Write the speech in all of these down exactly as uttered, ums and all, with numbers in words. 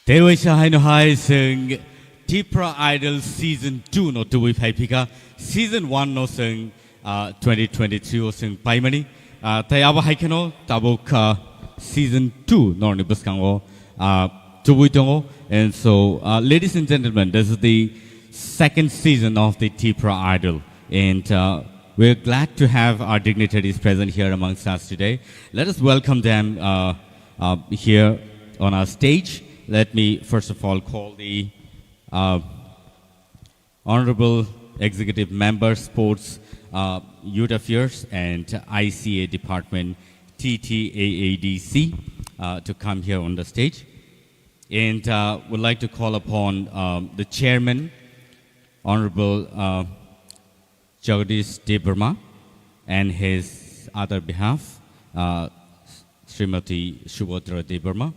Tei waisa haino hai chwng Tipra Idol Season two no tubui phai phika, Season one no chwng, ah, twenty twenty-three o chwng paimani. Ah, tei abo hai kheno tabuk, ah, Season two norni bwskango, ah, tubui tongo. And so, ah, ladies and gentlemen, this is the second season of the Tipra Idol. And, uh, we're glad to have our dignitaries present here amongst us today. Let us welcome them, uh, uh, here on our stage. Let me first of all call the, uh, Honorable Executive Member, Sports, uh, Youth Affairs and I C A Department, T T A A D C, uh, to come here on the stage. And, uh, would like to call upon, um, the Chairman, Honorable, uh, Jagadish Debbarma, and his other behalf, uh, Srimati Subhadra Debbarma,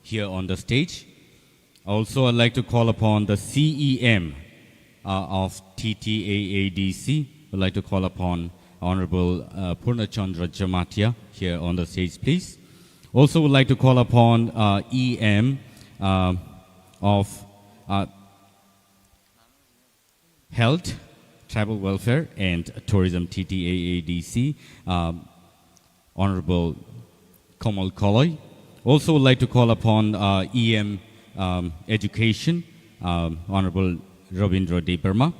here on the stage. Also, I'd like to call upon the C E M, uh, of T T A A D C. I'd like to call upon Honorable, uh, Purna Chandra Jamatia here on the stage, please. Also, would like to call upon, uh, E M, uh, of, uh, Health, Tribal Welfare and Tourism, T T A A D C, um, Honorable Komal Koloi. Also would like to call upon, uh, E M, um, Education, um, Honorable Rabindra Debbarma.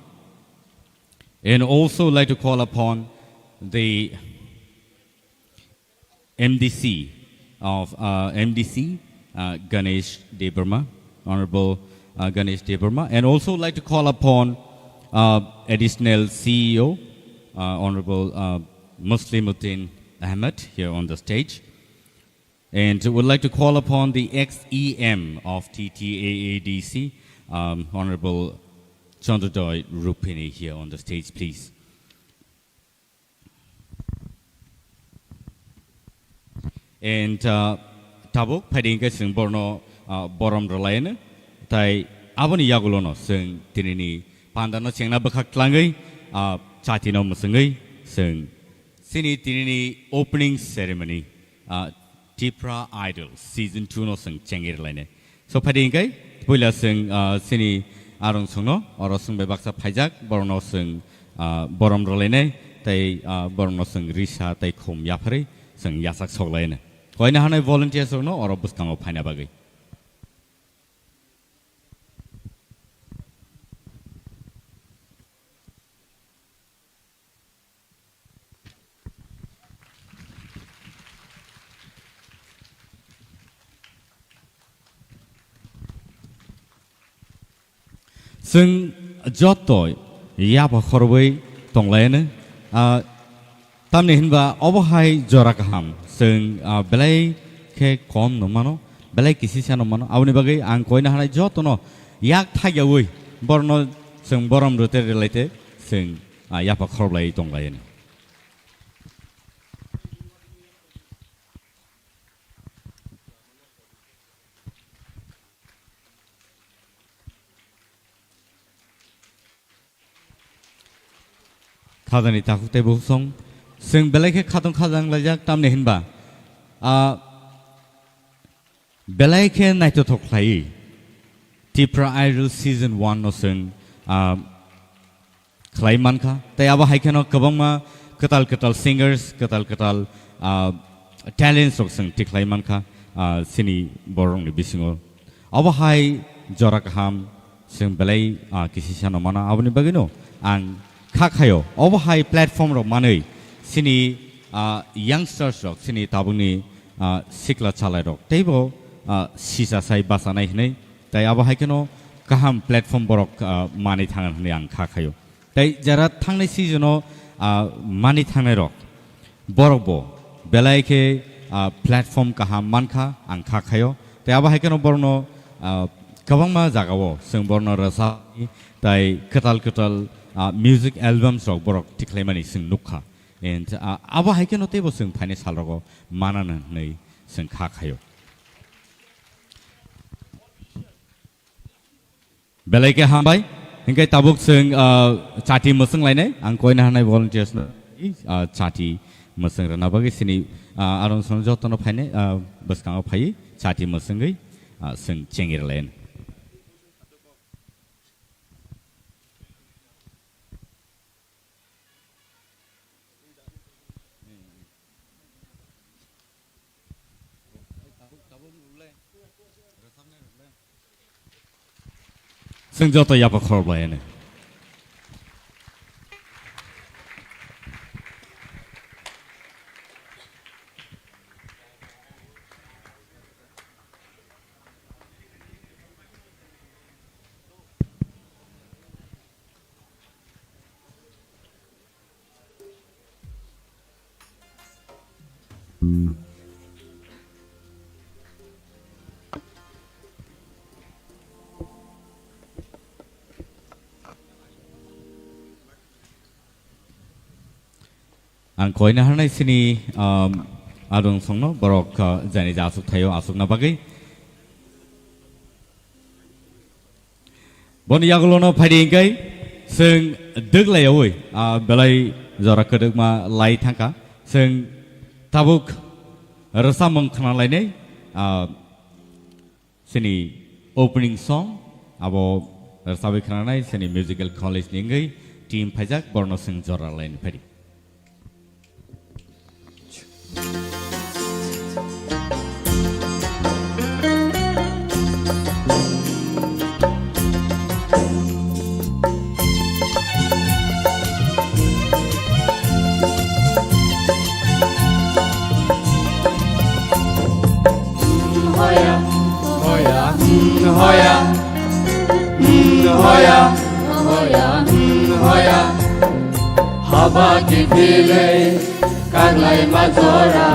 And also would like to call upon the M D C of, uh, M D C, uh, Ganesh Debbarma, Honorable, uh, Ganesh Debbarma, and also would like to call upon, uh, Additional C E O, uh, Honorable, uh, Muslimuddin Ahmed here on the stage. And would like to call upon the ex E M of T T A A D C, um, Honorable Chandrojoy Rupini here on the stage, please. And, uh, tabuk phaidi hwnkhe chwng borno, uh, borom rwlaino, tai aboni yagulono chwng tinini pandano chengna bwkhak tlangwi, uh, chatino mwchwngwi chwng chini tinini opening ceremony, uh, Tipra Idol Season two no chwng chengwi rwlainai. So, phaidi hwnkhe, puila chwng, ah, chini arong songno, oro chwng bai baksa phaijak, borokno chwng, ah, borom rwlainai, tei, ah, borokno chwng risa tei khum yapharwi chwng yachak soklainai. Koina hanai volunteers rokno oro bwskango phaina bagwi. Chwng joto yapha khorwi tonglaino, ah, tamni hinba obo hai jora kaham, chwng, ah, belai khe kom no mano, belai kisisa no mano, aboni bagwi ang koina hanai jotono yak thaiyawi borno chwng borom rwte rwlaite chwng, ah, yapha khorlai tonglaino. Khajani takhuk tei bukhuk song. Chwng belai khe khatong khajang laijak, tamni hinba, ah, belai khe naithothok khlai Tipra Idol Season one no chwng, ah, khlai mankha. Tei abo hai kheno kwbangma kwtal kwtal singers, kwtal kwtal, ah, talents rok chwng tikhlai mankha, ah, chini borokni bisingo. Obo hai jora kaham chwng belai, ah, kisisa no mano. Aboni bagwino ang kha khayo. Obo hai platform rok manwi chini, ah, youngsters rok, chini tabukni, ah, sikla chalai rok teibo, ah, sisa sai bachanai hinwi. Tai abo hai kheno kaham platform borok, ah, manwi thangna hinwi ang kha khayo. Tai jara thangnai season o, ah, mani thangnai rok, borok bo belai khe, ah, platform kaham mankha, ang kha khayo. Tai abo hai kheno borokno, ah, kwbangma jagao chwng borokno rwchapni tai kwtal kwtal, ah, music albums rok borok tikhlaimani chwng nukha. And, ah, abo hai kheno teibo chwng phainai salrogo manana hwnwi chwng kha khayo. Belai khe hambai. Hinkhe tabuk chwng, ah, chati mwswng lainai. Ang koina hanai volunteers no, ah, chati mwswng rwna bagwi chini, ah, arong song jotono phainai, ah, bwskango phaiwi chati mwswngwi Ah, chwng chengirlen. Chwng joto yapha khorok lai hwnwi. Ang koina hanai sini, um, adung songno borok, uh, jani ja asuk thaio asukna bagwi. Boni yagulono phaidi hingkai chwng dwglaiyaui, ah, belai jora kwdwkma lai thangkha. Chwng tabuk rwchapmung khwnalainai, ah, chini opening song abo rwchapwi khwnanai chini musical college ni wngwi team phaijak, borno chwng jora laini phaidi. Hoya, hoya, hmm, hoya. Hmm, hoya, hoya, hmm, hoya. Haba kiphilwi kaglai majora,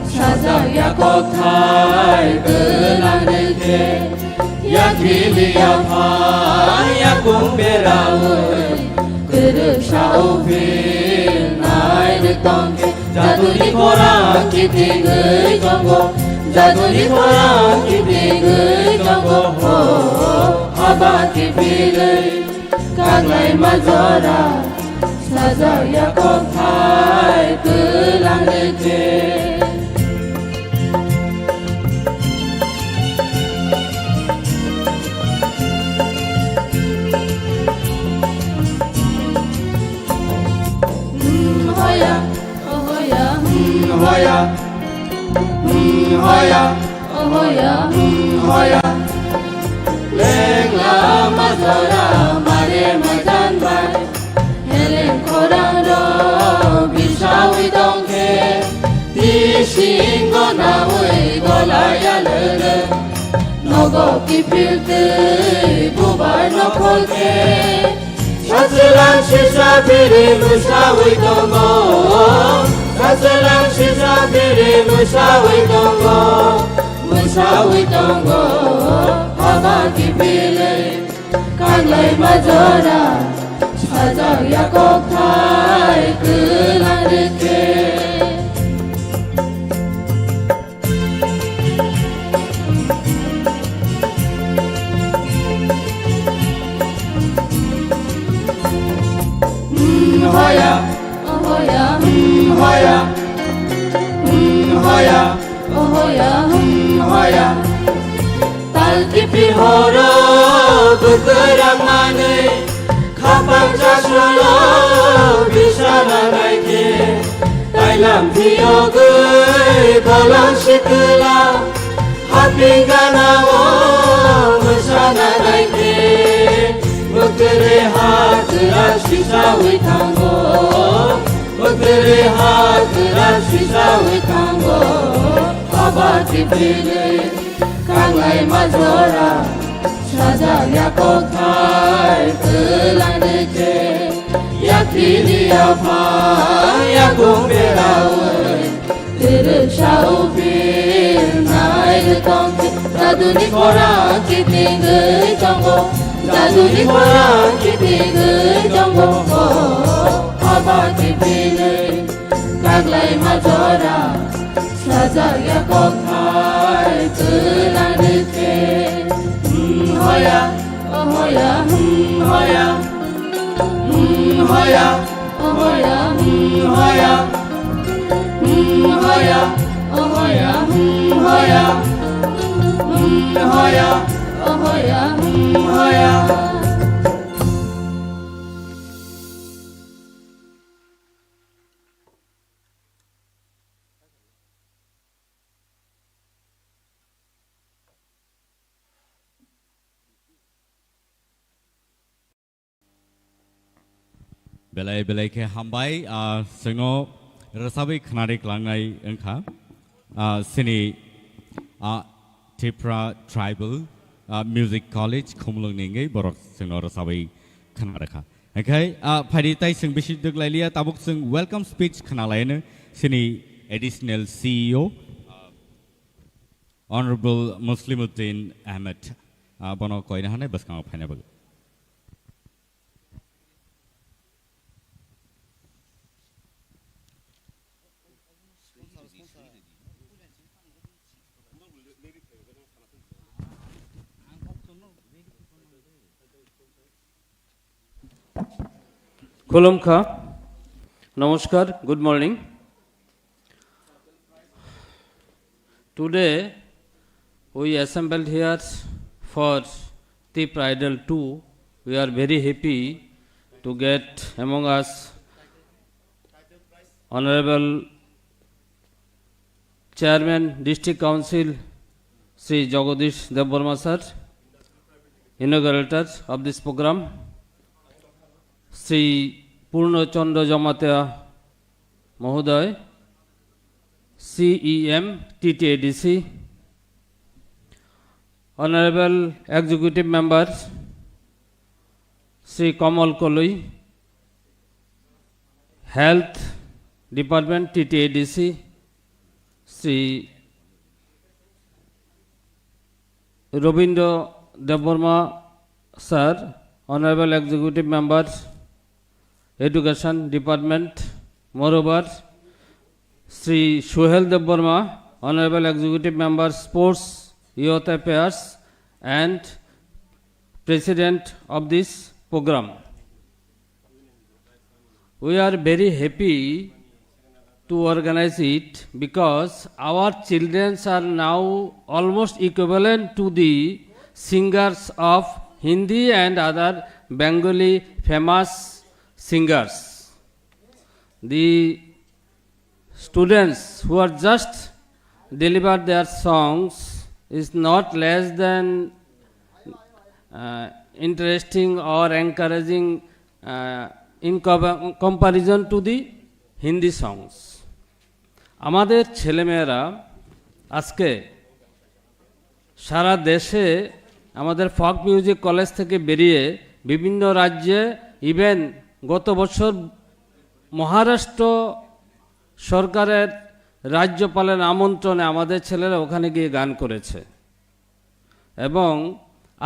sajak ya kokthai gwnang rikhe. Yakhili yaphang yakung beraui, kwrwksa uphil nai rwtongkhe. Jaduni khorang kiphilwi tongo, jaduni khorang kiphilwi tongo, ho, haba kiphilwi kaglai majora, sajak ya kokthai kwlang rikhe. Hmm, hoya, oh, hoya, hmm, hoya. Hmm, hoya, oh, hoya, hmm, hoya. Lengla majora mare majan bai. Heleng khorang rok bisaui tongkhe, tisingo naui golai alele. Nogo kiphil twi bubar nokhol khe, sachelang sisa biri mwsaui tongo. Sachelang sisa biri mwsaui tongo, mwsaui tongo. Haba kiphilwi kaglai majora, sajak ya kokthai kwlang rikhe. Hmm, hoya, oh, hoya, hmm, hoya. Hmm, hoya, oh, hoya, hmm, hoya. Tal kiphil horo bwkha rangmani, khapang chasrolo bisana naikhe. Tailam phiyogwi bolong sikla, haping ganao mwsana naikhe. Mwtwrwi ha kwrak sisaui thango, mwtwrwi ha kwrak sisaui thango. Haba kiphilwi kaglai majora, sajak ya kokthai kwlang rikhe. Yakhili yaphang yakung beraui, kwrwksa uphil nai rwtongkhe. Jaduni khorang kiphilwi tongo, jaduni khorang kiphilwi tongo. Haba kiphilwi kaglai majora, sajak ya kokthai kwlang rikhe. Hmm, hoya, oh, hoya, hmm, hoya. Hmm, hoya, oh, hoya, hmm, hoya. Hmm, hoya, oh, hoya, hmm, hoya. Hmm, Hoya, oh hoya, mm, hoya. Belai belai khe hambai, ah, chwngno rwchabwi khwnari klangnai wngkha. Ah, chini, ah, Tipra Tribal, ah, Music College Khumulwngni wngwi borok chwngno rwchabwi khwnarwkha. Haikhe, ah, phaidi tai chwng bisi dwk lailiya, tabuk chwng welcome speech khwnalaino chini Additional C E O, ah, Honorable Muslimuddin Ahmed, ah, bono koina hanai bwskango phaina bagwi. Khulumkha. Namaskar. Good morning. Today, we assembled here for Tipra Idol two. We are very happy to get among us Honorable Chairman District Council Shri Jagadish Debbarma sir, inaugurator of this program, Shri Purno Chandra Jamatia Mahoday, C E M T T A D C, Honorable Executive Member Shri Kamal Koloi, Health Department T T A D C, Shri Robindra Debbarma sir, Honorable Executive Member, Education Department, moreover, Shri Suhel Debbarma, Honorable Executive Member, Sports, Youth Affairs, and President of this program. We are very happy to organize it because our children are now almost equivalent to the singers of Hindi and other Bengali famous singers. The students who are just delivered their songs is not less than, uh, interesting or encouraging, uh, in co-, comparison to the Hindi songs. আমাদের ছেলেমেয়েরা আজকে সারা দেশে আমাদের folk music college থেকে বেরিয়ে বিভিন্ন রাজ্যে, ইভেন গত বছর মহারাষ্ট্র সরকারের রাজ্যপালের আমন্ত্রণে আমাদের ছেলেরা ওখানে গিয়ে গান করেছে। এবং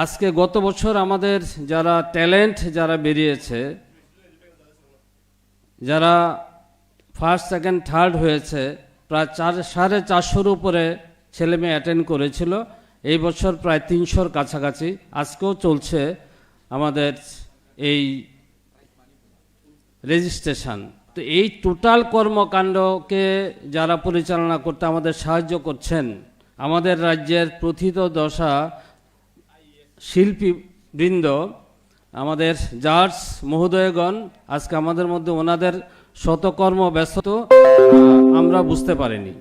আজকে গত বছর আমাদের যারা ট্যালেন্ট যারা বেরিয়েছে, যারা ফার্স্ট, সেকেন্ড, থার্ড হয়েছে, প্রায় চার, সাড়ে চারশোর উপরে ছেলে মেয়ে অ্যাটেন্ড করেছিল। এই বছর প্রায় তিনশোর কাছাকাছি। আজকেও চলছে আমাদের এই রেজিস্ট্রেশন। তো এই টোটাল কর্মকাণ্ডকে যারা পরিচালনা করতে আমাদের সাহায্য করছেন, আমাদের রাজ্যের প্রথিতযশা শিল্পীবৃন্দ, আমাদের জাজ মহোদয়গণ, আজকে আমাদের মধ্যে ওনাদের শতকর্ম ব্যস্ত, আহ, আমরা বুঝতে পারিনি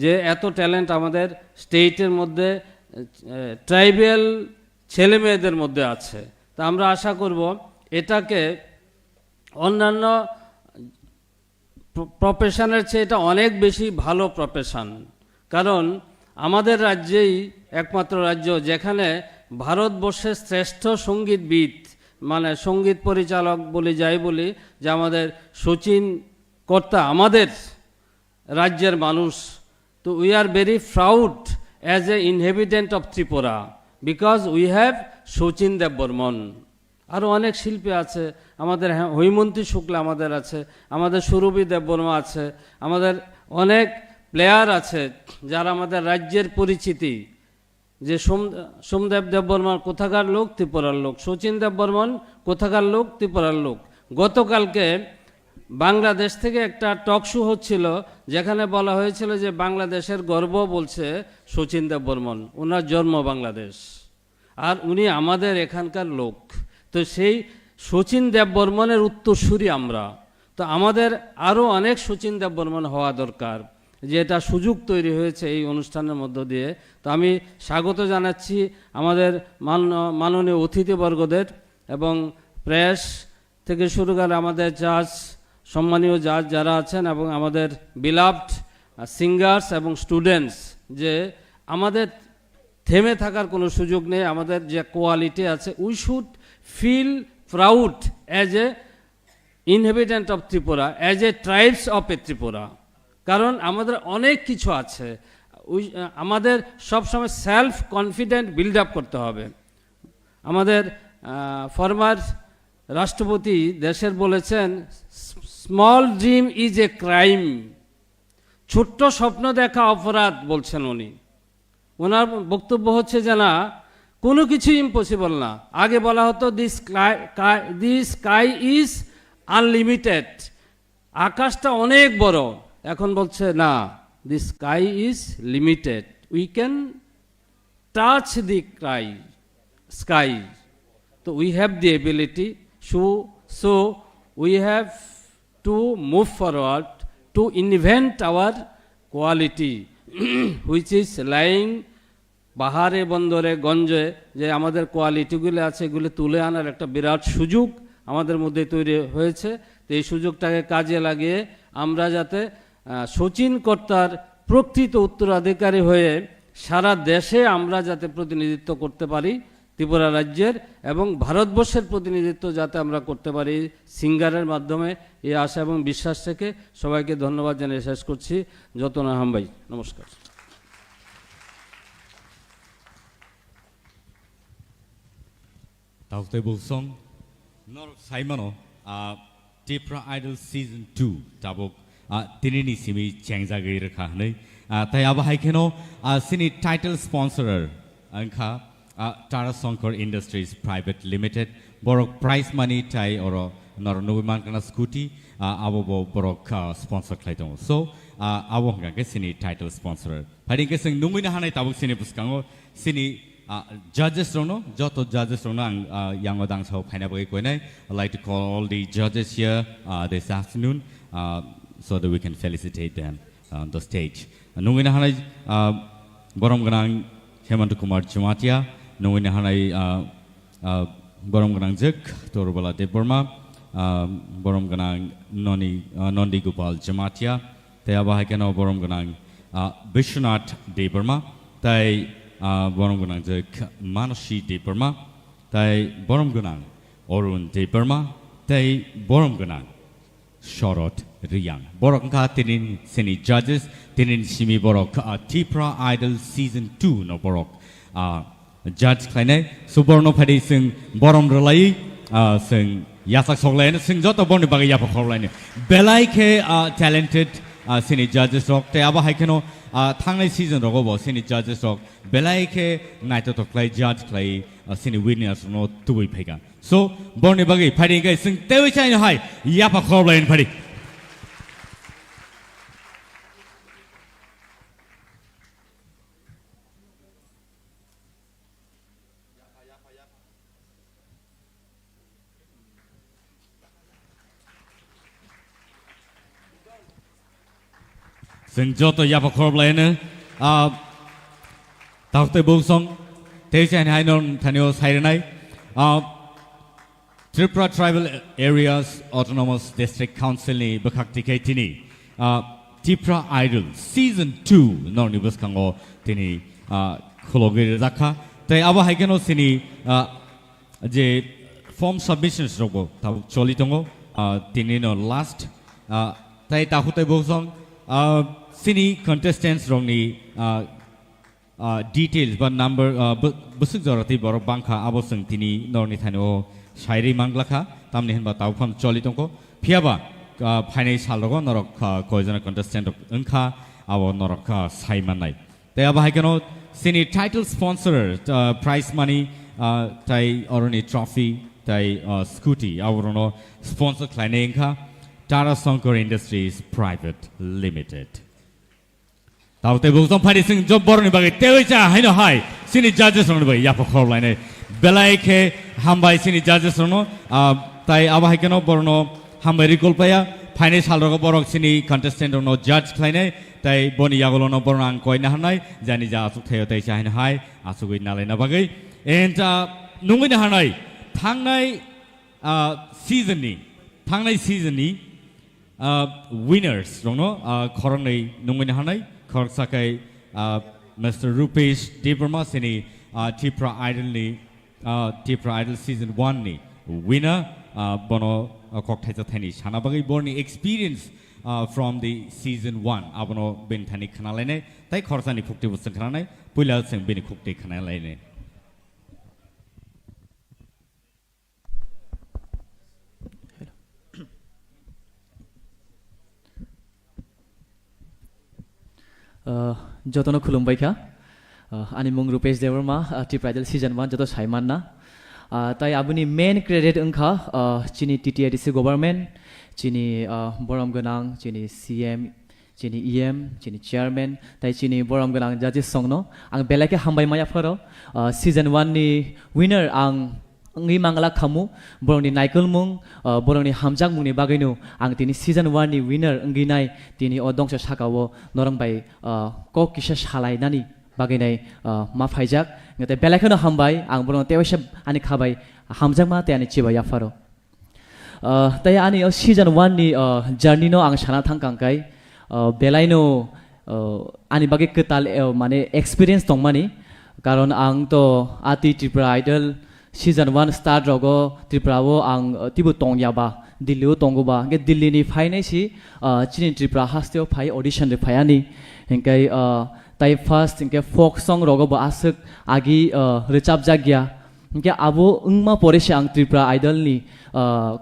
যে এত ট্যালেন্ট আমাদের স্টেটের মধ্যে, আহ, ট্রাইবাল ছেলে মেয়েদের মধ্যে আছে। তা আমরা আশা করব এটাকে অন্যান্য প্র-, প্রফেশনের চেয়ে এটা অনেক বেশি ভালো প্রফেশন। কারণ আমাদের রাজ্যেই একমাত্র রাজ্য যেখানে ভারতবর্ষের শ্রেষ্ঠ সঙ্গীতবিদ, মানে সঙ্গীত পরিচালক বলি যাই বলি, যে আমাদের শচীন কর্তা আমাদের রাজ্যের মানুষ। তো we are very proud as a inhabitant of Tripura because we have Sachin দেববর্মন। আরও অনেক শিল্পী আছে, আমাদের হ্যাঁ, হৈমন্তী শুক্লা আমাদের আছে, আমাদের সুরভি দেববর্মা আছে, আমাদের অনেক প্লেয়ার আছে যারা আমাদের রাজ্যের পরিচিতি। যে সোম-, সোমদেব দেববর্মা কোথাকার লোক? ত্রিপুরার লোক। শচীন দেববর্মন কোথাকার লোক? ত্রিপুরার লোক। গতকালকে বাংলাদেশ থেকে একটা টক শো হচ্ছিল, যেখানে বলা হয়েছিল যে বাংলাদেশের গর্ব বলছে শচীন দেববর্মন, ওনার জন্ম বাংলাদেশ, আর উনি আমাদের এখানকার লোক। তো সেই শচীন দেববর্মনের উত্তরসূরি আমরা। তো আমাদের আরও অনেক শচীন দেববর্মন হওয়া দরকার, যে এটা সুযোগ তৈরি হয়েছে এই অনুষ্ঠানের মধ্য দিয়ে। তো আমি স্বাগত জানাচ্ছি আমাদের মান-, মাননীয় অতিথিবর্গদের এবং প্রেস থেকে শুরু করে আমাদের জাজ, সম্মানীয় জাজ যারা আছেন এবং আমাদের beloved, আহ, সিঙ্গার্স এবং স্টুডেন্টস, যে আমাদের থেমে থাকার কোনো সুযোগ নেই। আমাদের যে কোয়ালিটি আছে, we should feel proud as a inhabitant of Tripura, as a tribes of a Tripura, কারণ আমাদের অনেক কিছু আছে। ওই, আহ, আমাদের সবসময় সেলফ কনফিডেন্ট বিল্ড আপ করতে হবে। আমাদের ফর্মার রাষ্ট্রপতি দেশের বলেছেন, "Small dream is a crime।" ছোট্ট স্বপ্ন দেখা অপরাধ, বলছেন উনি। ওনার বক্তব্য হচ্ছে যে না, কোনো কিছু ইম্পসিবল না। আগে বলা হতো, "This sky, sky, this sky is unlimited।" আকাশটা অনেক বড়। এখন বলছে না, "The sky is limited, we can touch the sky, sky।" তো we have the ability, so, so we have to move forward to invent our quality, which is lying বাহারে বন্দরে গঞ্জে, যে আমাদের কোয়ালিটিগুলি আছে, এগুলি তুলে আনার একটা বিরাট সুযোগ আমাদের মধ্যে তৈরি হয়েছে। তো এই সুযোগটাকে কাজে লাগিয়ে আমরা যাতে, আহ, শচীন কর্তার প্রকৃত উত্তরাধিকারী হয়ে সারা দেশে আমরা যাতে প্রতিনিধিত্ব করতে পারি ত্রিপুরা রাজ্যের, এবং ভারতবর্ষের প্রতিনিধিত্ব যাতে আমরা করতে পারি সিঙ্গারের মাধ্যমে, এই আশা এবং বিশ্বাস থেকে সবাইকে ধন্যবাদ জানিয়ে শেষ করছি। যতনা হামবাই, নমস্কার। Tauk tei Bulsong, norok saimano, ah, Tipra Idol Season two tabuk, ah, tinini simi chengjagwi rwkha hwnwi. Ah, tei abo hai kheno, ah, sini title sponsorer wngkha, ah, Tara Shankar Industries Private Limited. Borok prize money tai oro norok nugwi mankha na scooty, ah, abo bo borok, ah, sponsor khlai tongo. So, ah, abo hwnkha khe sini title sponsorer. Phaidi hwnkhe chwng nungwi na hanai tabuk sini bwskango sini, ah, judges rokno, joto judges rokno ang, ah, yango dangsao phaina bagwi koinai. I'd like to call all the judges here, ah, this afternoon, ah, so that we can felicitate them on the stage. Nungwi na hanai, ah, borom gwnang Hemant Kumar Jamatia, nungwi na hanai, ah, ah, borom gwnang jek Torubala Debbarma, ah, borom gwnang Noni, ah, Nondi Gopal Jamatia, tei abo hai kheno borom gwnang, ah, Bishwanath Debbarma, tei, ah, borom gwnang jek Manasi Debbarma, tei borom gwnang Arun Debbarma, tei borom gwnang Shorod Riyang. Borok wngkha tini sini judges, tini simi borok, ah, Tipra Idol Season two no borok, ah, judge khlainai. So borno phaidi chwng borom rwlai, ah, chwng yasak soklaino, chwng joto borni bagwi yapha khorlaino. Belai khe, ah, talented, ah, sini judges rok. Tei abo hai kheno, ah, thangnai season rogo bo sini judges rok belai khe naithothok khlai judge khlai, ah, sini winners no tubui phaikha. So, borni bagwi phaidi hwnkhe chwng teiwi chaino hai yapha khorlaino phaidi. Chwng joto yapha khorlaino, ah, Tauk tei Bulsong, tei chaini hai norok thanio sairinai, ah, Tripura Tribal Areas Autonomous District Council ni bwkhak tikhe tini, ah, Tipra Idol Season two norokni bwskango tini, ah, khulogwi rwjakha. Tei abo hai kheno sini, ah, je form submissions rokbo tabuk choli tongo, ah, tini no last, ah, tei Tauk tei Bulsong, ah, sini contestants rokni, ah, ah, details ba number, ah, bw-, bwswk jora tei borok bangkha, abo chwng tini norokni thani o sairwi manglakha, tamni hinba tabuk phano choli tongkho. Phiyaba, ah, phainai sal rogo norok, ah, koijana contestant rok wngkha, abo norok, ah, sai mannai. Tei abo hai kheno sini title sponsor, ah, prize money, ah, tei oroni trophy, tei, ah, scooty, abo rono sponsor khlainai wngkha. Tara Shankar Industries Private Limited. Tabo tei bukjong phani sing job boroni bagwi tewi cha haino hai sini judges rokni bagwi yapha khorok lainai. Belai khe hambai sini judges rokno, ah, tai abo hai kheno borokno hambai recall paya. Phainai sal rogo borok sini contestant rokno judge khlainai. Tai boni yagulono borokno ang koi naharnai jani ja asuk thaio tai cha haino hai asugwi nalaina bagwi. And, ah, nungwi naharnai thangnai, ah, season ni, thangnai season ni, ah, winners rokno, ah, khoroknwi nungwi naharnai, khoroksa khe, ah, Mister Rupesh Debbarma sini, ah, Tipra Idol ni, ah, Tipra Idol season one ni winner, ah, bono, ah, kok thaisa thaini sana bagwi borni experience, ah, from the season one abono bini thani khna lainai, tai khorsani khukti bo chwng khna nai, puila chwng bini khukti khna lainai. Uh, jotono khulumbai kha. Uh, ani mung Rupesh Debbarma, uh, Tipra Idol season one joto sai manna. Uh, tai aboni main credit wngkha, uh, chini T T A D C government, chini, uh, borom gwnang, chini C M, chini E M, chini chairman, tai chini borom gwnang judges songno ang belai khe hambai maya pharo. Uh, season one ni winner ang wngwi mangla khamu, borokni naikolmung, uh, borokni hamjakmungni bagwino ang tini season one ni winner wngwi nai, tini o dongsa sakao norok bai, uh, kok kisa salainani bagwi nai, uh, ma phaijak. Tei belai kheno hambai, ang borokno tewaisa ani khabai hamjakma tei ani chibai yapharo. Uh, tei ani o season one ni, uh, journey no ang sana thang kang kai, uh, belai no, uh, ani bagwi kwtal, uh, mane experience tongmani, karon ang to ati Tripura Idol season one start rogo Tripura o ang, uh, tibo tongya ba, Delhi o tongo ba, hingke Delhi ni phainai si, uh, chini Tripura haste o phai audition ri phai ani, hingke, uh, tai first hingke folk song rogo bo aswk agi, uh, rwchap jak ya, hingke abo wngma pore se ang Tripura Idol ni, ah,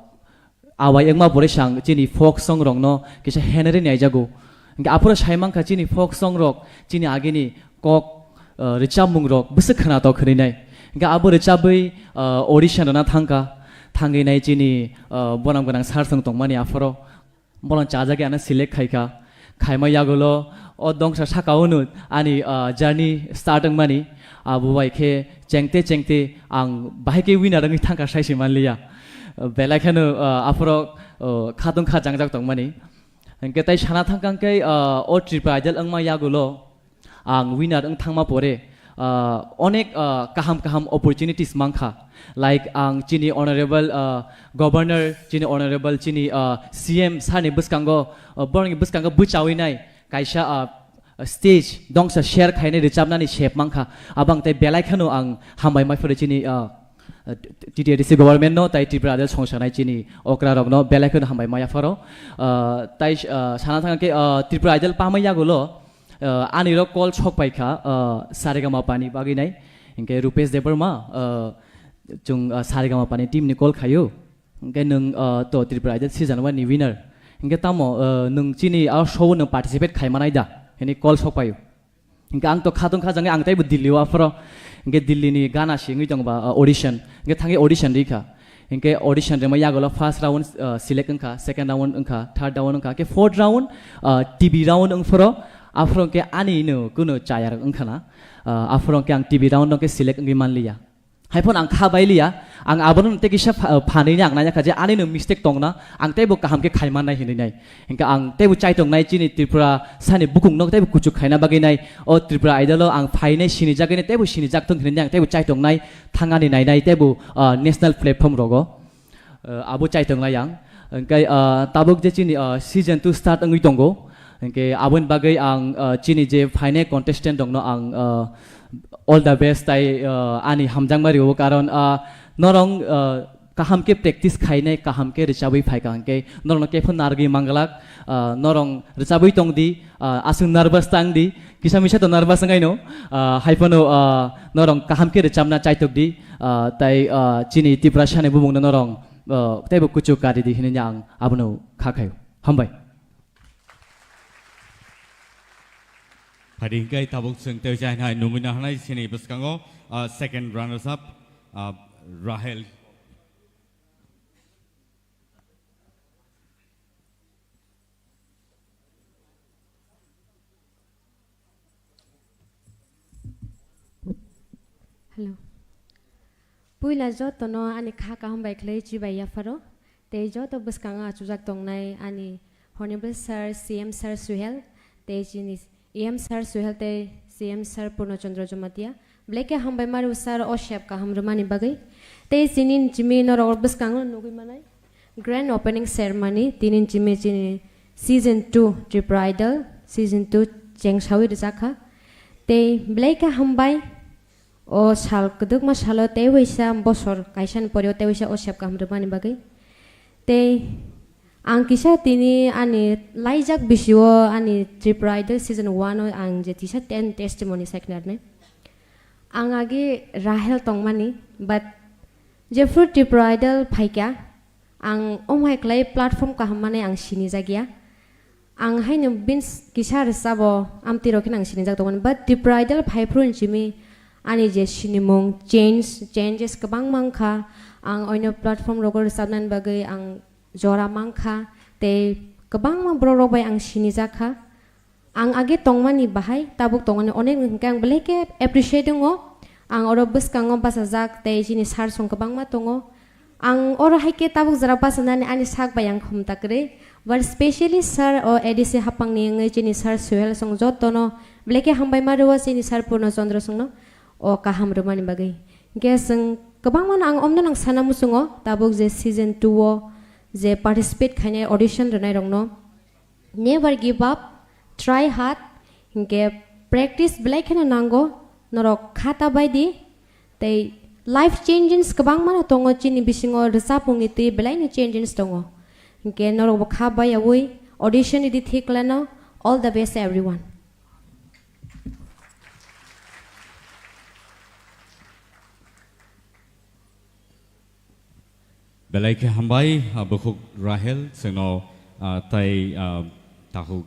awai wngma pore se ang chini folk song rok no kisa henari naijago. Hingke aphuru sai mankha chini folk song rok chini agini kok, ah, rwchapmung rok bwswk khwnatok hwnwi nai. Hingke abo rwchabwi, ah, audition rwna thangkha, thangwi nai chini, ah, bonam gwnang sir song tongmani aphuru. Bono chajagwi ano select khaikha. Khaima yagulo o dongsa saka unu ani, ah, journey start wngmani. Abo bai khe chengte chengte ang bahai khe winner wngwi thangkha saisi manliya. Belai kheno, ah, aphuru, ah, khatung kha jangjak tongmani. Hingke tai sana thangkang khe, ah, o Tripura Idol wngma yagulo ang winner wng thangma pore, ah, onek, ah, kaham kaham opportunities mankha. Like ang chini honorable, ah, governor, chini honorable, chini, ah, C M sir ni bwskango, ah, borokni bwskango bwchawi nai kaisa, ah, stage dongsa share khainai rwchapnani sep mankha. Abang tei belai kheno ang hambai mai phuru chini, ah, T T A D C government no tai Tripura Idol songsanai chini okra rokno belai kheno hambai maya pharo. Ah, tai, ah, sana thangkhe, ah, Tripura Idol pamai yagulo, ah, ani rok call sok pai kha, ah, Saregama Pani bagwi nai. Hingke Rupesh Debbarma, ah, chung, ah, Saregama Pani team ni call khayo. Hingke nwng, ah, to Tripura Idol season one ni winner. Hingke tamo, ah, nwng chini a show o nwng participate khai manai da? Hini call sok paio. Hingke ang to khatung khajangwi ang teibo Delhi o aphoro. Hingke Delhi ni gana singwi tong ba, ah, audition. Hingke thangwi audition rikha. Hingke audition rema yagulo first round, ah, select wngkha, second round wngkha, third round wngkha. Hingke fourth round, ah, T V round wngphoro. Aphoro hingke ani no kuno chayar wngkha na. Ah, aphoro hingke ang T V round no hingke select wngwi manliya. Haiphano ang kha bailiya, ang abono tei kisa pha-, phanwi ni ang naiya kha je ani no mistake tongna, ang teibo kaham khe khai mannai hinwi nai. Hingke ang teibo chaitongnai chini Tripura sani bukung no teibo kuchuk khaina bagwi nai. O Tripura Idol o ang phainai sinijagwi nai teibo sinijak thung hinwi ang teibo chaitongnai, thangani nainai teibo, ah, national platform rogo. Ah, abo chaitongnai ang. Hingke, ah, tabuk je chini, ah, season two start wngwi tongo. Hingke aboni bagwi ang, ah, chini je phainai contestant rokno ang, ah, all the best tai, ah, ani hamjakma rio, karon, ah, norong, ah, kaham khe practice khainai, kaham khe rwchabwi phaikha hingke norokno khe phano narwgwi manglak, ah, norong rwchabwi tongdi, ah, aswk nervous tangdi, kisa misa to nervous wngwi no, ah, haiphano, ah, norong kaham khe rwchabna chaitok di, ah, tai, ah, chini Tiprasani bumungno norong, ah, teibo kuchuk kari di hinwi ang abono kha khaio. Hambai. Phadi hingke tabuk chwng tei jai hai nungwi naharnai sini bwskango, ah, second runners up, ah, Rahel. Hello. Puila jotono ani kha kaham bai khlai chibai yapharo. Tei joto bwskango achukjak tongnai ani Honorable Sir, C M Sir Suhel, tei chini E M Sir Suhel tei C M Sir Purno Chandra Jamatia. Belai khe hambai maru sir o sep kaham rwmani bagwi. Tei chini chimi norok bwskango nugwi manai. Grand opening ceremony, tini chimi chini season two Tripura Idol, season two chengsawi rwjakha. Tei belai khe hambai o sal kwdwkma salo tei waisa bosor kaisani pore o tei waisa o sep kaham rwmani bagwi. Tei ang kisa tini ani laijak bisio ani Tripura Idol season one o ang je tisa ten testimony saikhnarnai. Ang agi Rahel tongmani, but jephru Tripura Idol phaikha, ang omhai khlai platform kaham mane ang sinijak ya. Ang haino bini kisa rwchabo amtwi rok kheno ang sinijak tongmani, but Tripura Idol phaiphru hinchimi ani je sinimung change, changes kwbangma wngkha. Ang oino platform rogo rwchabnani bagwi ang jora mankha, tei kwbangma borok rok bai ang sinijak kha. Ang age tongmani bahai tabuk tongmani onek hwnkhe ang belai khe appreciate wngo. Ang oro bwskango bachajak tei chini sir song kwbangma tongo. Ang oro hai khe tabuk jora bachanani ani sak bai ang khumta kwrwi. But specially sir o A D C hapangni wngwi chini sir Suhel song jotono belai khe hambai ma rwo chini sir Purno Chandra songno o kaham rwmani bagwi. Hwnkhe chwng kwbangmano ang omno nang sana muchungo tabuk je season two o je participate khainai audition rwnairokno. Never give up, try hard, hinkhe practice belai kheno nango, norok khata bai di, tei life changes kwbangmano tongo chini bisingo rwchapmungni twi belaino changes tongo. Hinkhe norokbo kha baiyawi audition ridi thik lano, all the best everyone. Belai khe hambai, ah, bukhuk Rahel, chwngno, ah, tai, ah, takhuk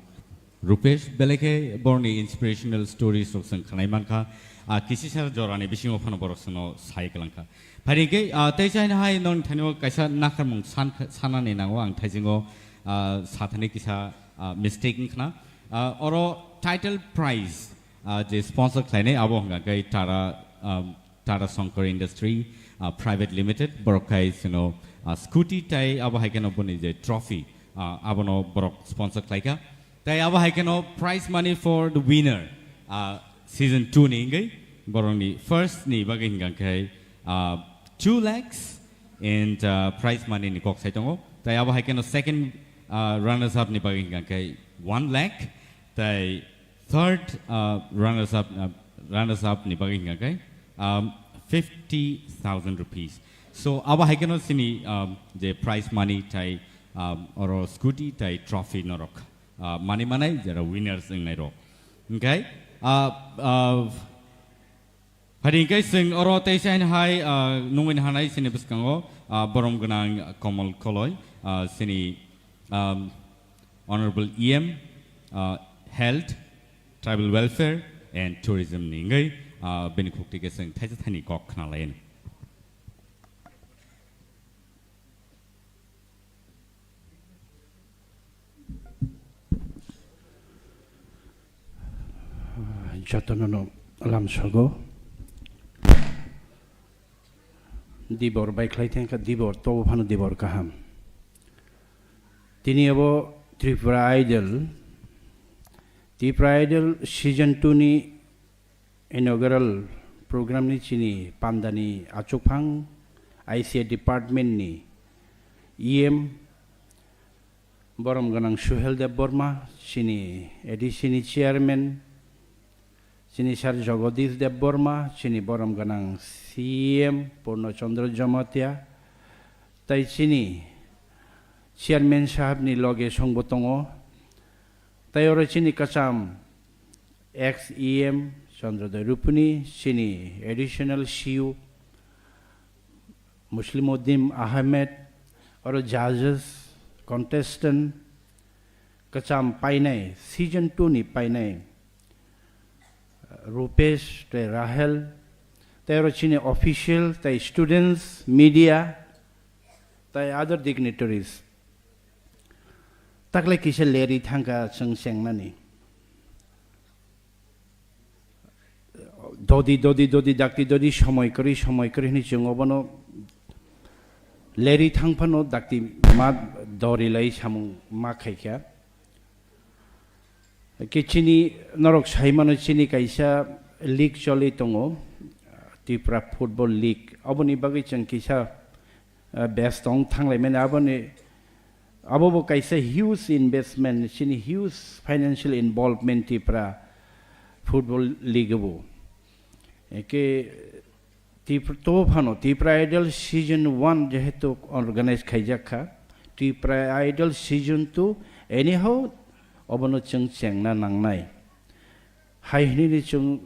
Rupesh, belai khe borokni inspirational stories rok chwng khwnai mankha. Ah, kisisa jorani bisingo phano borok chwngno sai kwlangkha. Phaidi khe, ah, tei chaina hai nong thanio kaisa nakharmung san-, sanani nango ang thaisingo, ah, sathani kisa, ah, mistake wngkhna. Ah, oro title prize, ah, je sponsor khlainai abo hwnkha khe Tara, ah, Tara Shankar Industry, ah, Private Limited, borok khai sino, ah, scooty tai abo hai kheno boni je trophy, ah, abono borok sponsor khlaikha. Tai abo hai kheno prize money for the winner, ah, season two ni wngwi borokni first ni bagwi hingkha khai, ah, two lakhs and, ah, prize money ni kok sai tongo. Tai abo hai kheno second, ah, runners up ni bagwi hingkha khai one lakh, tai third, uh, runners up, uh, runners up ni bagwi hingkha khe, um, fifty thousand rupees. So, abo hai kheno chini, um, je prize money tai, um, oro scooty tai trophy norok, uh, mani manai jera winners wngnai rok. Okay? Uh, uh, Phaidi hingkhe chwng oro teisa hai, ah, nungwi hanai chini bwskango, ah, borom gwnang Komol Koloi, ah, chini, um, Honorable E M, ah, Health, Tribal Welfare and Tourism ni wngwi, ah, bini khukti khe chwng thaisa thaini kok khna lai. Jotono no lamsogo. Dibor bai khlai thangkha, dibor tobo phano dibor kaham. Tini abo Tripura Idol, Tripura Idol season two ni inaugural program ni chini pandani achukphang I C A department ni E M borom gwnang Suhel Debbarma, chini A D C ni chairman, chini sir Jagadish Debbarma, chini borom gwnang C M Purno Chandra Jamatia, tai chini chairman sahab ni loge songbo tongo, tai oro chini kwcham ex E M Chandrodaya Rupuni, chini additional C U Muslimuddin Ahmed, oro judges, contestant, kwcham painai, season two ni painai, Rupesh tei Rahel, tei oro chini official, tei students, media, tei other dignitaries. Takle kisa leri thangkha chwng chengnani. Dodi, dodi, dodi, dakti, dodi, somoi kwrwi, somoi kwrwi hwnwi chwng obono lerwi thang phano dakti ma dorilai samung ma khaikha. Khe chini norok sai mano, chini kaisa league choli tongo, Tripura Football League. Oboni bagwi chwng kisa, ah, best tong thanglai mani. Aboni, abo bo kaisa huge investment, chini huge financial involvement Tripura Football League bo. Eke Tip-, to phano Tripura Idol Season one jehetu organize khaijak kha, Tripura Idol Season two anyhow obono chwng chengna nangnai. Hai hwnwi chwng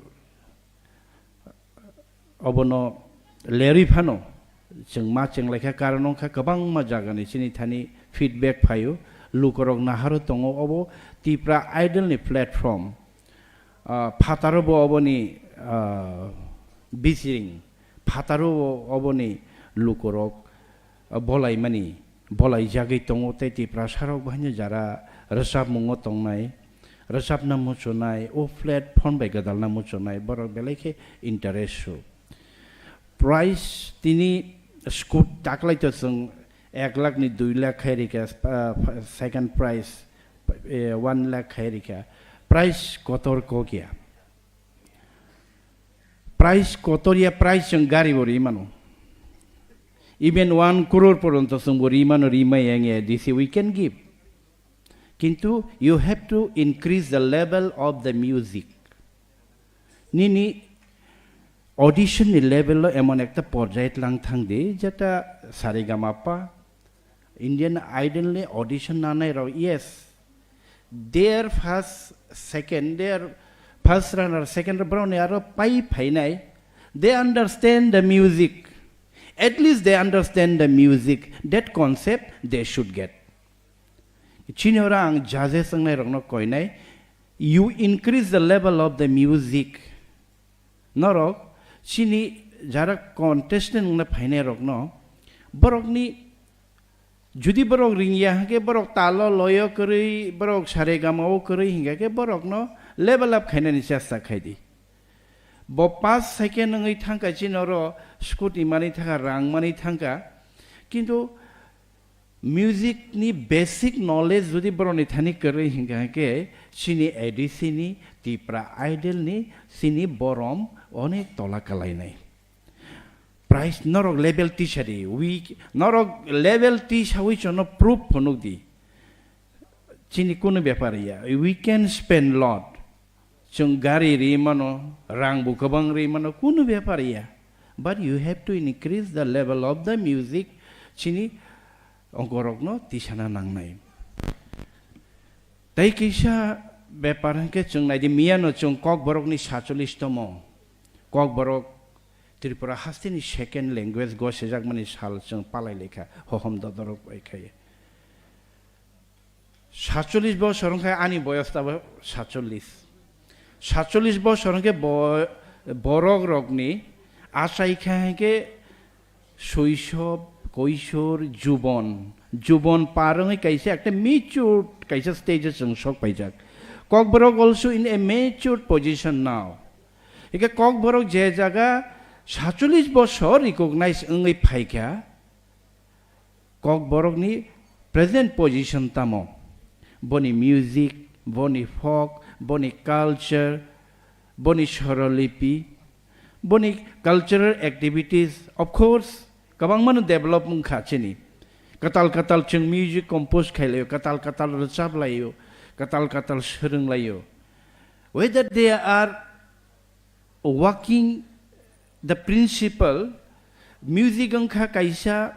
obono lerwi phano chwng ma chenglaikha, karon wngkha kwbangma jagani chini thani feedback phaio, lukorok naharo tongo obo Tripura Idol ni platform. Ah, phataro bo oboni, ah, bisiring, phataro bo oboni lukorok, ah, bolaimani, bolaijagwi tongo tei Tiprasarok bo haino jara rwchapmungo tongnai, rwchapna muchunai, o platform bai gwdalna muchunai, borok belai khe interest su. Price tini scoot taklai to chwng ek lakh ni dui lakh khai rikha, ah, second prize, eh, one lakh khai rikha. Price kotor kok ya. Price kotor ya, price chwng gari bo ri mano. Even one crore poronto chwng bo ri mano, ri mai yang ya, this we can give. Kintu you have to increase the level of the music. Nini audition ni level lo emon ekta porjai tlang thang di, jeta saregamapa, Indian Idol ni audition nanai rok, yes, their first, second, their first runner, second runner, borok ni aro pai phainai, they understand the music, at least they understand the music, that concept they should get. Chini oro ang judges wngnai rokno koinai, you increase the level of the music. Norok chini jara contestant wngna phainai rokno, borokni judi borok ringya hwnkhe borok talo loyo kwrwi, borok saregama o kwrwi hingkha khe borokno level up khainani chesta khai di. Bo pass second wngwi thangkha chini oro scooty manwi thangkha, rang manwi thangkha, kintu music ni basic knowledge jodi borok ni thani kwrwi hingkha hwnkhe chini A D C ni, Tipra Idol ni chini borom onek tola kalainai. Price norok level tisa di, weak, norok level tisawi chono proof phunuk di. Chini kunu bepar ya, we can spend lot. Chwng gari ri mano, rang bo kwbang ri mano, kunu bepar ya. But you have to increase the level of the music, chini ongkorokno tisana nangnai. Tei kisa bepar hwnkhe chwng naidi, miyano chwng Kokborokni sacholis tomo. Kokborok Tripura hasteni second language gosejakmani sal chwng palai laikha, hohom dodorok bai khai. Sacholis bosor wngkha ani boyos tabo sacholis. Sacholis bosor wngkhe bo-, borok rokni achai kha hwnkhe soisob, koisor, jubon. Jubon par wngwi kaisa ekta matured kaisa stage o chwng sok paijak. Kokborok also in a matured position now. Hwnkhe Kokborok je jaga sacholis bosor recognize wngwi phaikha, Kokborokni present position tamo? Boni music, boni folk, boni culture, boni sorolipi, boni cultural activities, of course, kwbangmano develop wngkha chini. Kwtal kwtal chwng music compose khailaio, kwtal kwtal rwchap laio, kwtal kwtal swrwng laio. Whether they are working the principle, music wngkha kaisa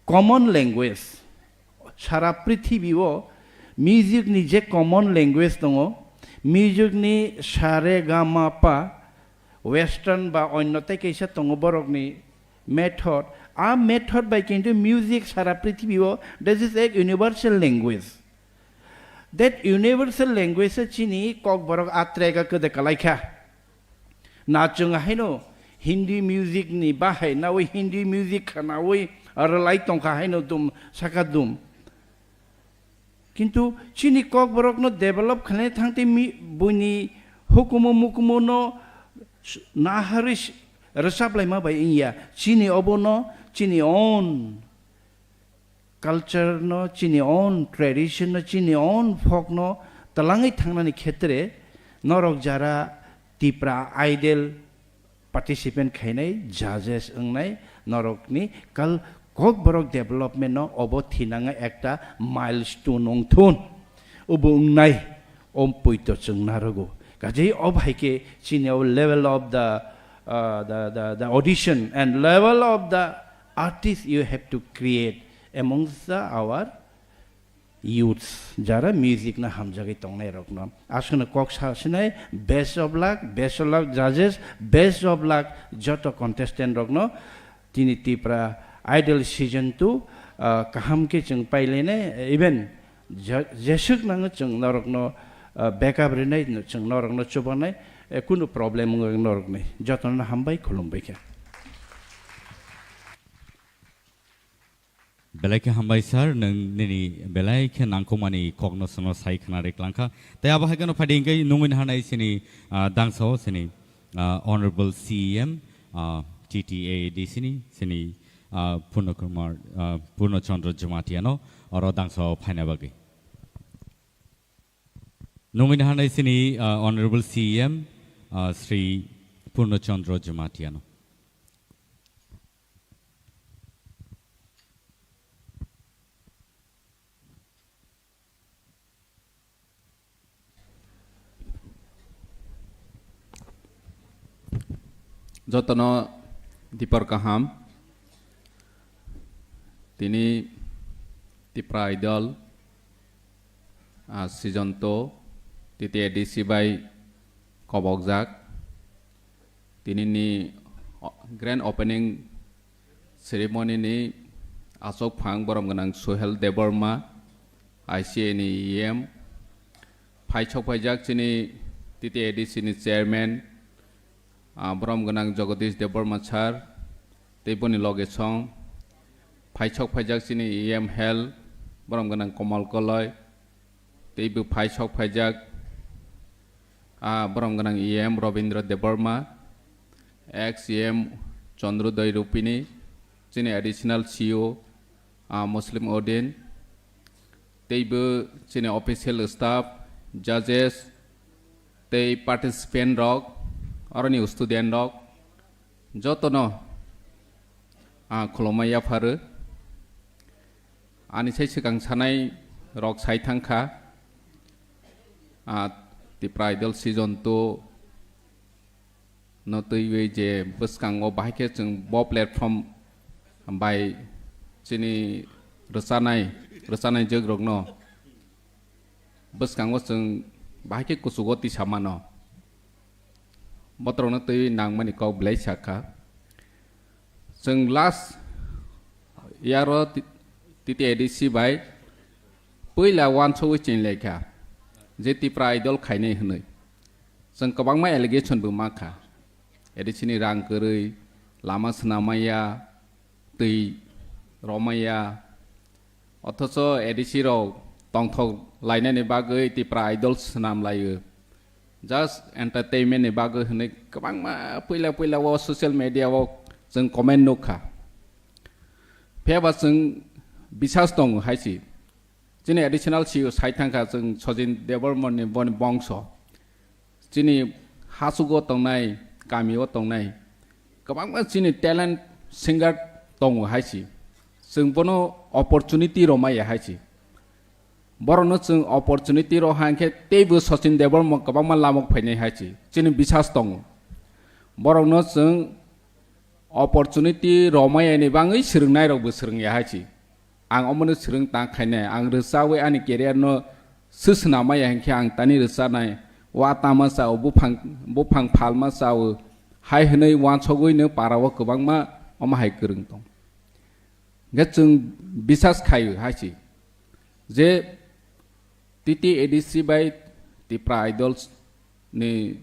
common language. Sara prithibio music ni je common language tongo, music ni sa re ga ma pa, western ba onno tei kaisa tongo borokni method. A method bai kintu music sara prithibio, this is a universal language. That universal language se chini Kokborok a track o kwdwi kalaikha. Na chwng haino Hindi music ni bahai nawi Hindi music khanawi rwlai tongkha haino dum saka dum. Kintu chini Kokborokno develop khlaina thangtwi mi-, buini hukumu mukumu no Naharwi rwchap laima bai wngya, chini obono, chini own culture no, chini own tradition no, chini own folk no twlangwi thangnani khetre norok jara Tipra Idol participant khainai, judges wngnai, norokni kal Kokborok development no obo thinanga ekta milestone wngthun. Obo wngnai, om poito chwng narogo. Kaje ob hai khe chini o level of the, uh, the, the, the audition and level of the artist you have to create amongst the, our youths, jara music no hamjagwi tongnai rokno. Aswkno kok sa sinai, best of luck, best of luck judges, best of luck joto contestant rokno. Tini Tipra Idol season two, ah, kaham khe chwng pailainai, even je-, jeswk nango chwng norokno, ah, backup rinai, chwng norokno chubanai, eh, kunu problem wngwi norokni. Jotono hambai, khulumbai khe. Belai khe hambai sir, nwng nini belai khe nangkukmani kokno chwngno sai khna rwklang kha. Tei abo hai kheno phaidi hwnkhe nungwi naharnai chini, ah, dangsao chini, ah, Honorable C E M, ah, T T A A D C ni chini, ah, Purno Kumar, ah, Purno Chandra Jamatia no oro dangsao phaina bagwi. Nungwi naharnai chini, ah, Honorable C E M, ah, Shri Purno Chandra Jamatia no. Jotono dipor kaham. Tini Tipra Idol, ah, season two, T T A D C bai kobokjak. Tini ni o-, grand opening ceremony ni asok phang borom gwnang Suhel Debbarma, I C A ni E M, phaisok phaijak chini T T A D C ni chairman, ah, borom gwnang Jagadish Debbarma sir, tei boni loge song phaisok phaijak chini E M Health, borom gwnang Komal Koloi, tei bo phaisok phaijak, ah, borom gwnang E M Robindra Debbarma, ex E M Chandrodoi Rupini, chini additional C E O, ah, Muslim Odin, tei bo chini official staff, judges, tei participant rok, aroni student rok, jotono, ah, khulumma yapharu. Ani sai swkang sanai rok sai thang kha, ah, Tipra Idol season two no twiwi je bwskango bahai khe chwng bo platform bai chini rwchanai, rwchanai jwk rokno bwskango chwng bahai khe kuchugo tisa mano. Botorokno twiwi nangmani kok belai sakha. Chwng last year o T-, T T A D C bai puila uansugwi chinlaikha je Tipra Idol khainai hwnwi. Chwng kwbangma allegation bo mankha. A D C ni rang kwrwi, lama swnam maya, twi romaya, othocho A D C rok tongthok lainani bagwi Tipra Idol swnam laio. Just entertainment ni bagwi hwnwi kwbangma puila puila o social media o chwng comment nukha. Phiyaba chwng bisas tongo hai si. Chini additional C E O sai thangkha chwng Sachin Debbarma ni boni bongso. Chini hasugo tongnai, kamio tongnai kwbangma chini talent singer tongo hai si. Chwng bono opportunity romaya hai si. Borokno chwng opportunity rok hang khe teibo Sachin Debbarma kwbangma lamok phainai hai si. Chini bisas tongo. Borokno chwng opportunity romaya ni bagwi swrwngnai rokbo swrwngya hai si. Ang omono swrwng tang khainai, ang rwchawi ani career no swswnam maya hinkhe ang tani rwchanai, wa tama chao, buphang, buphang phalma chao, hai hwnwi uansugwi no para o kwbangma omo hai kwrwng tong. Hinkhe chwng bisas khaio hai si je T T A D C bai Tipra Idols ni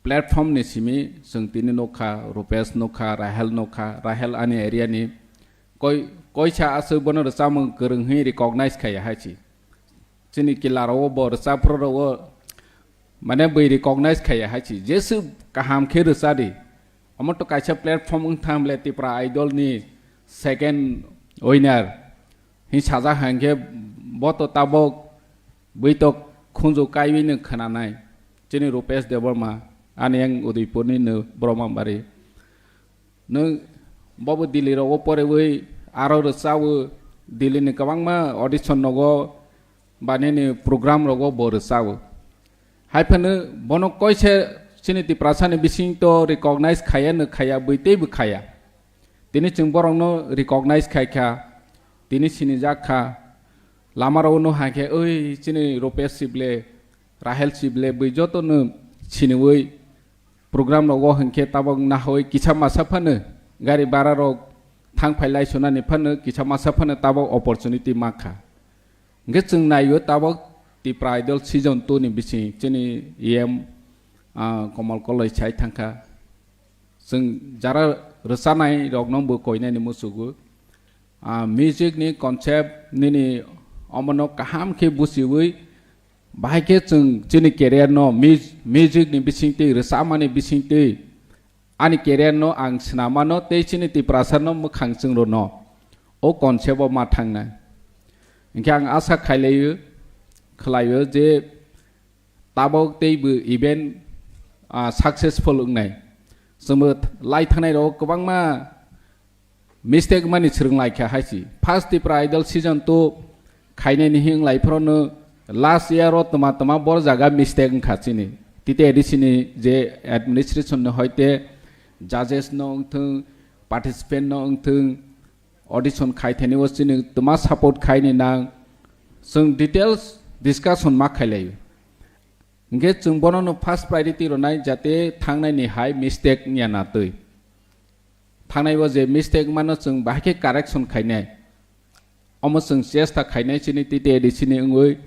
platform ni simi chwng tini nukha, Rupesh nukha, Rahel nukha, Rahel ani area ni koi, koisa aswk bono rwchapmung kwrwng hwnwi recognize khaiya hai si. Chini kila rok o bo rwchapra rok o Mane bwi recognize khaiya hai si, jesu kaham khe rwcha di. Omo to kaisa platform wng thang le Tipra Idol ni second winner hin sajak hang khe bo to tabok bwi to khunju kaiwi no khwnanai. Chini Rupesh Debbarma, ani yang Udaipur ni no Brahmabari. Nwng bobo Delhi rogo porewi aro rwchawo, Delhi ni kwbangma audition rogo ba nini program rogo bo rwchawo. Hai phano bono koise chini Tiprasa ni bising to recognize khaya no khaya, bwi teibo khaya. Tini chwng borokno recognize khai kha, tini sinijak kha. Lama rogo no hai khe, "Oi, chini Rupesh Sible, Rahel Sible," bwi joto no siniwi program rogo hwnkhe tabok nahoi kisa masa phano gari bara rok thang phai lai sunani phano kisa masa phano tabok opportunity mankha. Hwnkhe chwng naio tabok Tipra Idol season two ni bising chini E M, ah, Komal Koloi sai thangkha. Chwng jara rwchanai rokno bo koinani muchugo. Ah, music ni concept nini omono kaham khe buchiwi, bahai khe chwng chini career no mus-, music ni bisingtwi, rwchapmani bisingtwi, ani career no ang swnamano tei chini Tiprasa no mwkhang chwng rwno o concept o ma thangnai. Hwnkhe ang asa khailaio, khwlaio je tabok teibo event, ah, successful wngnai. Chwngbo lai thangnai rok kwbangma mistake mani swrwng lai kha hai si. First Tipra Idol season two khainai ni hing lai phoro no last year o tma tma bor jaga mistake wngkha chini. T T A D C ni je administration no hoite judges no wngthwng, participant no wngthwng, audition khai thani o chini tma support khai ni nang. Chwng details discussion ma khailai. Hwnkhe chwng bono no first priority rwnai jate thangnai ni hai mistake wngya na twi. Thangnai o je mistake mano chwng bahai khe correction khainai. Omo chwng chesta khainai chini T T A D C ni wngwi.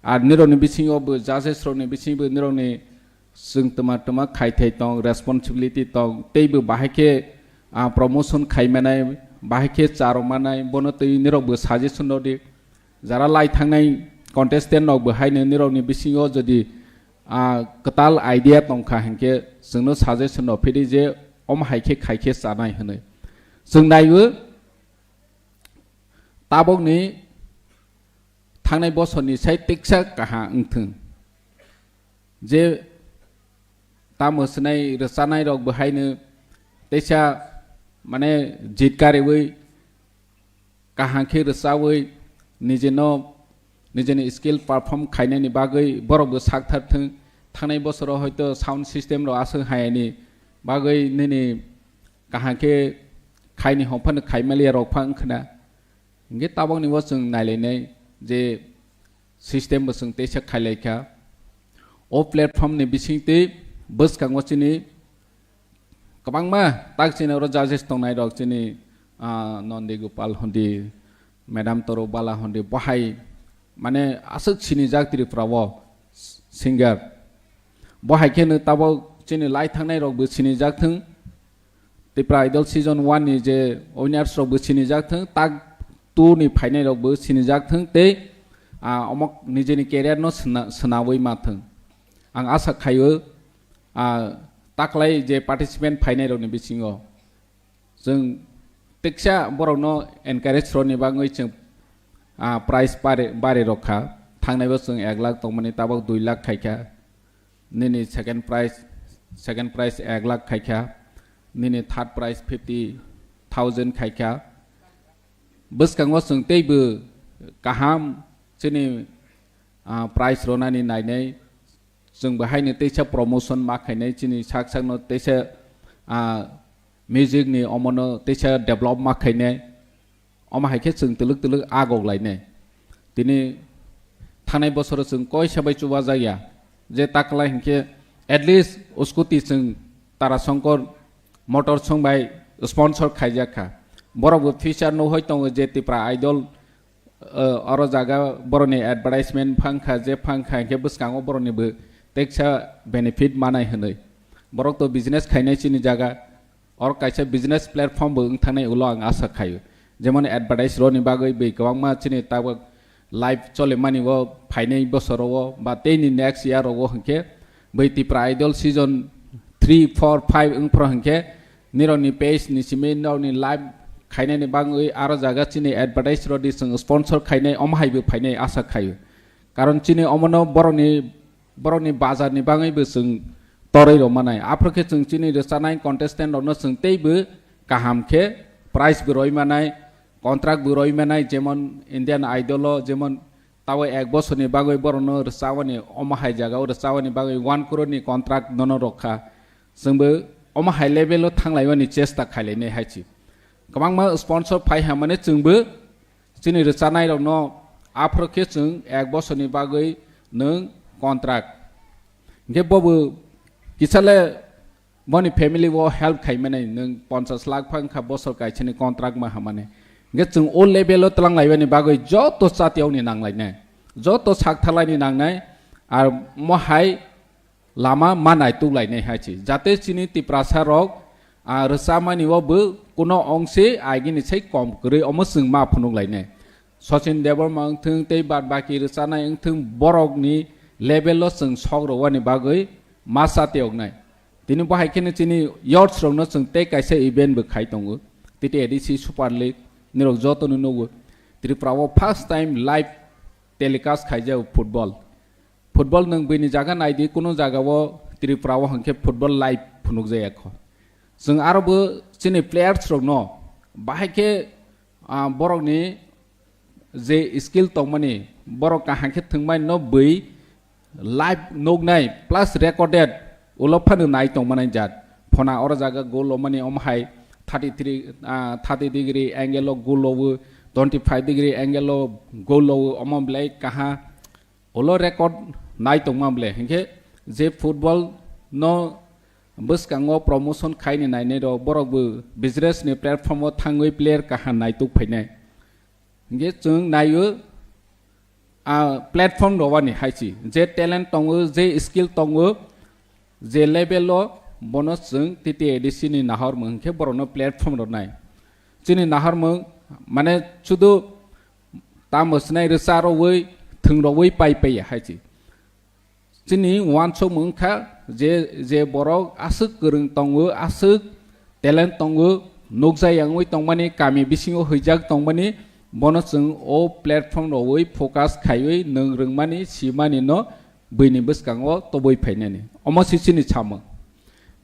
Ar nirokni bisingo bo judges rokni bisingo nirokni chwng tma tma khaithai tong, responsibility tong, teibo bahai khe, ah, promotion khaimanai, bahai khe charwmanai, bono twi nirokbo suggestion rwdi. Jara lai thangnai contestant rokbo haino nirokni bisingo jodi, ah, kwtal idea tongkha hinkhe chwngno suggestion rw phidi je omo hai khe khai khe chanai hwnwi. Chwng naiwi tabokni thangnai bosorni sai tiksa kaha wngthwng. Je tamo swnai rwchanai rokbo haino teisa mane jit kariwi kaham khe rwchawi nijeno, nijeni skill perform khainani bagwi borokbo sak thar thwng. Thangnai bosoro hoito sound system rok aswk hayani bagwi nini kaham khe khaini hongphano khaimaliya rok pha wngkhna. Hingke tabokni bo chwng nailainai je system bo chwng teisa khailaikha. O platform ni bisingtwi bwskango chini kwbangma tak chini oro judges tongnai rok chini, ah, Nondi Gopal hondi, Madam Toro Bala hondi, bohai mane aswk sinijak Tripura o singer. Bohai khe no tabok chini lai thangnai rok bo sinijak thwng. Tipra Idol season one ni je winners rok bo sinijak thwng, tak two ni phainai rok bo sinijak thwng tei, ah, omo nijeni career no sna-, swnawi ma thwng. Ang asa khaio, ah, taklai je participant phainai rok ni bisingo chwng teksa borok no encourage rwni bagwi chwng, ah, prize bari, bari rok kha. Thangnai bo chwng ek lakh tongmani tabok dui lakh khaikha. Nini second prize, second prize ek lakh khaikha, nini third prize fifty thousand khaikha. Bwskango chwng teibo kaham chini, ah, prize ronani nainai, chwng bo haino teisa promotion ma khainai, chini sak sakno teisa, ah, music ni omono teisa develop ma khainai. Omo hai khe chwng twlwk twlwk agok lainai. Tini thanai bosoro chwng koisa bai chubajakya. Je taklai hinkhe at least scooty chwng Tarasongkor Motors song bai sponsor khaijak kha. Borok bo future no hoi tongo je Tipra Idol, eh, oro jaga boroni advertisement phang kha, je phang kha hinkhe bwskango boroni bo teksa benefit manai hwnwi. Borok to business khainai chini jaga. Or kaisa business platform bo wng thangnai ulo ang asa khaio. Jemon advertise roni bagwi bai kwbangma chini tabuk live cholimani o phainai bosoro o ba teini next year o hinkhe Bai Tipra Idol season three, four, five wngphro hinkhe nirokni page ni simi nirokni live khainani bagwi aro jaga chini advertise rodi chwng sponsor khainai omo hai bo phainai asa khaio. Karon chini omono borokni, borokni bazar ni bagwi bo chwng torwi rw manai. Aphro khe chwng chini rwchanai contestant rokno chwng teibo kaham khe prize bo roi manai, contract bo roi manai, jemon Indian Idol o jemon tabo ek bosorni bagwi borokno rwchabani omo hai jagao rwchabani bagwi one crore ni contract nono rwkha. Chwngbo omo hai level o thanglaimani chesta khailainai hai si. Kwbangma sponsor phai hamani chwngbo chini rwchanairokno aphro khe chwng ek bosorni bagwi nwng contract. Hinkhe bobo kisale boni family o help khaimani nwng ponchas lakh phang kha bosor kaisani contract ma hamani. Hinkhe chwng o level o twlang laibani bagwi joto chatiyaoni nanglainai, joto saktharlaini nangnai, ar mohai lama ma naituk lainai hai si. Jate chini Tiprasa rok, ah, rwchamani o bo kuno ongse agini sai kom kwrwi omo chwng ma phunuk lainai. Sachin Debbarma wngthwng tei bad baki rwchanai wngthwng borokni level o chwng sok rwani bagwi ma chatiyoknai. Tini bo hai kheno chini youths rokno chwng tei kaisa event bo khai tongo. T T A D C Super League nirok jotono nugo. Tripura o first time live telecast khaijak football. Football nwng bini jaga naidi, kuno jaga o Tripura o hwnkhe football live phunukjaya kho. Chwng aro bo chini players rokno bahai khe, ah, borokni je skill tongmani, borok kaham khe thwngmani no bui live nuknai plus recorded ulo phano nai tongmani jat. Phona oro jaga goal lomani omo hai thirty three, ah, thirty degree angle o goal lowo, twenty five degree angle o goal lowo, omo belai kaha ulo record nai tongma belai. Hinkhe je football no bwskango promotion khaini nainai rok, borok bo business ni platform o thangwi player kaha naituk phainai. Hinkhe chwng naio, a, platform rwani hai si. Je talent tongo, je skill tongo, je level o bono chwng T T A D C ni nahor mung hinkhe borokno platform rwnai. Chini nahor mung mane sudu tamo sinai rwcha rwui, thwng rwui pai paiya hai si. Chini uansukmung wngkha je, je borok aswk kwrwng tongo, aswk talent tongo, nukjak yangwi tongmani, kami bisingo huijak tongmani, bono chwng o platform rwui focus khaiwi nwng rwngmani, simani no buini bwskango tobwi phainani. Omo se chini samung.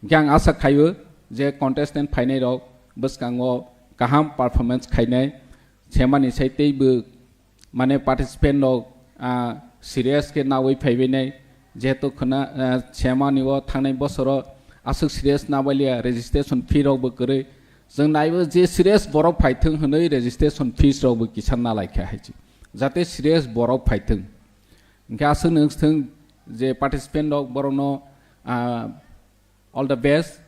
Hinkhe ang asa khaio je contestant phainai rok bwskango kaham performance khainai, semani sai teibo mane participant rok, ah, serious khe nawi phaibainai, jehetu khwna, ah, semani o thangnai bosoro aswk serious nabailiya, registration fee rok bo kwrwi. Chwng naibo je serious borok phaithwng hwnwi registration fees rok bo kisa nalaikha hai si. Jate serious borok phaithwng. Hinkhe aswk nwng thwng je participant rok borokno, ah, all the best.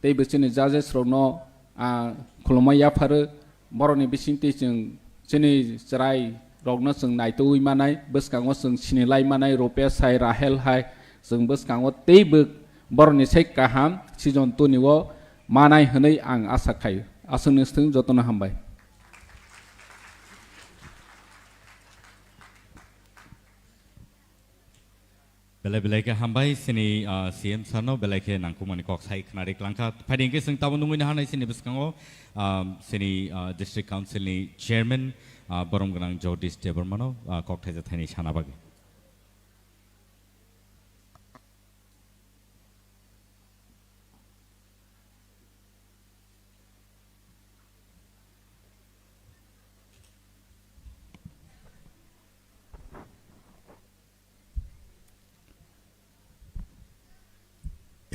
Tei bo chini judges rokno, ah, khulumma yapharo. Borokni bisingtwi chwng chini chwrai rokno chwng naitugwi manai, bwskango chwng sinilai manai, Rupesh hai, Rahel hai, chwng bwskango teibo borokni sai kaham season two ni o manai hwnwi ang asa khaio. Aswkno swng jotono hambai. Belai belai khe hambai chini, ah, C M sir no belai khe nangkukmani kok sai khwnari klangkha. Phaidi hwnkhe chwng tabuk nungwi naharnai chini bwskango, ah, chini, ah, District Council ni Chairman, ah, borom gwnang Jagdish Debbarma no, ah, kok thaisa thaini sana bagwi.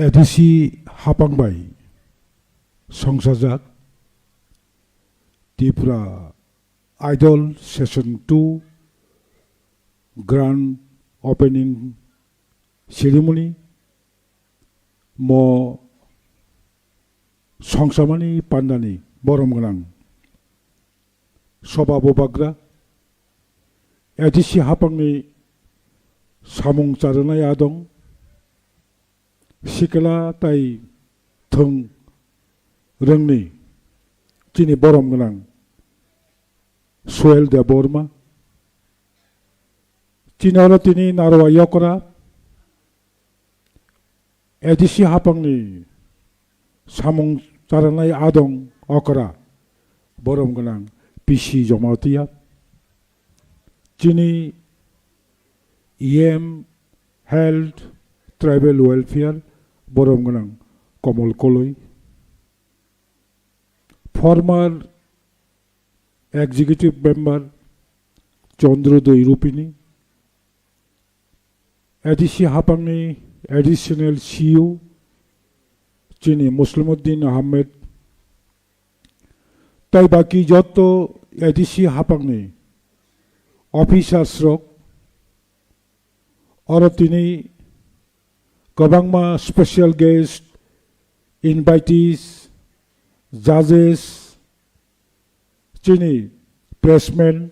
A D C hapang bai songsajak Tripura Idol Season two Grand Opening Ceremony mo songsamani pandani borom gwnang soba bubagra A D C hapangni samung charwnai adong sikla tai thwng rwngni chini borom gwnang Suel Debbarma, chini oro tini Narwa Yokra, A D C hapangni samung charanai adong okra borom gwnang P C Jamatia, chini E M Health Tribal Welfare borom gwnang Komol Koloi, former Executive Member Chandrodoi Rupini, A D C hapangni Additional C E O chini Muslimuddin Ahmed, tai baki jotto A D C hapangni officers rok, oro tini kwbangma special guest, invitees, judges, chini pressmen,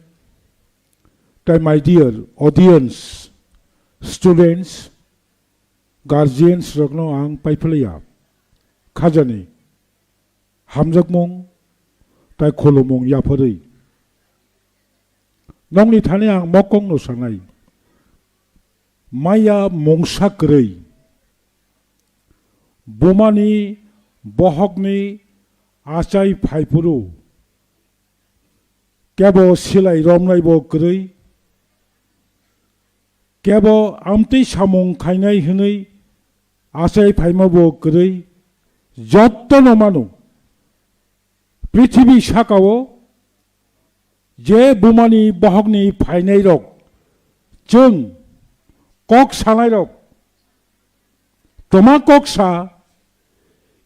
tai my dear audience, students, guardians rokno ang paiphlaiya khajani hamjakmung tai khulumung yapharwi. Nokni thani ang mokongno sanai. Maya mungsa kwrwi. Bumani bohokni achai phaiphuru. Kebo silai romnai bo kwrwi. Kebo amtwi samung khainai hwnwi achai phaima bo kwrwi. Jottono mano. Prithibi sakao je bumani bohokni phainai rok, chwng kok sanai rok, toma kok sa,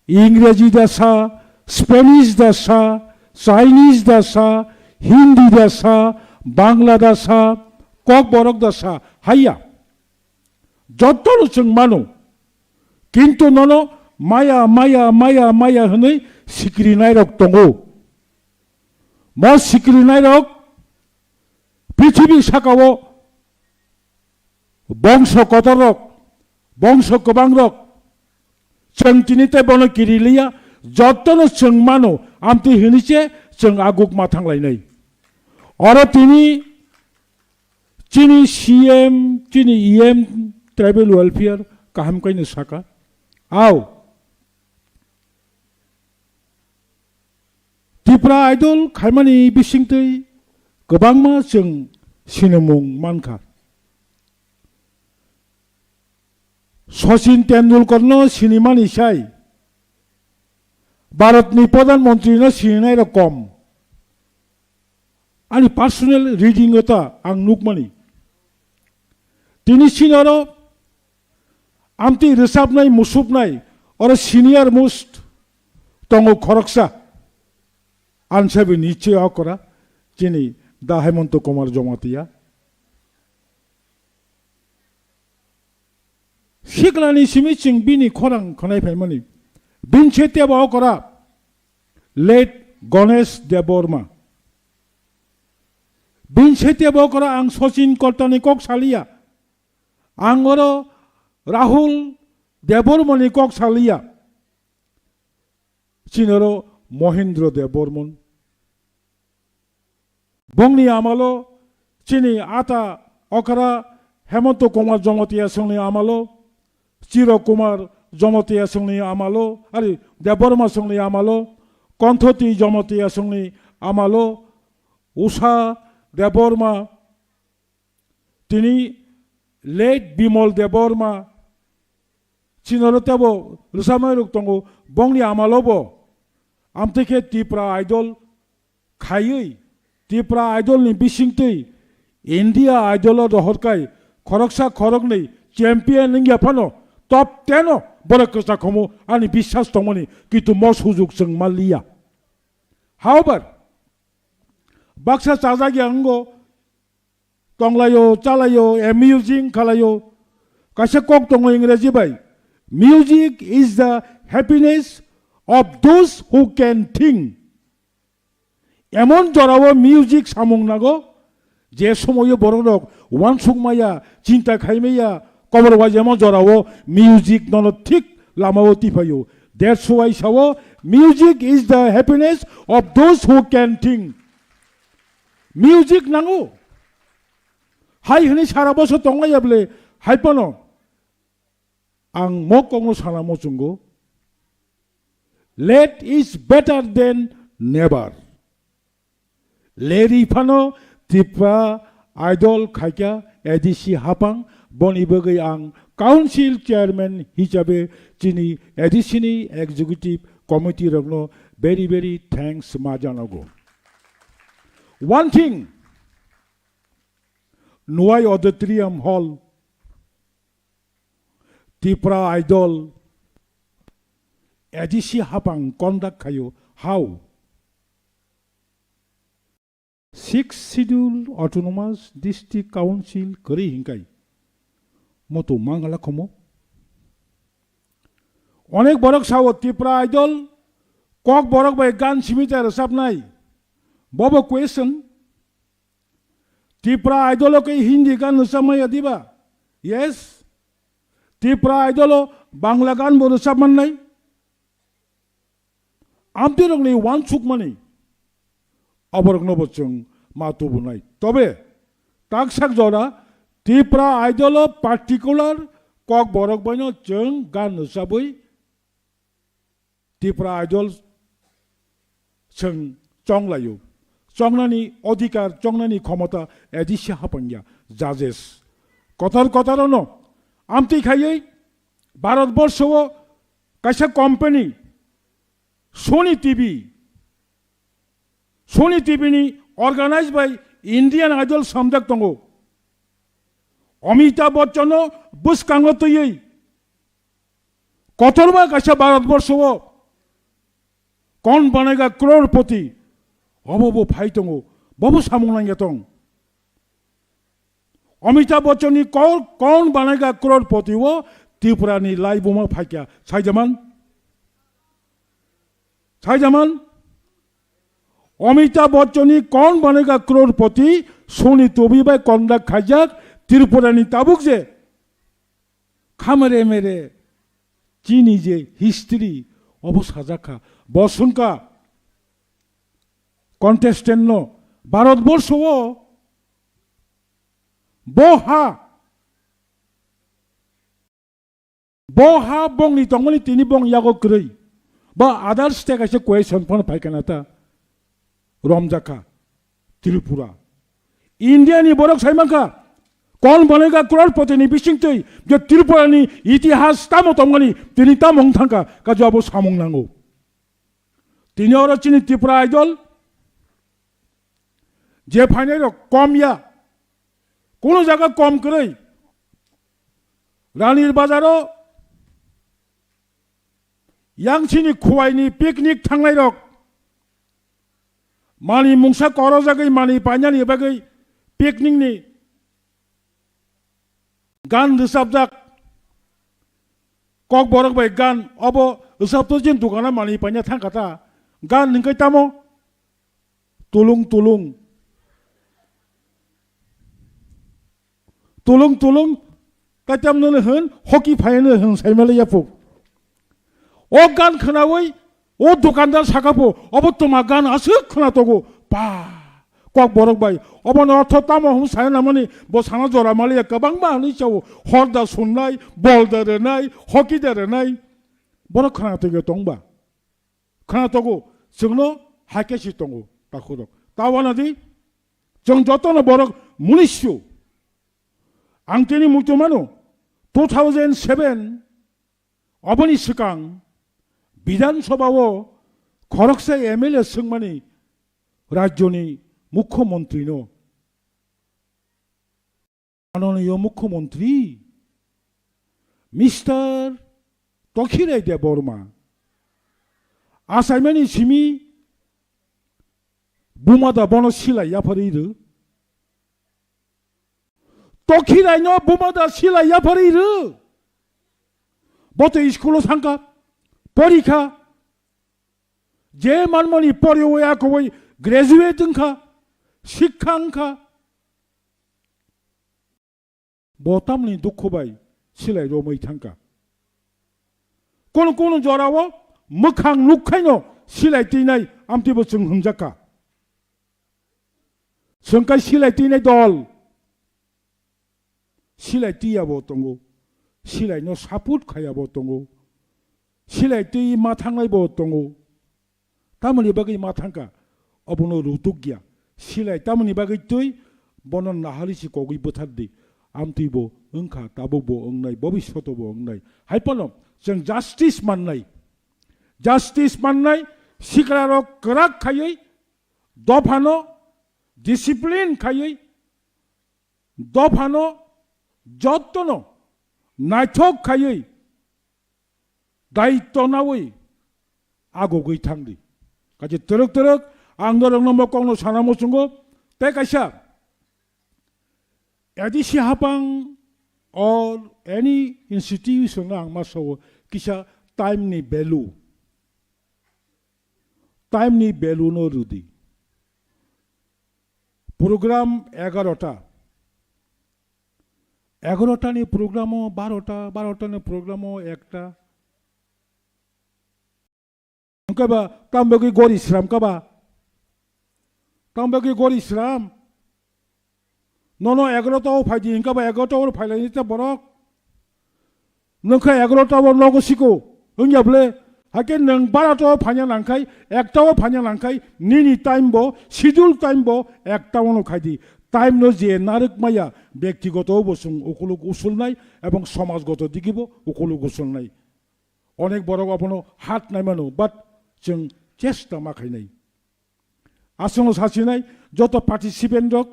Ingreji da sa, Spanish da sa, Chinese da sa, Hindi da sa, Bangla da sa, kok borok da sa, haiya. Jottono chwng mano. Kintu nono maya, maya, maya, maya hwnwi sikirinairok tongo. Mo sikirinairok prithibi sakao bongso kotorrok, bongso kwbangrok, chwng tini tei bono kiriliya, jottono chwng mano, amtwi hwnwi se chwng aguk ma thanglainai. Oro tini chini C M, chini E M, tribal welfare kaham kaino saka. Au. Tipra Idol khaimani bisingtwi kwbangma chwng sinimung mankha. Sachin Tendulkarno sinimani sai Bharatni Pradhan Mantrino sininairok kom. Ani personal reading o ta ang nukmani. Tini sinaro amtwi rwchapnai, musupnai, oro senior most tongo khoroksa. Ansabi niche okora, chini Da Hemanta Kumar Jamatia. Siklani simi chwng bini khorang khwnai phaimani. Bini se tebo okora, late Ganesh Debbarma. Bini se tebo okora ang Sachin Kortani kok saliya. Ang oro Rahul Debbarmani kok saliya. Chini oro Mohindra Debbarman. Bongni amalo chini ata okra Hemanta Kumar Jamatia songni amalo, Chiro Kumar Jamatia songni amalo, ari Debbarma songni amalo, Konthoti Jamatia songni amalo, Usha Debbarma, tini late Bimal Debbarma, chinoro tebo rwchapnai rok tongo, bongni amalo bo amtwi khe Tipra Idol khaiwi, Tipra Idol ni bisingtwi India Idol o rohorkai khoroksa khoroknwi champion wngya phano top ten o borok kwchak khomo ani biswas tongmani, kintu mo sujuk chwng manliya. However, baksa chajak ya wngo, tonglaio, chalaio, amusing khalaio. Kaisa kok tongo Ingreji bai, "Music is the happiness of those who can think." Emon jorao music samung nago, je somoyo bororok uansukmaya, chinta khaimaya, kobor waijamo jorao music nono thik lamao tiphaio. That's why sao, "Music is the happiness of those who can think." Music nango. Hai hwnwi sara bosor tonglaiya bwle, hai phano Ang mo kokno sana muchungo, late is better than never. Leri phano Tipra Idol khaikha A D C hapang, boni bagwi ang council chairman hisabe chini A D C ni executive committee rokno very, very thanks ma janago. One thing, Nwai Auditorium Hall, Tipra Idol, A D C hapang conduct khaio. How? Sixth Schedule Autonomous District Council kwrwi hinkai. Moto mangala khomo. Onek borok sao Tipra Idol, kok borok bai gan simi ta rwchapnai. Bobo question. Tipra Idol o khe Hindi gan rwchapmaya diba? Yes. Tipra Idol o Bangla gan bo rwchap mannai. Amtwi rokni wansukmani aborokno bo chwng ma tubunai. Tobe taksak jora Tipra Idol o particular kok borok baino chwng gan rwchabwi Tipra Idol chwng chonglaio. Chongnani odhikar, chongnani khomota A D C hapangya, judges. Kotor kotor ono amtwi khaiwi Bharat borsho o kaisa company Sony T V, Sony T V ni organized by Indian Idol samjak tongo. Amitabh Bachchan no bwskango twiwi kotorma kaisa Bharat borsho o kon banega crorepoti obo bo phai tongo, bobo samung nangya tong. Amitabh Bachchan ni kor-, kon banega crorepoti o Tripura ni laibuma phaikya. Saijaman? Saijaman? Amitabh Bachchan ni kon banega crorepoti Sony T V bai conduct khaijak Tripura ni tabuk je khamere mere chini je history obo sajak kha. Bo swngkha contestant no Bharat borsho o bo ha, bo ha bongni tongmani tini bong yago kwrwi. Ba others te kaisa question phano phaikha na ta romjakha Tripura. India ni borok sai mankha kon banega crorepoti ni bisingtwi je Tripura ni itihas tamo tongmani tini tamo wng thangkha kajo abo samung nango. Tini oro chini Tripura Idol je phainai rok kom ya, kuno jaga kom kwrwi. Ranir bazaro yang chini khuwaini picnic thangnai rok mani mungsa korojagwi mani painani bagwi picnic ni gan rwchapjak. Kok borok bai gan obo rwchapto jin dukana mani paina thangkha ta. Gan hingkai tamo tulung tulung. Tulung tulung, kaitam no hwn, hoki phai no hwn, saimale yapuk. O gan khwnawi, o dukandar saka pho, obo tuma gan aswk khwna togo, pa, kok borok bai, obo no ortho tamo hwn saya namani, bo sana jora maliya kwbangma hwnwi chao, hor da sunnai, bol da rwnai, hoki da rwnai, borok khwna togo tongba. Khwna togo, chwngno hai khe si tongo, takhurok. Ta wana di, chwng jotono borok munisyo. Ang tini muitu mano, two thousand seven, oboni swkang, Bidhan Sabha o khoroksa M L A swngmani rajyoni mukhyamantri no. Mananiyo Mukhyamantri, Mister Tokhirai Debbarma, achaimani simi buma da bono silai yapharwi rw. Tokhirai no buma da silai yapharwi rw. Bo to school o thangkha, porikha, je manmani poriwi akowi graduate wngkha, sikha wngkha. Bo tamni dukhu bai silai romwi thangkha. Kunu kunu jorao mwkhang nukhaino silai twinai amtwibo chwng hwnjakha. Chwng kai silai twinai dol. Silai twiya bo tongo. Silai no support khaya bo tongo. Silai twi ma thangnai bo tongo. Tamoni bagwi ma thangkha, obono rutuk ya. Silai tamoni bagwi twi bono nahali si kogwi bwthar di. Amtwi bo wngkha, tabuk bo wngnai, bobishoto bo wngnai. Hai phano chwng justice mannai. Justice mannai, sikla rok kwrak khaiwi, dophano discipline khaiwi, dophano jottono naithok khaiwi, daitto nawi agugwi thangdi. Kaisa twrwk twrwk ang norokno mo kokno sana muchungo, tei kaisa A D C hapang or any institution ang ma sao kisa time ni value, time ni value no rwdi. Program egarota, egarota ni program o barota, barota ni program o ekta. Hwnkhe ba, tamo bagwi gori sram kha ba? Tamo bagwi gori sram? Nono egarota o phaidi hwnkhe ba, egarota o phailai ni ta borok. Nwng khe egarota o nogo siko, wngya bwle? Hakhe nwng barota o phaina nangkhai, ekta o phaina nangkhai, nini time bo, schedule time bo ekta o no khaidi. Time no je narwk maya, byaktigoto bo chwng ukuluk usulnai, ebong somajgoto digi bo ukuluk usulnai. Onek borok abono hat naimano, but chwng chesta ma khainai. Aswkno sachinai, joto participant rok,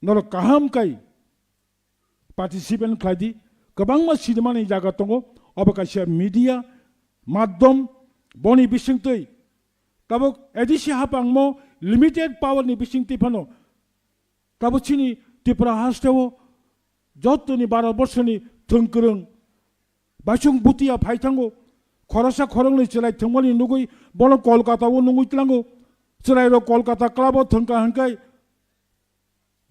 norok kaham kai participant khlai di. Kwbangma sinimani jaga tongo, obo kaisa media madhyam, boni bisingtwi tabuk A D C hapangmo limited power ni bisingtwi phano tabuk chini Tripura hasteo jotoni Bharat borshoni thwngkwrwng baisong butiya phai thango. Khoroksa khoroknwi chwrai thwngmani nugwi bono Kolkata o nungwi tlango. Chwrairok Kolkata club o thwngkha hwnkhe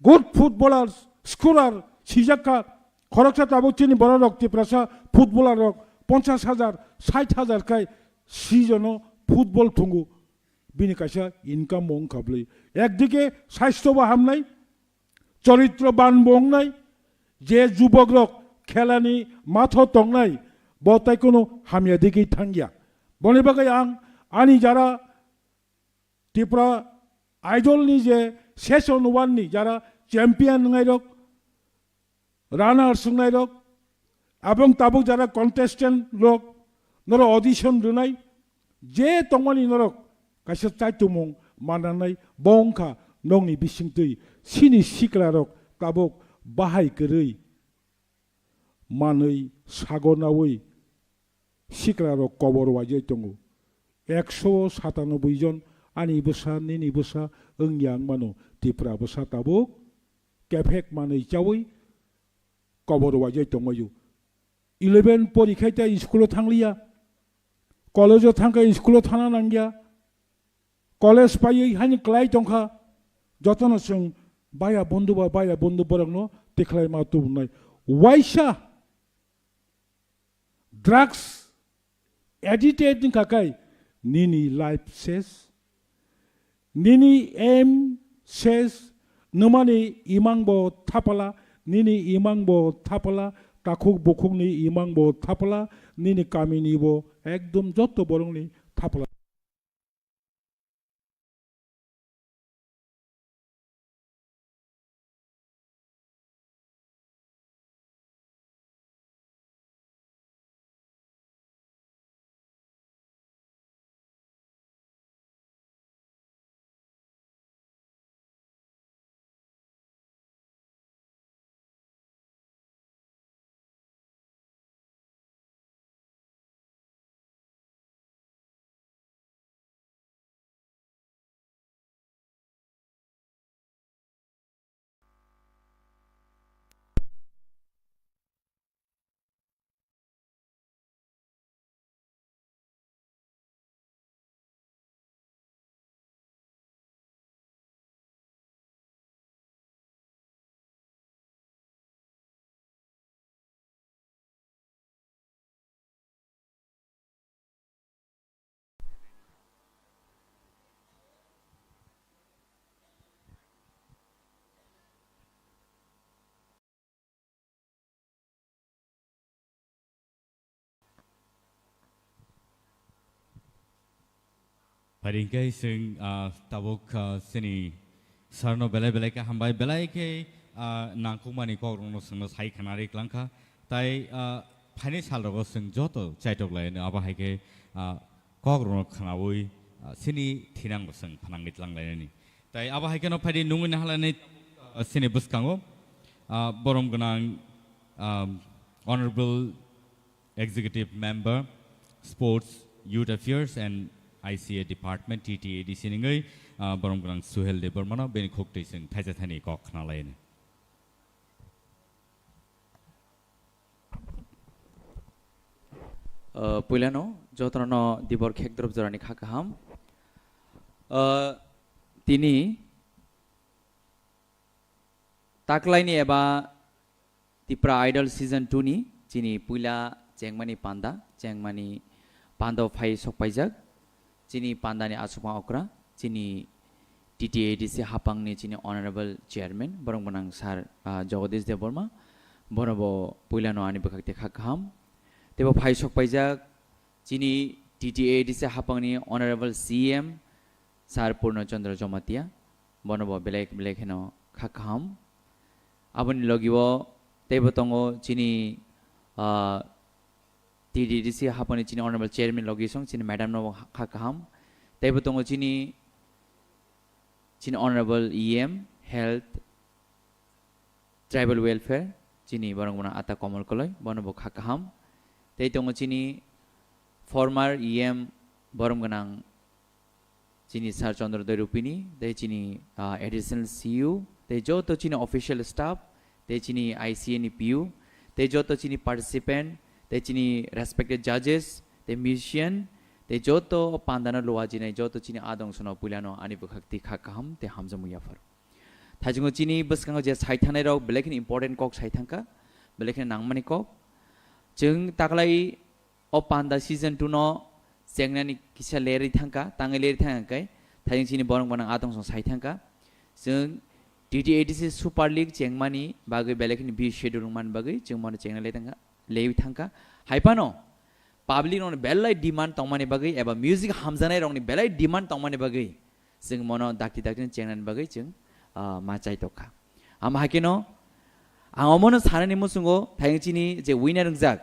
good footballer, scorer sijak kha. Khoroksa tabuk chini bororok Tiprasa footballer rok ponchash hajar, sait hajar khai season o football thwngo. Bini kaisa income bo wngkha bwlwi. Ekdike saisto bo hamnai, choritro ban bo wngnai, je jubok rok khelani matho tongnai, bo tai kono hamya digwi thangya. Boni bagwi ang ani jara Tripura Idol ni je season one ni jara champion wngnai rok, runners wngnai rok, abong tabuk jara contestant rok, noro audition rwnai, je tongmani norok kaisa chaitumung mananai, bo wngkha nokni bisingtwi chini sikla rok tabuk bahai kwrwi manwi sago nawi sikla rok kobor waijai tongo. Ekso satanoboi jon ani bwsa, nini bwsa wngya wngmano Tripura bwsa tabuk kephek manwi chawi kobor waijai tongmaio. Eleven porikhai tei school o thangliya, college o thangkhe school o thana nangya, college paiwi haino klai tongkha, jotono chwng baya bondhu ba baya bondhu borokno tikhlai ma tubunai. Waisa drugs addicted wngkha khe nini life ses, nini aim ses, nwmani imang bo thapala, nini imang bo thapala, takhuk bukhukni imang bo thapala, nini kamini bo ekdom jotto borokni thapala. Phaidi hwnkhe chwng, ah, tabuk, ah, chini sir no belai belai khe hambai, belai khe, ah, nangkukmani kokrokno chwngno sai khna ri klangkha. Tai, ah, phaini salrogo chwng joto chaitok lainai, abo hai khe, ah, kokrokno khnaui, ah, chini thinangbo chwng phnangwi tlang lainani. Tai abo hai kheno phaidi nungwi nahalani, ah, chini bwskango, ah, borom gwnang, ah, Honorable Executive Member, Sports, Youth Affairs and I C A Department, T T A D C ningwi, ah, borom gwnang Suhel Debbarmano bini khuk twi chwng thaisa thani kok khna lainai. Uh, puilano jotono dibor khekdrop jorani kha kaham. Uh, tini taklaini eba Tipra Idol Season two ni chini puila chengmani panda, chengmani panda phai sokpaijak. Chini pandani asukma okra, chini T T A D C hapangni chini Honorable Chairman, borok gwnang Sir, ah, Jagadish Debbarma, bono bo puilano ani bwkhak tei kha kaham. Tei bo phai sokpaijak chini T T A D C hapangni Honorable C M, Sir Purno Chandra Jamatia, bono bo belai belai kheno kha kaham. Aboni logi o teibo tongo chini, ah, T T D C haponi chini Honorable Chairman logi song chini madam no kha kaham. Teibo tongo chini, chini Honorable E M Health Tribal Welfare, chini borok gwnang Ata Komol Koloi, bono bo kha kaham. Tei tongo chini former E M borom gwnang chini Sir Chandra Doi Rupini, tei chini, ah, Additional C U, tei joto chini official staff, tei chini I C A ni P U, tei joto chini participant, tei chini respected judges, tei musician, tei joto pandano luwa jinai joto chini adong sono puilano ani bwkhak twi kha kaham tei hamjakmung yaphar. Thaichungo chini bwskango je sai thangnai rok belai kheno important kok sai thangkha, belai kheno nangmani kok. Chwng taklai o panda season two no chengnani kisa lerwi thangkha, tangwi lerwi thangkha khe, thaichung chini borok gwnang atong song sai thangkha. Chwng T T A D C Super League chengmani bagwi belai kheno B schedule wngmani bagwi chwng bono chengna le thangkha, lewi thangkha. Hai phano public rokni belai demand tongmani bagwi eba music hamjaknai rokni belai demand tongmani bagwi chwng mono dakti dakti chengnani bagwi chwng, ah, ma chai tokha. Ama hakeno ang omono sanani muchungo thayung chini je winner wngjak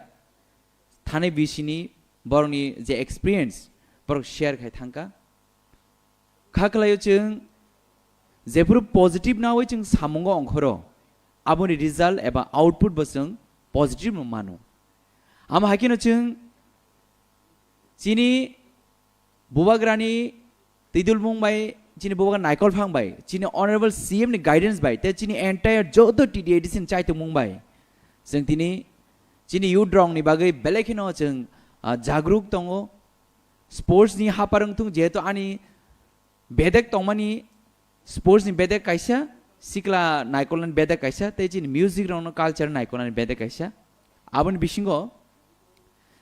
thani bisini borokni je experience borok share khai thangkha. Kha khlaio chwng jephuru positive nawi chwng samungo ongkhoro aboni result eba output bo chwng positive no mano. Ama hakeno chwng chini Bubagrani twidulmung bai, chini bubagra Naikol Phang bai, chini Honorable C M ni guidance bai, tei chini entire joto T T A D C ni chaitokmung bai, chwng tini chini youth rokni bagwi belai kheno chwng, ah, jagruk tongo. Sports ni hapar wngthung, jehetu ani bedek tongmani sports ni bedek kaisa, sikla naikolnani bedek kaisa, tei chini music rokno culture naikolnani bedek kaisa. Aboni bisingo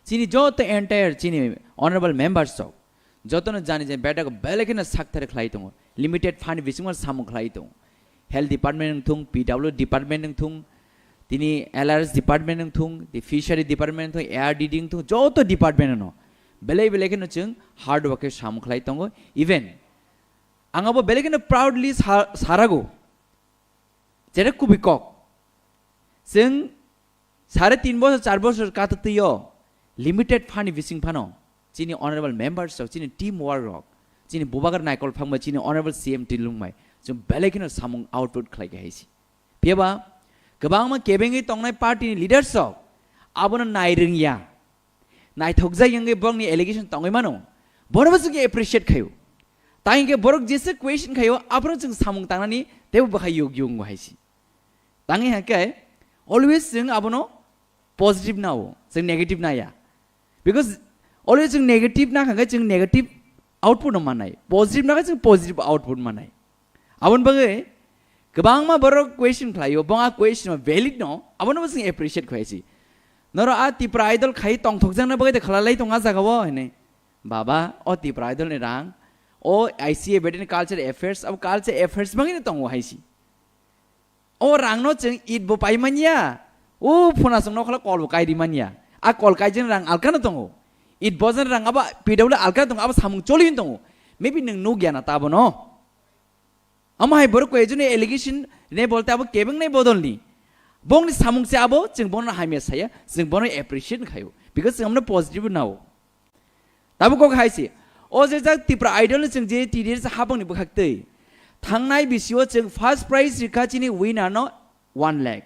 chini joto entire chini honorable members rok jotono jani jani bedek belai kheno sakthar khlai tongo, limited fund bisingo samung khlai tongo. Health department wngthung, P W department wngthung, tini L R S department wngthung, the fishery department wngthung, A R D D wngthung, joto department no belai belai kheno chwng hard work khe samung khlai tongo. Even ang abo belai kheno proudly sa-, sarago, jere kubui kok. Chwng sare tin bosor, char bosor kata twi o limited fund ni bising phano chini honorable members rok, chini team work rok, chini bubagra Naikol Phang bai, chini honorable C M Tilung bai chwng belai kheno samung output khlai khe hai si. Phiya ba kwbangma kebengwi tongnai party ni leaders rok abono nai rwngya. Naithokjak wngwi borokni allegation tongwi mano. Bono bo chwng appreciate khaio. Tai hwnkhe borok jesa question khaio, abono chwng samung tangnani teibo bwkhai yug yungo hai si. Tangwi hwnkhe always chwng abono positive nao, chwng negative naya. Because always chwng negative na hwnkhe chwng negative output no mannai. Positive na hwnkhe chwng positive output mannai. Aboni bagwi kwbangma borok question khlaio, bong a question valid no, abono bo chwng appreciate khlai si. Noro a Tipra Idol khai tongthokjakna bagwi de khalalai tong a jagao hwnwi. Baba, o Tipra Idol ni rang, o I C A bedeni culture affairs, abo culture affairs bagwi no tongo hai si. O rangno chwng it bo pai manya, o phunasong nokhola kol bo kai ri manya. A kol kaijani rang alkano tongo. It bojani rang abo P W alkano tongo, abo samung choli tongo. Maybe nwng nukya na ta abono. Amo hai borok koi joni allegation ne bolte abo kebeng nai bodol ni. Bongni samung se abo, chwng bono hamya saya, chwng bono appreciate khayo. Because chwng amno positive nao. Tabuk kok hai se. O je jak Tipra Idol ni chwng je T D S habang ni bwkhak twi. Thangnai bisio chwng first prize rikha chini winner no one lakh.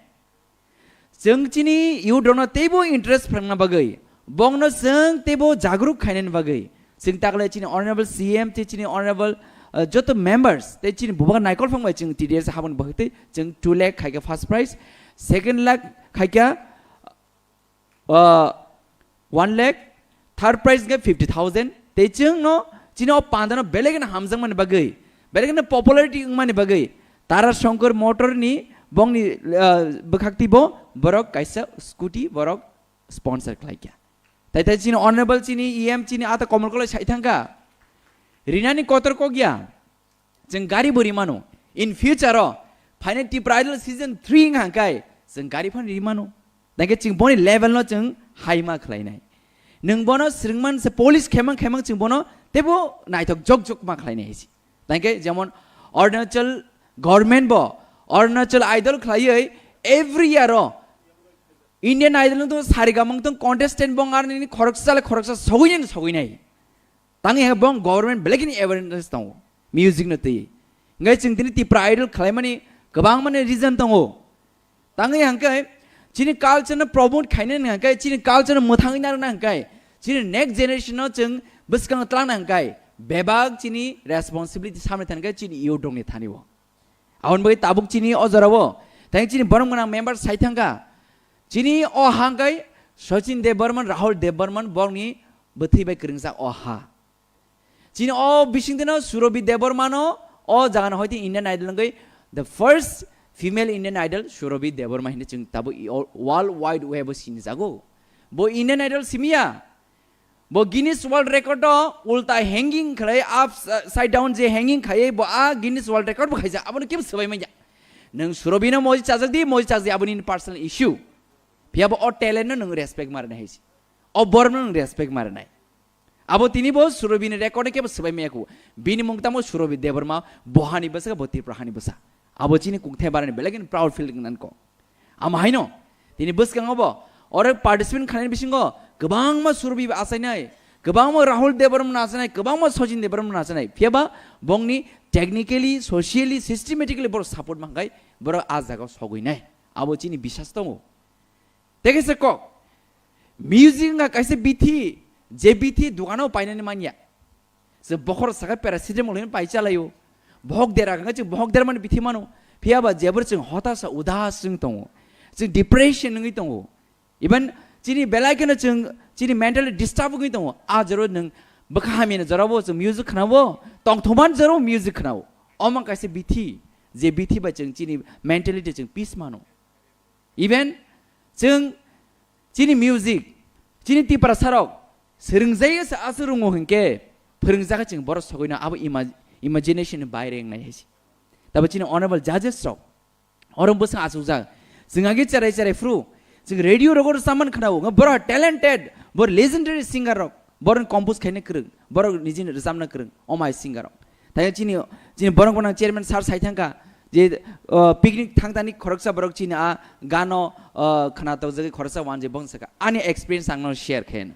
Chwng chini youth rokno teibo interest phrwngna bagwi, bongno chwng teibo jagruk khainani bagwi, chwng takle chini honorable C M tei chini honorable, uh, joto members tei chini bubagra naikol phang bai chwng T D S habang ni bagwi tei chwng two lakh khaikha first prize, second lakh khaikha, uh, one lakh, third prize hwnkhe fifty thousand. Tei chwngno chini o pandano belai kheno hamjakmani bagwi, belai kheno popularity wngmani bagwi Tara Shankar Motor ni bongni, uh, bwkhak twibo borok kaisa scooty borok sponsor khlaikha. Tai tai chini honorable chini E M chini ata Komol Kolai sai thangkha. Rinani kotor kokya. Chwng gari bo rimano. In future o phainai Tipra Idol season three wng hangkai chwng gari phan rimano. Tangke chwng boni level no chwng hai ma khlainai. Nwng bono swrwngman se polish khemang khemang chwng bono teibo naithok jok jok ma khlainai hai se. Tangke jemon Arunachal government bo Arunachal Idol khlaiwi every year o Indian Idol no to sarigamang tong contestant bong ar nini khoroksa le khoroksa sogwi nai sogwi nai. Tangwi hwnba bong government belai kheno awareness tongo music no twi. Hwnkhe chwng tini Tipra Idol khlaimani kwbangmani reason tongo. Tangwi hwnkhe chini culture no promote khainani hwnkhe, chini culture no mwthangwi narwkna hwnkhe, chini next generation no chwng bwskango twlangna hwnkhe bebak chini responsibility samni thani khe chini youth rokni thani o. Aboni bagwi tabuk chini o jorao tei chini borok gwnang member sai thangkha. Chini o ha hwnkhe Sachin Debbarman, Rahul Debbarman borokni bwthwi bai kwrwngjak o ha. Chini o bisingtwino Surabhi Debbarmano o jagano hoite Indian Idol wngwi the first female Indian Idol Surabhi Debbarma hinwi chwng tabuk i o world wide web o sinijago. Bo Indian Idol simiya. Bo Guinness World Record o ulta hanging khlai upside down je hanging khaiwi bo a Guinness World Record bo khaijak. Abono kebo swbai manya. Nwng Surabhino moji chajak di, moji chajak di, aboni personal issue. Phiya bo o talent no nwng respect ma rwnai hai se. O borok no nwng respect ma rwnai. Abo tini bo Surabhini record no kebo swbai maya kho. Bini mung tamo Surabhi Debbarma, bo hani bwsa, bo Tripura hani bwsa. Abo chini kungthai barani belai kheno proud feel nang ko. Amo haino, tini bwskango bo, oro participant khlaini bisingo kwbangma Surabhi achainai, kwbangma Rahul Debbarma achainai, kwbangma Sachin Debbarma achainai. Phiya ba bongni technically, socially, systematically borok support mankhai, borok a jagao sogwinai. Abo chini bisas tongo. Tei kaisa kok, music wngkha kaisa bithi, je bithi dukano painani manya. Je bokhorok saka paracetamol hinwi pai chalaio. Bohok dera wngkha, chwng bohok dermani bithi mano. Phiya ba jebor chwng hotasa udas wng tongo. Chwng depression wngwi tongo. Even chini belai kheno chwng chini mentally disturb wngwi tongo. A joro nwng bwkha hamyani jorabo chwng music khnabo, tongthokmani jorabo music khnabo. Omo kaisa bithi, je bithi bai chwng chini mentality chwng peace mano. Even chwng chini music, chini Tiprasarok swrwngjaiya se aswk rwngo hinkhe, phwrwngjak chwng borok sogwino abo ima-, imagination ni baire wngnai hai se. Tabo chini honorable judges rok, oro bwswng achukjak. Chwng agi cherai cherai phuru, chwng radio rogo rwchapmani khnao, wngkha borok talented, borok legendary singer rok. Borok compose khaina kwrwng, borok nijini rwchapna kwrwng, omai singer rok. Tei chini, chini borok gwnang chairman sir sai thangkha je, uh, picnic thangtani khoroksa borok chini a gano, uh, khna tokjagwi khoroksa wanjwi bong sakha. Ani experience ang no share khayan.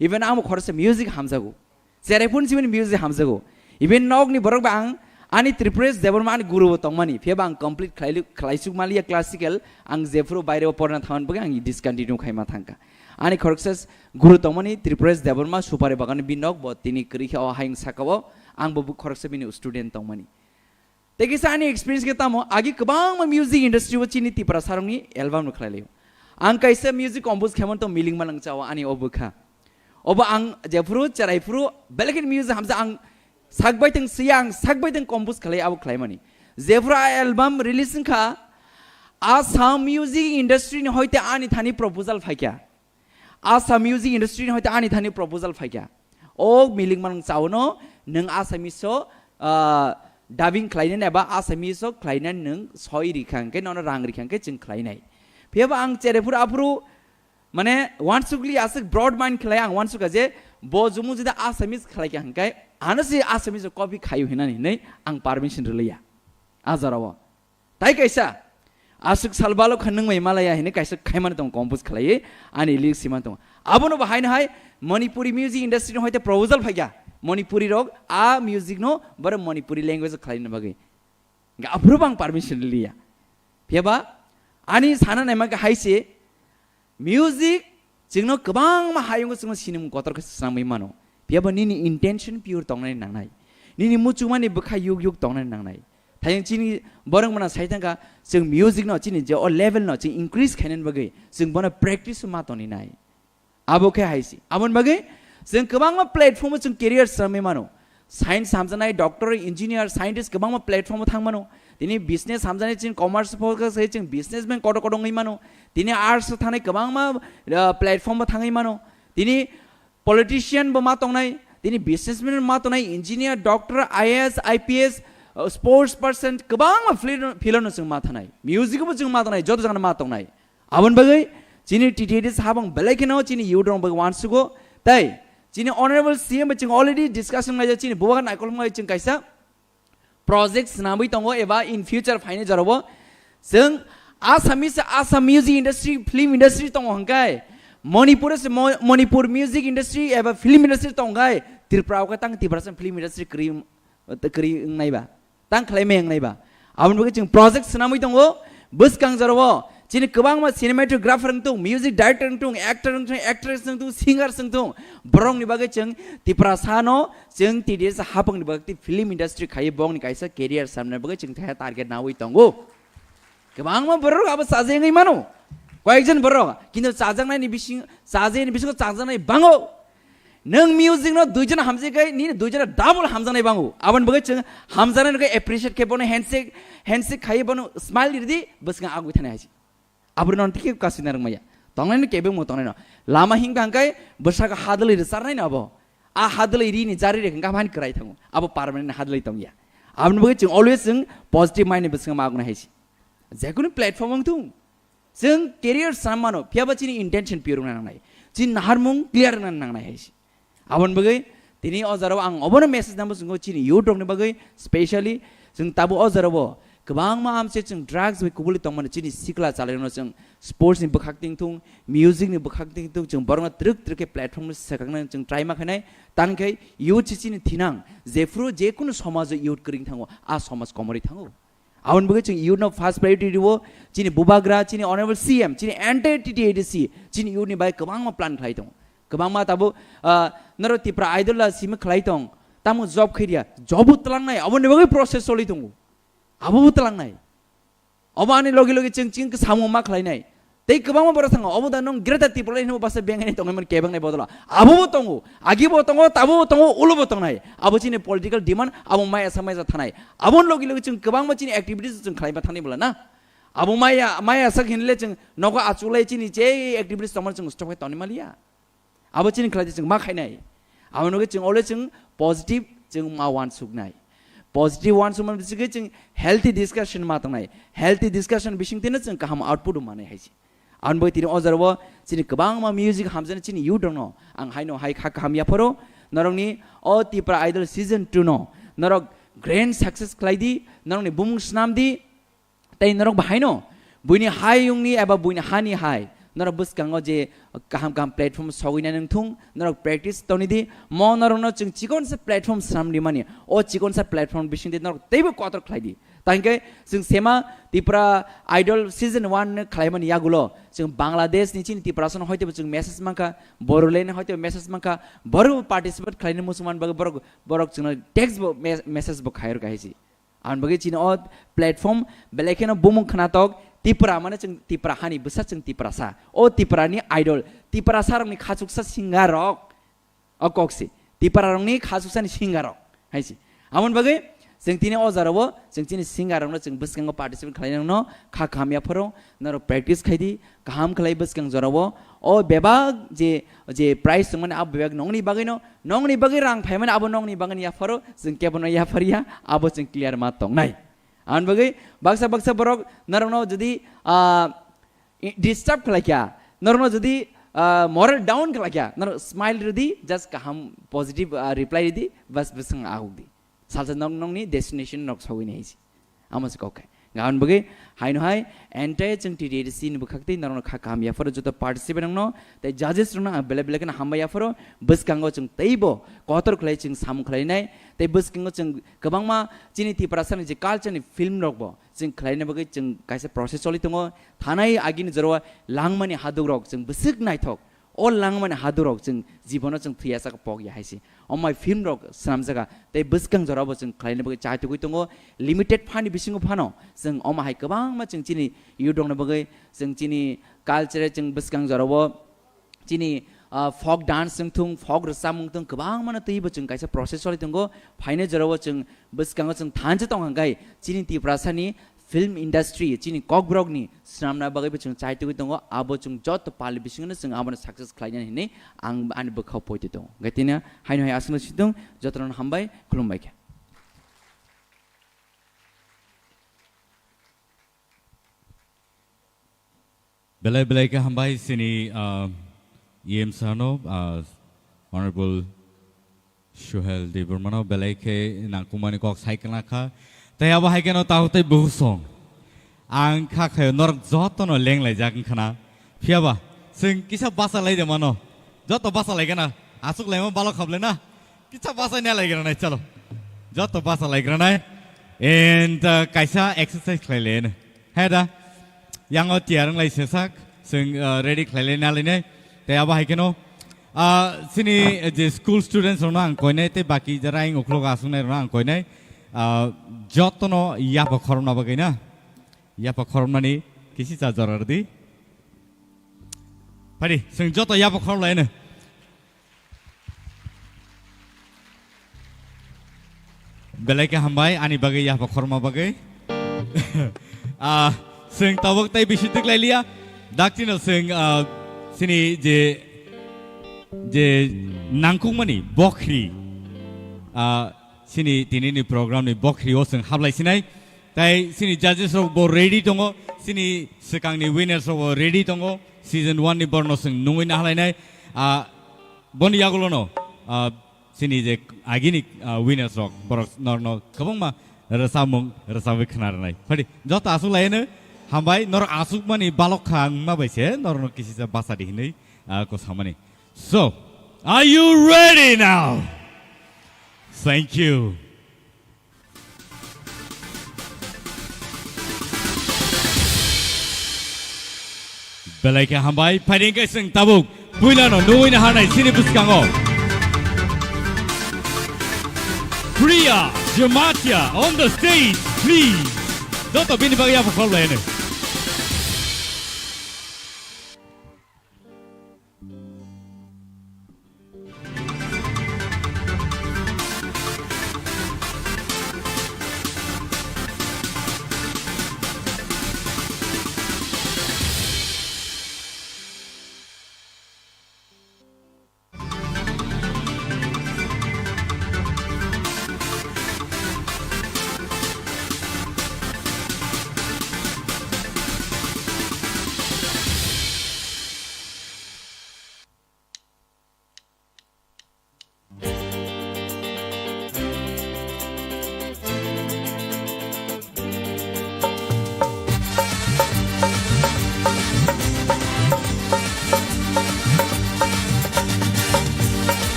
Even ang bo khoroksa music hamjago. Cherai phun chimani music hamjago. Even nokni borok ba ang ani Tripuresh Debbarma ani guru bo tongmani. Phiya ba ang complete khlai, khlaisuk maliya classical. Ang jephuru baire o porna thangmani bagwi ang discontinue khaima thangkha. Ani khoroksa guru tongmani Tripuresh Debbarma Supari Bagan ni binok bo tini kwrwi khe o hayung saka o ang bo khoroksa bini student tongmani. Tei kisa ani experience khe tamo agi kwbangma music industry o chini Tipra sarongni album no khlai laio. Ang kaisa music compose khaimani to miling malang chao ani o bwkha. Obo ang jephuru cherai phuru belai kheno music hamsa ang sakbai tong siya ang sakbai tong compose khlai abo khlaimani. Jephuru a album release wngkha Assam music industry ni hoite ani thani proposal phaikha. Assam music industry ni hoite ani thani proposal phaikha. O miling malang chaono nwng Assamese o, ah, dubbing khlainani eba Assamese o khlainani nwng soi rikha hwnkhe nono rang rikha hwnkhe chwng khlainai. Phiyaba ang cherai phuru aphuru mane wansukli aswk broad mind khlai ang wansukha je bo jumu jeda Assamese khlaikha hwnkhe Ano se Assamese copy khayu hinani hinwi ang permission rwliya. A jorao. Tai kaisa, aswk sal balo kha nwng mai malaya hinwi kaisa khaimani tong compose khlaiwi ani lyrics simani tong. Abono bo haino hai Manipuri music industry no hoite proposal phaikha. Manipuri rok a music no boro Manipuri language khlaina bagwi. Hingke aphuru bang permission liya. Phiyaba ani sana naima khe hai se music chwngno kwbangma hayungo chwngno sinimung kotor khe swnamwi mano. Phiyaba nini intention pure tongnani nangnai. Nini muchungmani bwkha yuk yuk tongnani nangnai. Thayung chini borok mano sai thangkha chwng music no chini je o level no chwng increase khainani bagwi chwng bono practice ma tongni nai. Abo khe hai se. Aboni bagwi chwng kwbangma platform o chwng career swnamwi mano. Science hamjaknai, doctor, engineer, scientist kwbangma platform o thang mano. Tini business hamjaknai chwng commerce focus khai chwng businessman kotor kotor wngwi mano. Tini arts o thangnai kwbangma, ah, platform o thangwi mano. Tini politician bo ma tongnai, tini businessman ma tongnai, engineer, doctor, I A S, I P S, ah, sports person kwbangma field, field o chwng ma thangnai. Music bo chwng ma tongnai, joto jagano ma tongnai. Aboni bagwi chini T T A D C habang belai kheno chini youth rok bagwi wansugo. Tai chini honorable C M bai chwng already discussion ngai chini bubagra naikol wngwi chwng kaisa project swnamwi tongo eba in future phainai jorao chwng Assamese, Assam music industry, film industry tongo hwnkhe Manipur se Mo-, Manipur music industry eba film industry tongo hwnkhe Tripura o khe tang Tiprasa film industry kwrwi, kwrwi wngnai ba. Tang khlai mai wngnai ba. Aboni bagwi chwng project swnamwi tongo. Bwskang jorao chini kwbangma cinematographer wng tung, music director wng tung, actor wng tung, actress wng tung, singer wng tung. Borokni bagwi chwng Tiprasa no chwng T D S hapangni bagwi film industry khaiwi bongni kaisa career samna bagwi chwng thaya target nawi tongo. Kwbangma borok abo chajai wngwi mano. Koyekjon borok, kintu chajaknaini bising, chajaini bisingo chajaknai bango. Nwng music no duijon hamjai khai, nini duijon double hamjaknai bango. Aboni bagwi chwng hamjaknai no khe appreciate khe bono handshake, handshake khai bono smile ridi, bwswkang agwi thani hai se. Aboni non tike kasui narwk maya. Tongnai no kebeng mo tongnai no. Lama hingka hingkai bwswk hadwlwi rwcharnai no abo. A hadwlwi rini jari rek hingka hani kwrai thango. Abo permanent hadwlwi tongya. Aboni bagwi chwng always chwng positive mind ni bwswkang ma agwi hai se. Jekunu platform wng thung. Chwng career sam mano, phiyaba chini intention pure wngna nangnai. Chini naharmung clear wngna nangnai hai se. Aboni bagwi tini o jorao ang obono message nangbo chwngkho chini youth rokni bagwi, specially chwng tabuk o jorao kwbangma amse chwng drugs bai kubuli tongmani chini sikla chalairokno chwng sports ni bwkhak tingthung, music ni bwkhak tingthung, chwng borokno twrwk twrwk khe platform no swkaknani chwng try ma khainai. Tangkhe youth se chini thinang, jephru jekunu somajo youth kwrwng thango, a somaj komorwi thango. Aboni bagwi chwng youth no first priority rwo, chini bubagra, chini honorable C M, chini entire T T A D C, chini youth ni bai kwbangma plan khlai tongo. Kwbangma tabuk, ah, norok Tipra Idol la simi khlai tong, tamo job khairiya, job bo twlangnai, aboni bagwi process choli tongo. Abo bo twlangnai. Obo ani logi logi chwng chini samung ma khlainai. Tei kwbangma borok thango, obo da nwng Greater Tipraland hinwi bwsa bengaini tongwi mani kebengni bodolo. Abo bo tongo, agi bo tongo, tabo bo tongo, ulo bo tongnai. Abo chini political demand, abo maya sa maya sa thanai. Aboni logi logi chwng kwbangma chini activities chwng khlaiba thangni bwla na. Abo maya, maya sak hinle chwng nogo achuklai chini je activities tongmani chwng stop khai tongni maliya. Abo chini khlai chwng ma khainai. Abo nugwi chwng always chwng positive chwng ma wansuknai. Positive wansukmani bisingtwi chwng healthy discussion ma tongnai. Healthy discussion bisingtwino chwng kaham output manai hai se. Aboni bagwi tini o jorao chini kwbangma music hamjaknai chini youth rokno ang haino hai kha kaham yapharo norokni o Tipra Idol season two no norok grand success khlai di, norokni bumung snam di, tei norok bo haino buini hayungni eba buini hani hai norok bwskango je kaham kaham platform sogwina nang thung, norok practice toni di, mo norokno chwng chikonsa platform snam di mani, o chikonsa platform bisingtwi norok teibo kotor khlai di. Tangkhe chwng sema Tipra Idol season one no khlaimani yagulo chwng Bangladesh ni chini Tiprasa no hoite bo chwng message mankha, Bodoland ni hoite bo message mankha, borok bo participate khlaina muchungmani bagwi borok, borok chwngno text bo me-, message bo khairok hai se. Aboni bagwi chini o platform belai kheno bumung khnatok Tipra mane chwng Tipra hani bwsa chwng Tiprasa. O Tipra ni idol, Tiprasa rokni khachuksa singer rok. O kok se. Tipra rokni khachuksani singer rok hai se. Aboni bagwi chwng tini o jorao chwng chini singer rokno chwng bwskango participate khlai nangno kha kaham yapharo norok practice khai di, kaham khlai bwskang jorao o bebak je, je prize tongmani abo bebak nongni bagwino, nongni bagwi rang phaimani abo nongni bagwini yapharo chwng kebono yaphariya abo chwng clear ma tongnai. Aboni bagwi baksa baksa borok norokno jodi, ah, i-, disturb khlaikha, norokno jodi, Ah, moral down khlai kha, norok smile rwdi, just kaham positive, ah, reply rwdi, bas bwswng ahuk di. Salsa nok nokni destination nok sogwi nai si. Amo se kok khe. Gahan bagwi haino hai entire chwng T T A D C ni bwkhak tei norokno kha kaham yapharo joto participant rokno tei judges rokno ang belai belai kheno hambai yapharo. Bwskango chwng teibo kotor khlai chwng samung khlainai tei bwskango chwng kwbangma chini Tiprasani je culture ni film rokbo chwng khlaina bagwi chwng kaisa process choli tongo. Thanai agini jora langmani hadukrok chwng bwswk naithok. O langmani hadukrok chwng jibono chwng thwiya saka pok ya hai se. Omai film rok swnamjaka tei bwskang jorabo chwng khlaina bagwi chai tugwi tongo. Limited phani bisingo phano chwng omo hai kwbangma chwng chini youth rokni bagwi chwng chini culture chwng bwskang jorabo chini, ah, folk dance wng thung, folk rwchapmung thung, kwbangmano twibo chwng kaisa process choli tongo. Phainai jorao chwng bwskango chwng thansa tong hwnkhe chini Tiprasani film industry, chini kokborokni swnamna bagwibo chwng chai tugwi tongo. Abo chwng joto pal bisingono chwng abono success khlainani hinwi ang ani bwkhao poito tongo. Hwnkhe tini haino hai aswkno situng, jotono hambai, khulumbai khe. Belai belai khe hambai chini, ah, E M sir no, ah, Honorable Suhel Debbarma no belai khe nangkukmani kok sai khna kha. Tei abo hai kheno tahu tei buhusong. Ang kha khayo norok jotono lenglaijak wngkha na. Phiyaba chwng kisa basa lai de mano. Joto basa lai gana. Aswk laima balok khable na. Kisa basa nya lai gana nai chalo. Joto basa lai gana nai. And, uh, kaisa exercise khlai le. He da. Yango tiyar wng lai sesak. Chwng, uh, ready khlai le na lai nai. Tei abo hai kheno, ah, chini je school students rokno ang koinai tei baki jara ayang ukhulok aswknai rokno ang koinai, ah, jotono yapha khorokna bagwi na, yapha khoroknani kisi cha jora rwdi. Phadi, chwng joto yapha khorok laino. Belai khe hambai ani bagwi yapha khorma bagwi. Ah, chwng tabuk tei bisi twk lai liya. Daktino chwng, ah, chini je, je nangkukmani bokhri, ah, chini tinini program ni bokhri o chwng hablai sinai. Tai chini judges rok bo ready tongo, chini swkangni winners rok bo ready tongo. Season one ni borno chwng nungwi nahalainai. Ah, boni yagulono, ah, chini je agini, ah, winners rok, borok norno kwbangma rwchapmung rwchapwi khna rwnai. Phadi, joto aswk laino hambai, norok aswkmani balok kha wngma bai se norokno kisisa basa di hinwi, ah, ko samani. So, are you ready now? Thank you. Belai khe hambai, phaidi hwnkhe chwng tabuk puilano nugwi naharnai chini bwskango. Priya Jamatia on the stage, please. Joto bini bagwi yapha khorlaino.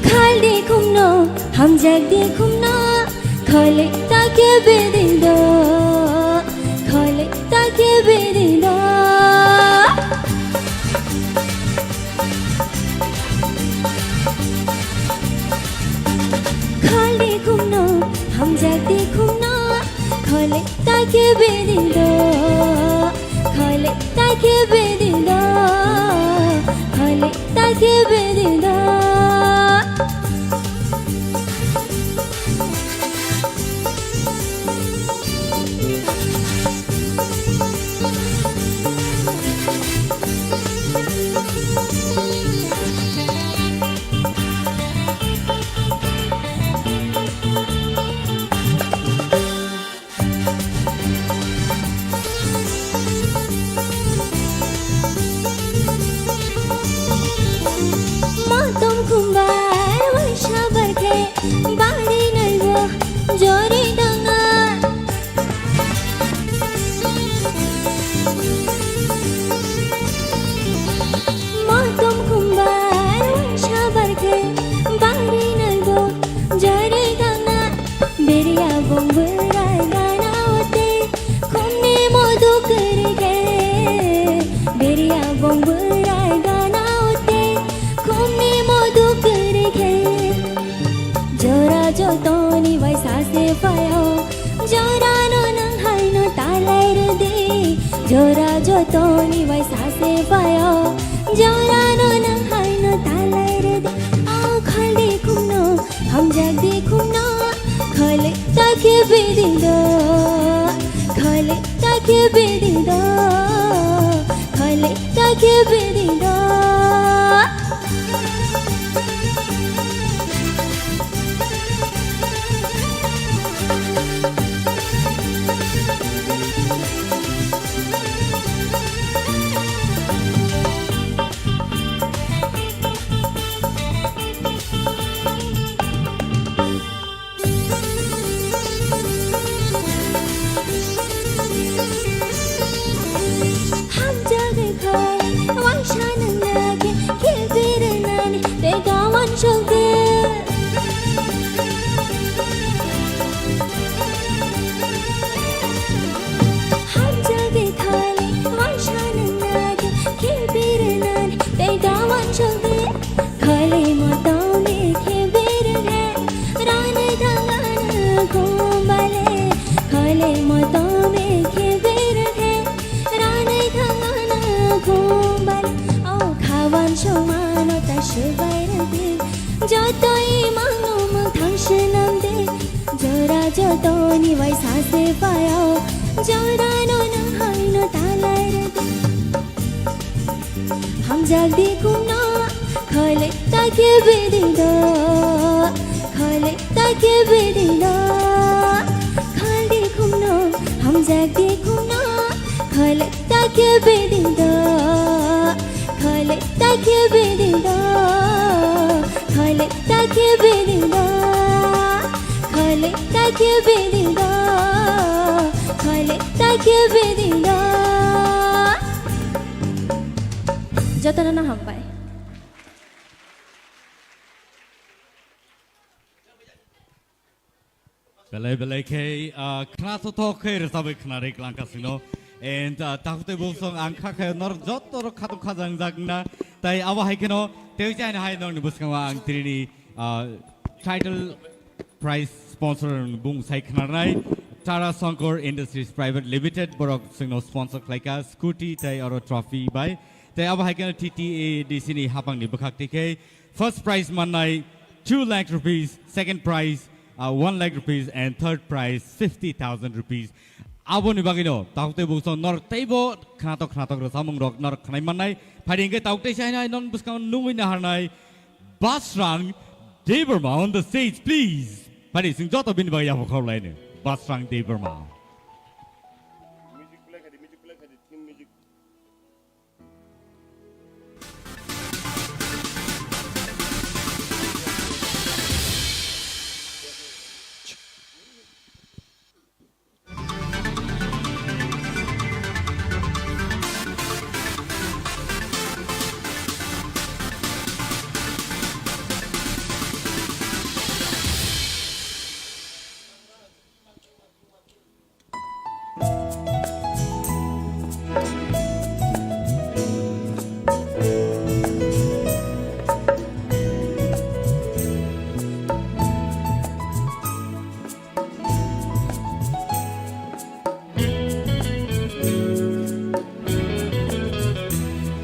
Khal di khumno, hamjak di khumno, khole ta ke bedin do, khole ta ke bedin do. Khal di khumno, hamjak di khumno, khole ta ke bedin do, khole ta ke bedin do, khole ta ke bedin do. Jora jotoni bai sase phaio, jorano nang haino talai rwdi. O khaldi khumno, hamjakdi khumno, khalai ta khe bidi do, khalai ta khe bidi do, khalai ta khe bidi do. Hamjagwi khlai, uaisa nwng nake, khilbiri nani, tei gawan sokdi. Hamjagwi khlai, uaisa nwng nake, khilbiri nani, tei gawan sokdi. Khalai motom khe biri khe, rani thangana khumbale. Khalai motom khe biri khe, rani thangana khumbale. O khawan somano ta swbai rwdi, jotoi mangno mwthang swnamdi. Jora jotoni bai sase phaio, jorano nang haino talai rwdi. Hamjakdi khumno, khalai ta khe bidi do, khalai ta khe bidi do. Khaldi khumno, hamjakdi khumno, khalai ta khe bidi do, khalai ta khe bidi do, khalai ta khe bidi do, khalai ta khe bidi do, khalai ta khe bidi do. Jotono no hambai. Belai belai khe, ah, khna thothok khe rwchabwi khna rwklang kasingno. And, ah, takhuk tei buksong ang kha khe norok joto rok khatung khajang jak na. Tai abo hai kheno tei chai hai norokni bwskango ang tini, ah, title prize sponsor bung sai khnarnai Tara Sankar Industries Private Limited, borok chwngno sponsor khlaika scooty tei oro trophy bai. Tei abo hai kheno T T A D C ni hapangni bwkhak tikhe first prize mannai two lakh rupees, second prize, uh, one lakh rupees and third prize fifty thousand rupees. Aboni bagwino takhuk tei buksong norok teibo khnatok khnatok rwchapmung rok norok khnai mannai. Phaidi hwnkhe takhuk tei sainai non bwskango nungwi naharnai Basrang Debbarma on the stage, please. Phaidi chwng joto bini bagwi yapha khorlaino. Basrang Debbarma.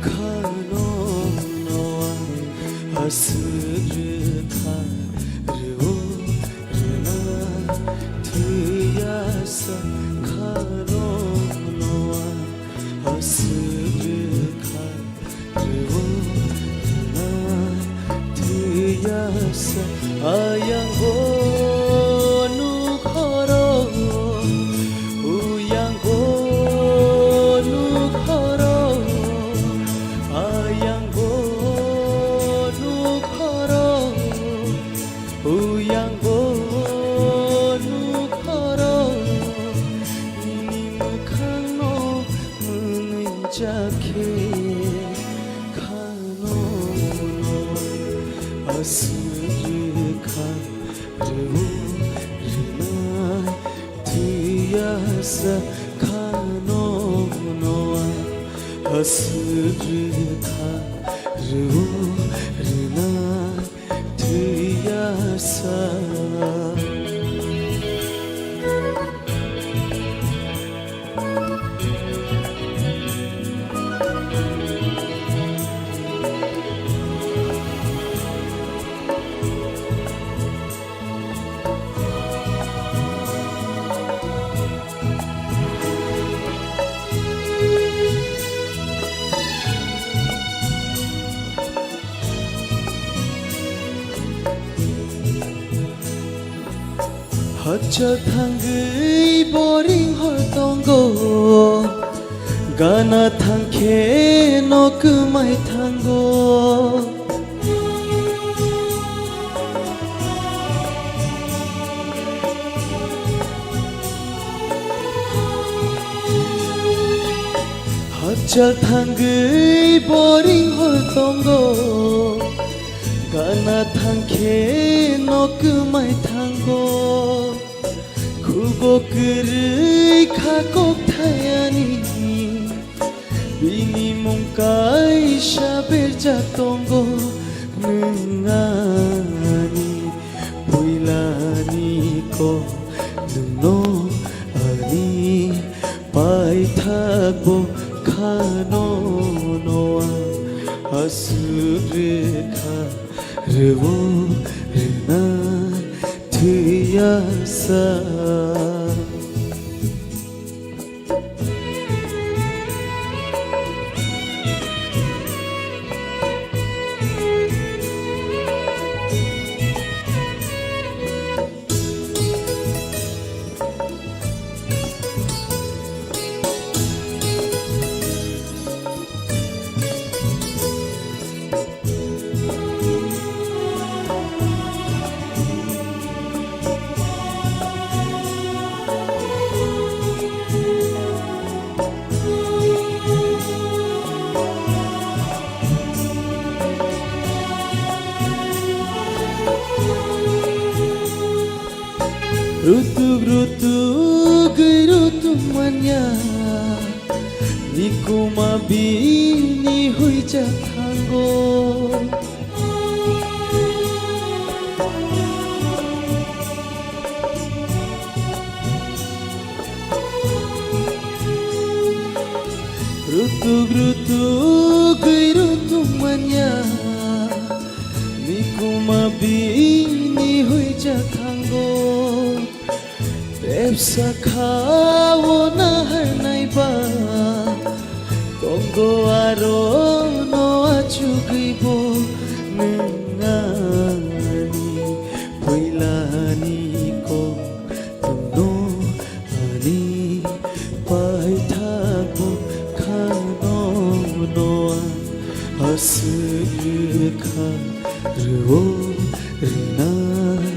Khano noa aswk rwkha rwo rwna thwiya sa khano noa aswk rwkha. Thwiyasa ayang bo nukhoro, uyang bo nukhoro, ayang bo nukhoro, uyang bo nukhoro, nini mwkhangno mwnwi jakhe. Khano no aswk rwkha rwo rwna thwiyasa khano no aswk rwkha rwo rwna thwiyasa. Hachal thangwi boring hor tongo, gana thangkhe no kwmai thango. Hachal thangwi boring hor tongo, gana thangkhe no kwmai thango. Khugo kwrwi kha kok thayani, bini mung kaisa berjak tongo nwng ani. Puilani kok nwngno ani paithakbo khano no ang aswk rwkha rwo rwna thwiya sa. Rutuk rutuk gwi rutuk manya, nikuma bini huijak thango. Rutuk rutuk gwi rutuk manya, nikuma bini huijak thango. Bebsa kha o naharnai ba, tongo aro no achugwi bo nwng ani puilani kok nwngno ani paithakbo khano no ang aswk rwkha rwo rwnai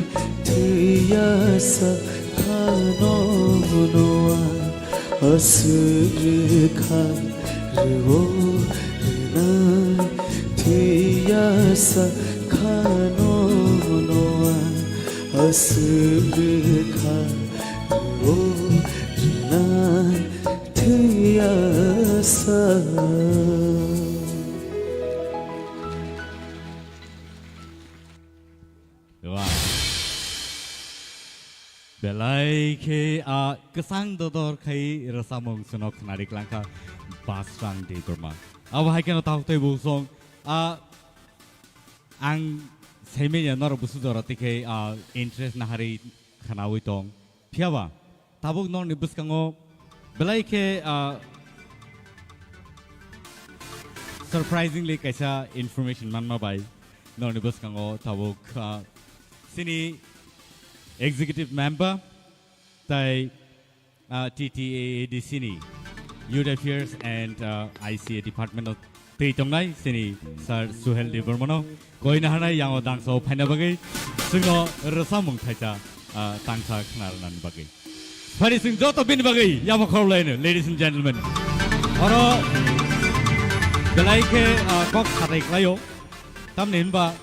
thwiya sa khano no ang aswk rwkha rwo rwnai thwiya sa khano no ang aswk rwkha rwo rwnai thwiya sa. Wow. Belai khe, ah, kwchang dodor khai rwchapmung chwngno khwnari klangkha Basrang Debbarma. Abo hai kheno tabuk tei bosong, ah, ang saimanya norok busu jora tikhe, ah, interest naharwi khwnawi tong. Phiyaba tabuk norokni bwskango belai khe, ah, surprisingly kaisa information manma bai norokni bwskango tabuk, ah, chini executive member tai, ah, T T A A D C ni Youth Affairs and, ah, I C A department o twi tongnai chini Sir Suhel Debbarmano koi naharnai yango dangsa o phaina bagwi chwngno rwchapmung thaisa, ah, tangsa khna rwnani bagwi. Phari chwng joto bini bagwi yapha khorokhlaino, ladies and gentlemen. Oro belai khe, ah, kok satai khlaio. Tamni hinba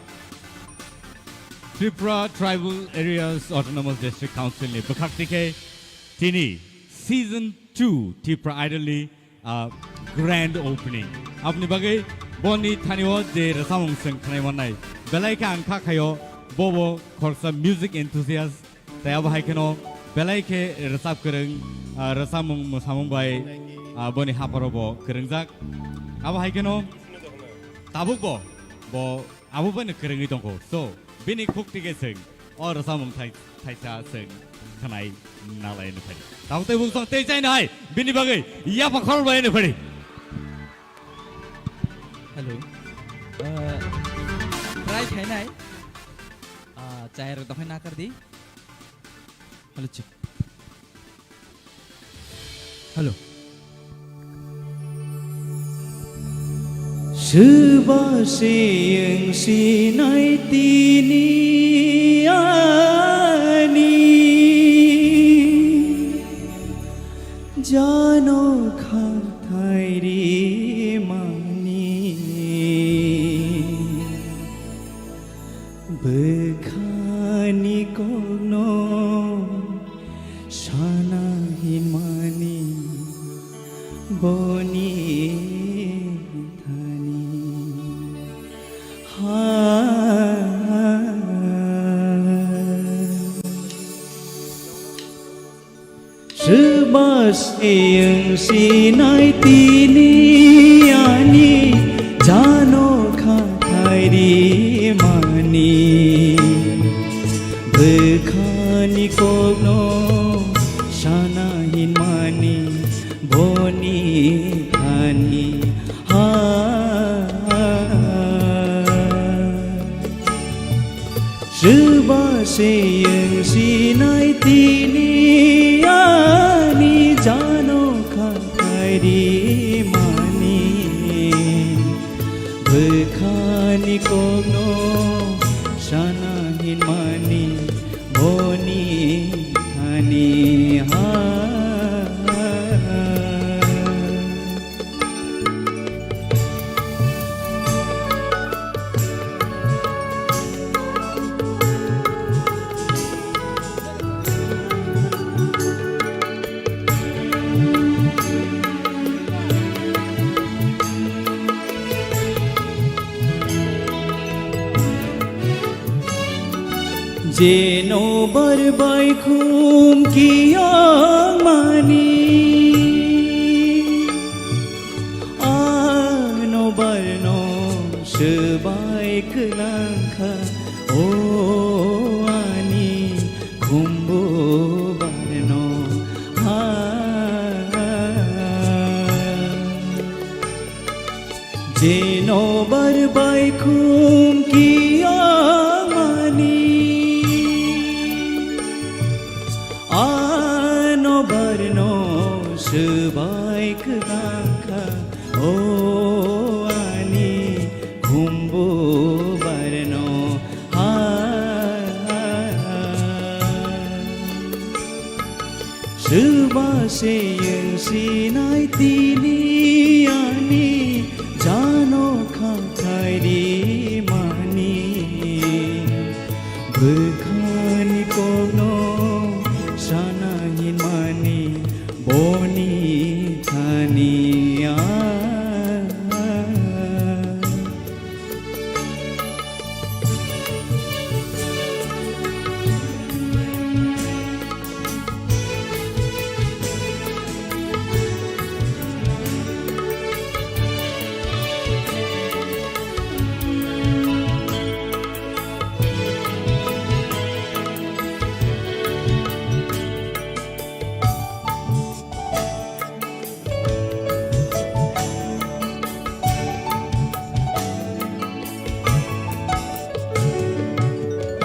Tripura Tribal Areas Autonomous District Council ni bwkhak tikhe tini season two Tripura Idol ni, ah, grand opening. Aboni bagwi boni thani o je rwchapmung chwng khwnai mannai, belai khe ang kha khaio, bobo khoroksa music enthusiast, tei abo hai kheno belai khe rwchap kwrwng, ah, rwchapmung mwsamung bai, ah, boni hapharo bo kwrwngjak. Abo hai kheno tabuk bo, bo abo bai no kwrwngwi tongkho. So, bini khuk tike chwng o rwchapmung thai-, thaisa chwng khwnai nalai no phari. Tabuk tei bung song tei chai nai bini bagwi yapha khorok bai no phari. Hello. Uh, try khainai. Ah, chai rok dokhai nakar di. Hello, check. Hello. Swba se wng sinai tini ani jano khathai rimani. Bwkhani kokno sana hinmani boni thani ha. Swba se wng sinai tini ani jano khathai rimani. Bwkhani kokno sana hinmani boni thani ha. Swba se wng sinai tini ani jano khathai rimani. Bwkhani kokno sana hinmani boni thani ha. Jeno bar bai khum kiyang mani, ano barno swbai kwlang kha, o ani khumbu barno ha. Jeno bar bai khum kiyang mani, ano barno swbai kwlang kha, o ani khumbu barno ha. Swba se wng sinai tini ani jano khathai rimani. Bwkhani kokno sana hinmani boni thani a.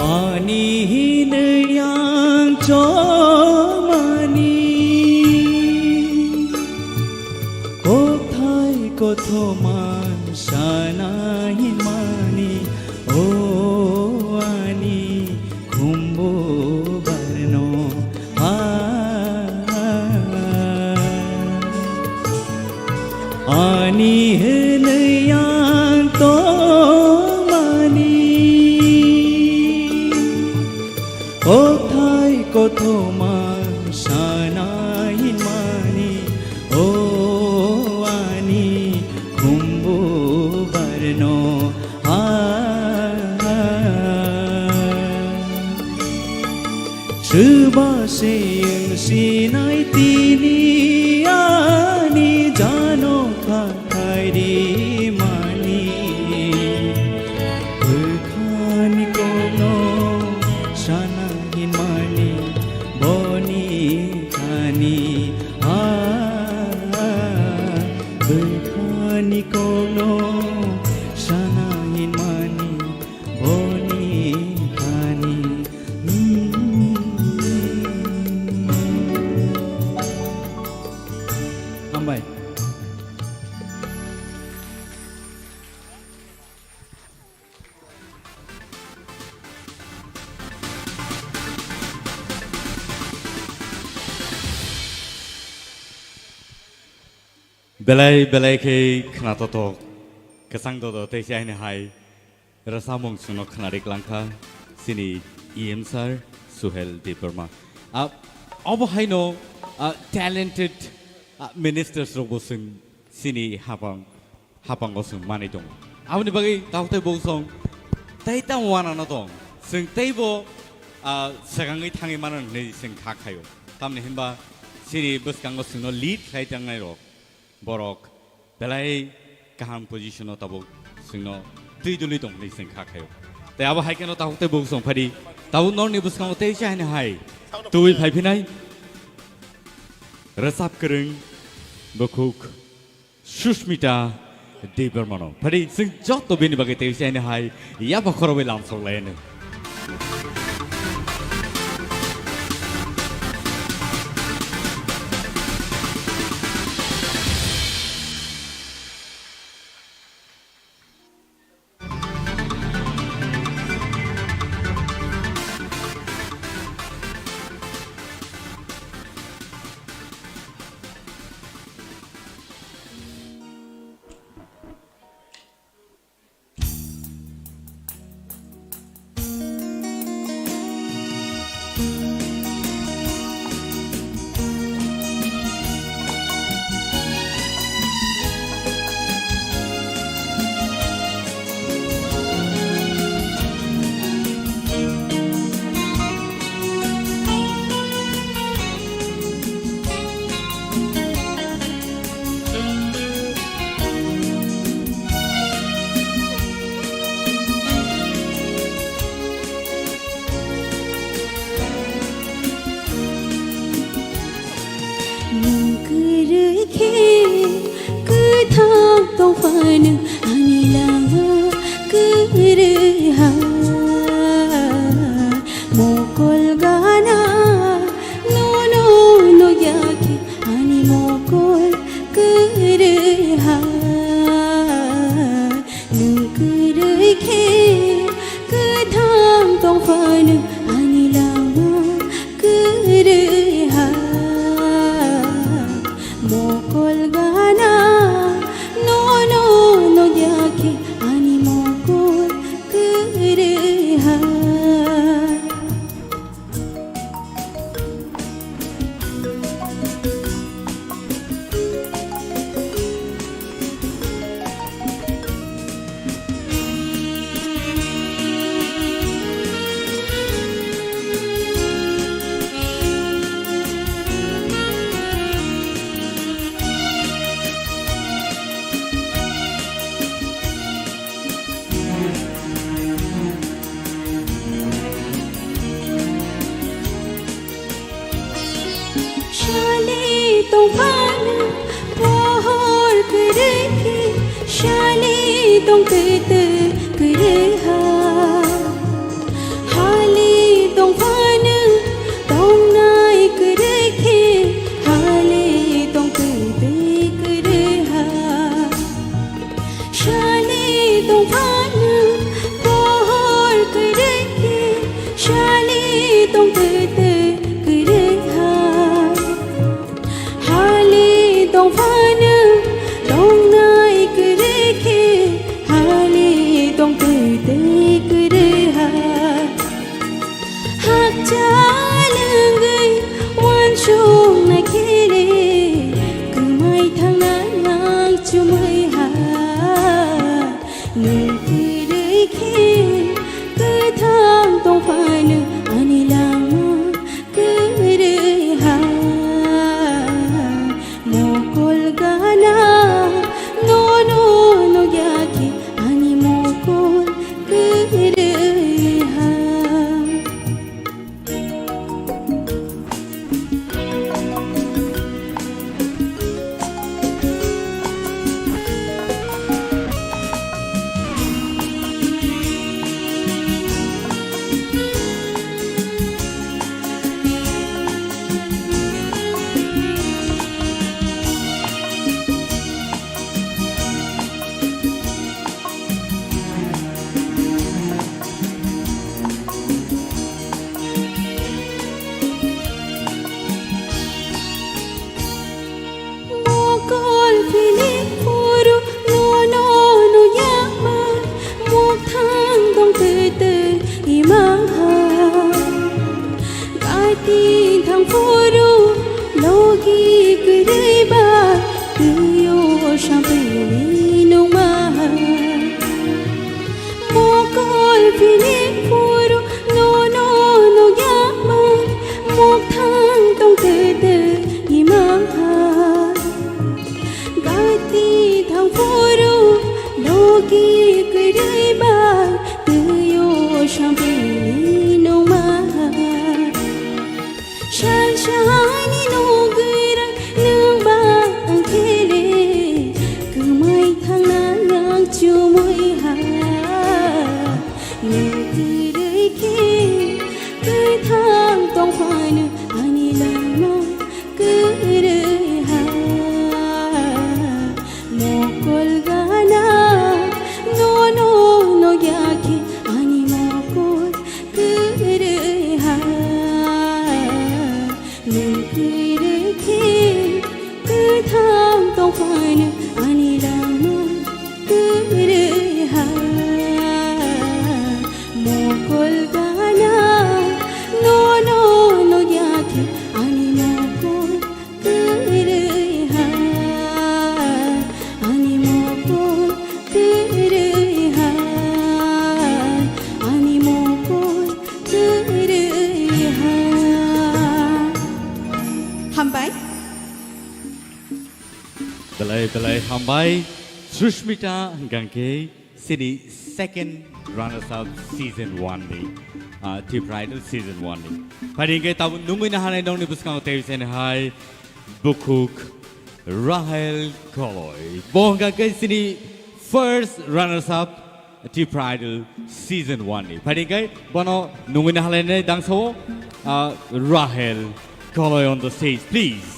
Ani hinwi ang chomani, kokthai kothoma sana hinmani, o ani khumbu barno ha. Ani hinwi ang tongmani, kokthai kothoma sana hinmani, o ani khumbu barno ha. Swba se wng sinai tini ani jano khathai ri Bai. Belai belai khe khwnatotok kwchang dodo tei chaini hai rwchapmung chwngno khwnari klangkha chini E M sir Suhel Debbarma. Ah, obo haino, ah, talented, ah, ministers rokbo chwng chini hapang, hapango chwng manwi tongo. Aboni bagwi tabuk tei bung song tei tamo wanano tong. Chwng teibo, ah, swkangwi thangwi mano hinwi chwng kha khaio. Tamni hinba chini bwskango chwngno lead khlai tangnai rok borok belai kaham position o tabuk chwngno twi dului tong hinwi chwng kha khaio. Tei abo hai kheno tabuk tei bung song phadi tabuk norni bwskango tei cha hino hai twi phai phinai rwchap kwrwng bukhuk Sushmita Debbarmano. Phadi chwng joto bini bagwi tei cha hino hai yaba khorobwi lamsok lai hino. Nwng kwrwi khe kwthang tongphano ani lama kwrwi ha. Mokol gana nono nukya khe ani mokol kwrwi ha. Nwng kwrwi khe kwthang tongphano ani lama kwrwi ha. Mokol gana nono nukya khe ani mokol kwrwi ha. Shali tongphano pohor kwrwi khe, shali tongtwi twi kwrwi ha. Hali tongphano tongnai kwrwi khe, hali tongtwi twi kwrwi ha. Shali tongphano pohor kwrwi khe, shali tongtwi twi kwrwi ha. Hali tongphano tongnai kwrwi khe, hali tongtwi twi kwrwi ha. Hakchal wngwi uansuknai khe le, kwmai thangnai ang chumui ha. Nwng kwrwi khe kwthang tongphano ani lama kwrwi ha. Mokol gana nono nukya khe ani mokol kwrwi ha. Tei ba twi o sampini nungma. Sal salni nugwira nwng ba ang khe le kwmai thangna yang chumui ha. Nwng kwrwi khe kwthang tong phano ani lama kwrwi ha. Mokol gana nono nogya khe ani mokol kwrwi ha. Nwng kwrwi khe kwthang tong phano ani lama kwrwi ha. Mokol gana nono nogya khe ani mokol kwrwi ha, ani mokol kwrwi ha, ani mokol kwrwi ha. Hambai. Belai belai hambai. Sushmita hwnkha khe sini second runners up season one ni, ah, Tipra Idol season one ni. Phai hwnkhe tabuk nungwi nahanai nongni bwskango tei sini hai bukhuk Rahel Koloi. Bo hwnkha khe sini first runners up Tipra Idol season one ni. Phai hwnkhe bono nungwi nahanai dangsao, ah, Rahel Koloi on the stage, please.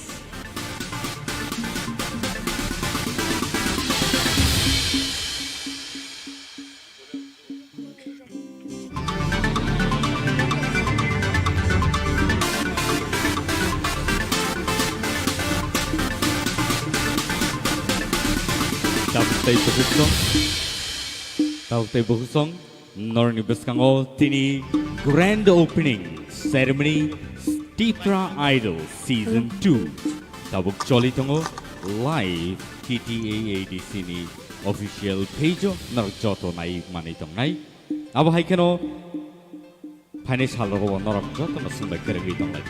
Tabuk tei bukhuk song, tabuk tei bukhuk song, norokni bwskango tini grand opening ceremony Tipra Idol season two tabuk choli tongo live T T A A D C ni official page o norok joto nai manwi tongnai. Abo hai kheno phainai sal rogo bo norok jotono swngbai kwrwngwi tonglai.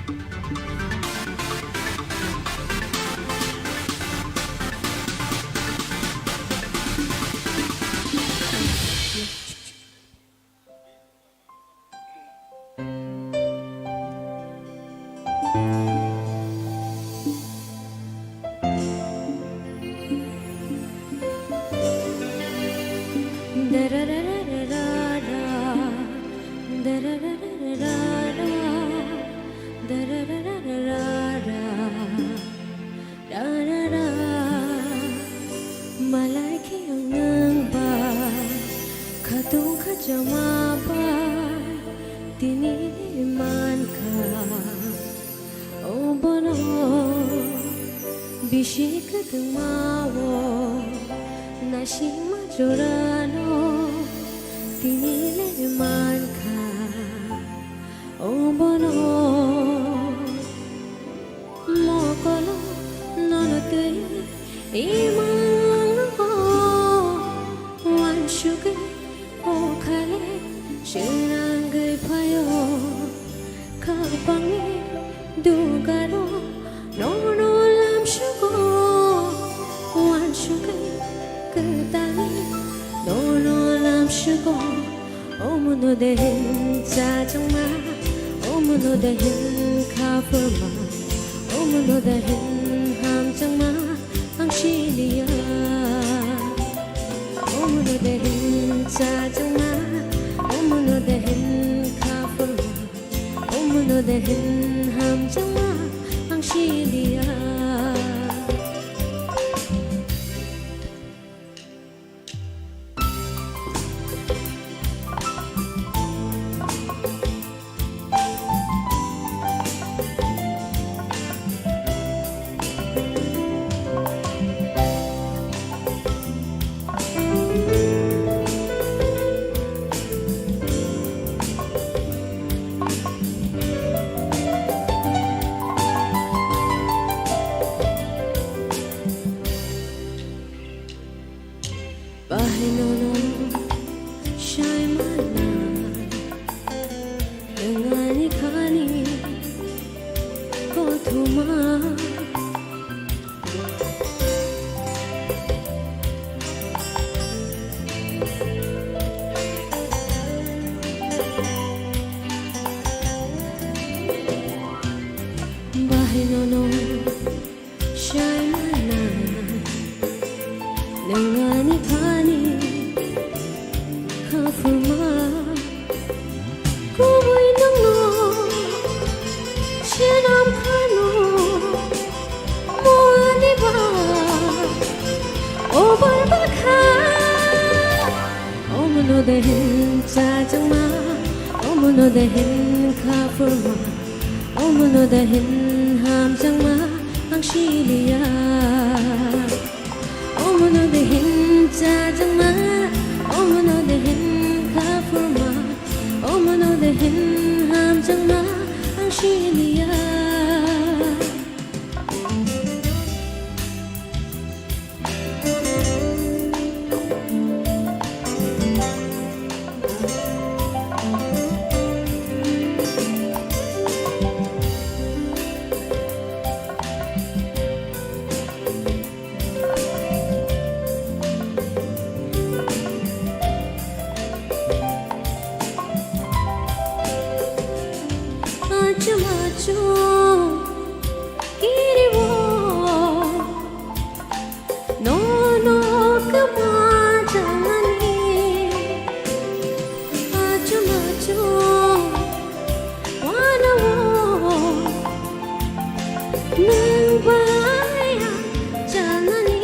Malai khe ang nwng bai, khatung khachama bai, tini ni mankha. O bono bisi kwtwma o, naisingma jorano tini le mankha. O bono mokolo nono twi imang o, wansugwi o khale swnangwi phaio. Khapangni dugaro nono lamsugo, wansugwi kwtalwi nono lamsugo. Omono de hin chajangma, omono de hin khapuma, omono de hin hamjangma ang siliya. Omono de hin chajangma, omono de hin khapuma, omono de hin hamjangma ang siliya. Bahai nono sai mana, nwng ani khani kothoma. Dehin chajangma, omono dehin khapurma, omono dehin hamjangma, ang siliya. Omono dehin chajangma, omono dehin khapurma, omono dehin hamjangma, ang siliya. Achu machu kiriwo. Nono kwma janani, achum achum wanao, nwng bai ang janani,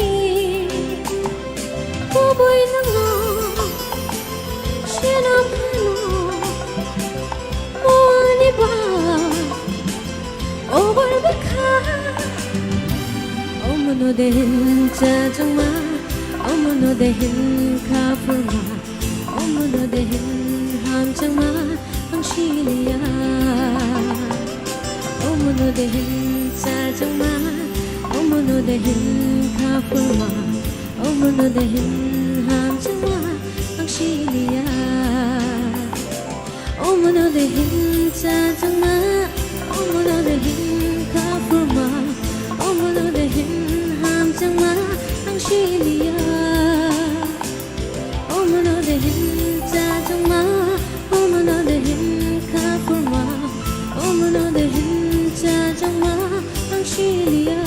kubui nwngno seno phano, moni ba. Obar bwkha. Omono dehin chajangma, omono dehin khapurma, omono dehin hamjangma, ang siliya. Omono dehin chajangma, omono dehin khapurma, omono dehin hamjangma, ang siliya. Omono dehin chajangma, omono dehin khapurma, omono dehin hamjangma, ang siliya. Omono dehin chajangma, omono dehin khapurma, omono dehin chajangma, ang siliya.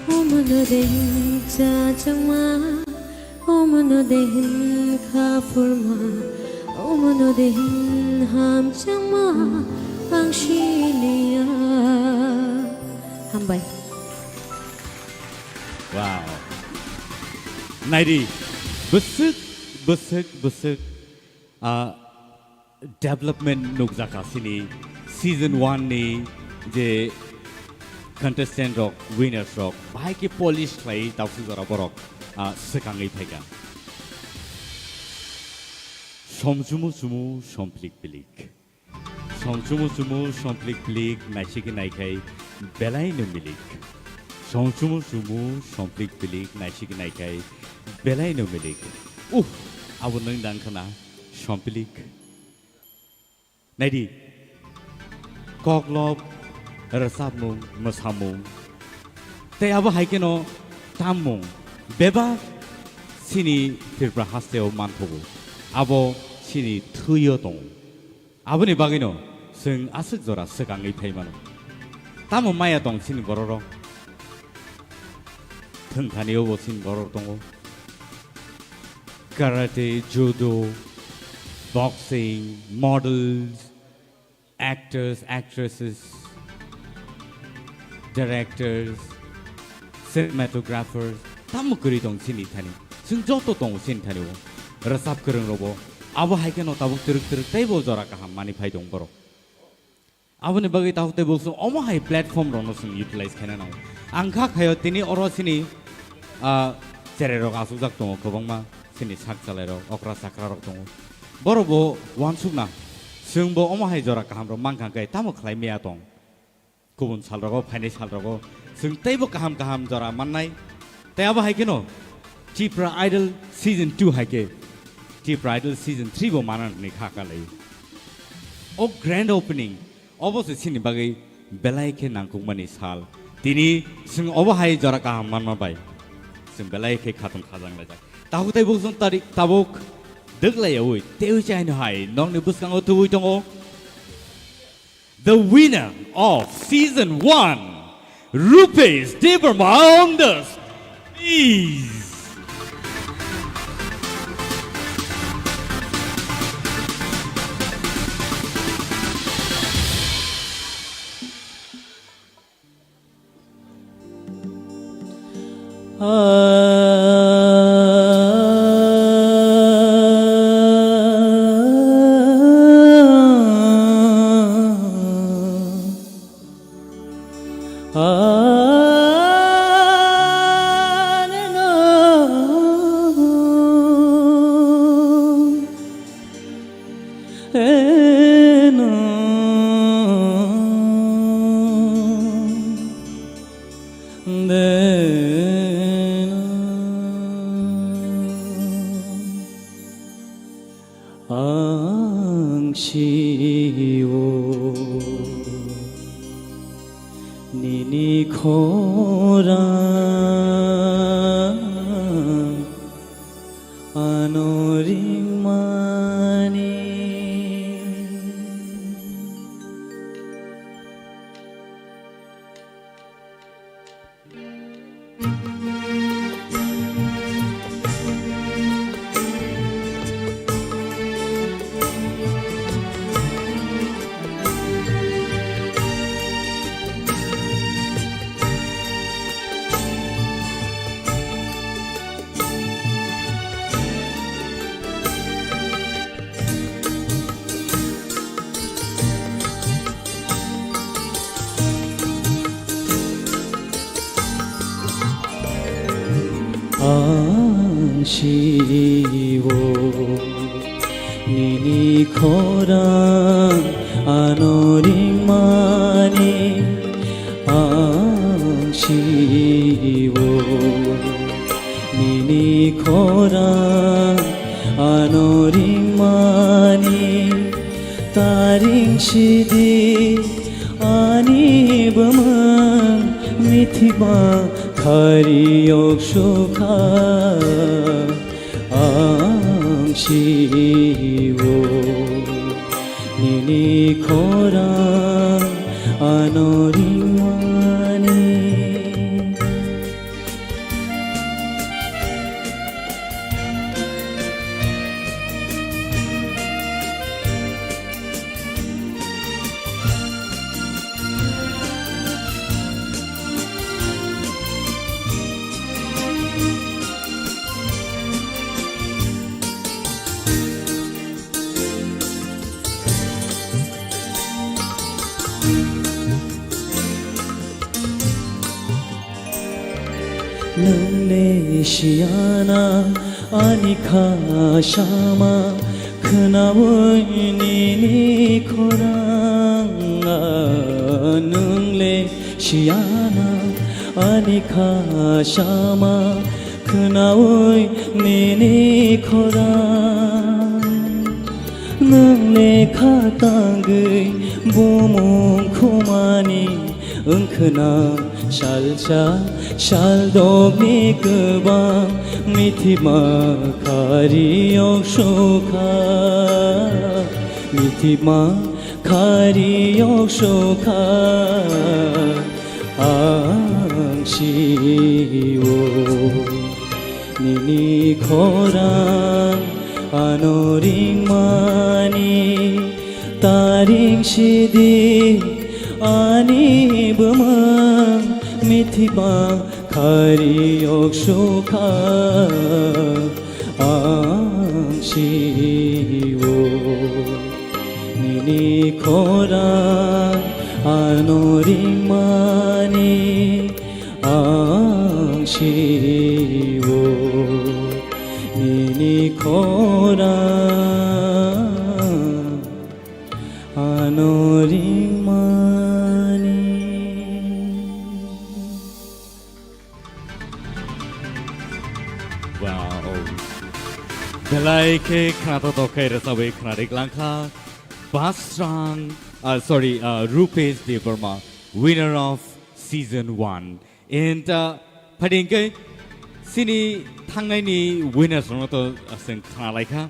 Omono dehin chajangma, omono dehin khapurma, omono dehin hamjangma, ang siliya. Hambai. Wow. Naidi, bwswk, bwswk, bwswk. Ah, development nukjakha chini season one ni je contestant rok, winners rok, bahai khe polish khlai tausuk jora borok, ah, swkangwi phaikha. Somchumu chumu, somplik pilik. Somchumu chumu, somplik pilik, naisik naikhai belai no milik. Somchumu chumu, somplik pilik, naisik naikhai belai no milik. Uh, abo nwng dang khna, somplik. Naidi, koklop, rwchapmung, mwsamung, tei abo hai kheno tammung bebak chini Tripura hasteo manthogo. Abo chini thwio tongo. Aboni bagwino chwng aswk jora swkangwi phai mano. Tamo maya tong chini bororok? Thwngthani obo chini bororok tongo. Karate, judo, boxing, models, actors, actresses, directors, cinematographers, tamo kwrwi tong chini thani. Chwng joto tongo chini thani o. Rwchap kwrwng robo. Abo hai kheno tabuk twrwk twrwk teibo jora kaham mani phai tong borok. Aboni bagwi tabuk teibo chwng omo hai platform rokno chwng utilize khaina nango. Ang kha khaio tini oro chini, ah, cherai rok achukjak tongo kwbangma chini sak chalai rok, okra chakra rok tongo. Borok bo uansukna chwng bo omo hai jora kaham rok mankha khe tamo khlai maya tong. Kubun sal rogo, phainai sal rogo chwng teibo kaham kaham jora mannai. Tei abo hai kheno Tipra Idol season two hai khe Tipra Idol season three bo manani kha kalai. O grand opening obo se chini bagwi belai khe nangkukmani sal. Tini chwng obo hai jora kaham manma bai chwng belai khe khatung khajang laijak. Tabuk tei bukchung tarik tabuk dwklaiyaui teiwi chaino hai nokni bwskango tubui tongo. The winner of season one, Rupesh Debbarma on the stage. Khorang ano ringmani. Ang sio nini khorang ano ringmani, ang sio nini khorang ano ringmani, ta ring sidi ani bwmwng mithima khari yok sukha. Ang sio nini khorang ano ringmani. Nwng le siyana ani kha sama khwnaui nini khorang. Nwng le siyana ani kha sama khwnaui nini khorang. Nwng le kha tangwi bumung khumani wngkhwna salsa saldokni kwbang mithima khari yok sukha, mithima khari yok sukha. Ang sio nini khorang ano ringmani, ta ring sidi ani bwmwng mithima khari yok sukha. Ang sio nini khorang ano ringmani, ang sio nini khorang ano ringmani. Wow. Belai khe khwnathok khe rwchabwi khwnarwi langkha. Basrang, uh, sorry, uh, Rupesh Debbarma, winner of season one. And, uh, phaidi hwnkhe chini thangnaini winners rokno to, uh, chwng khna laikha.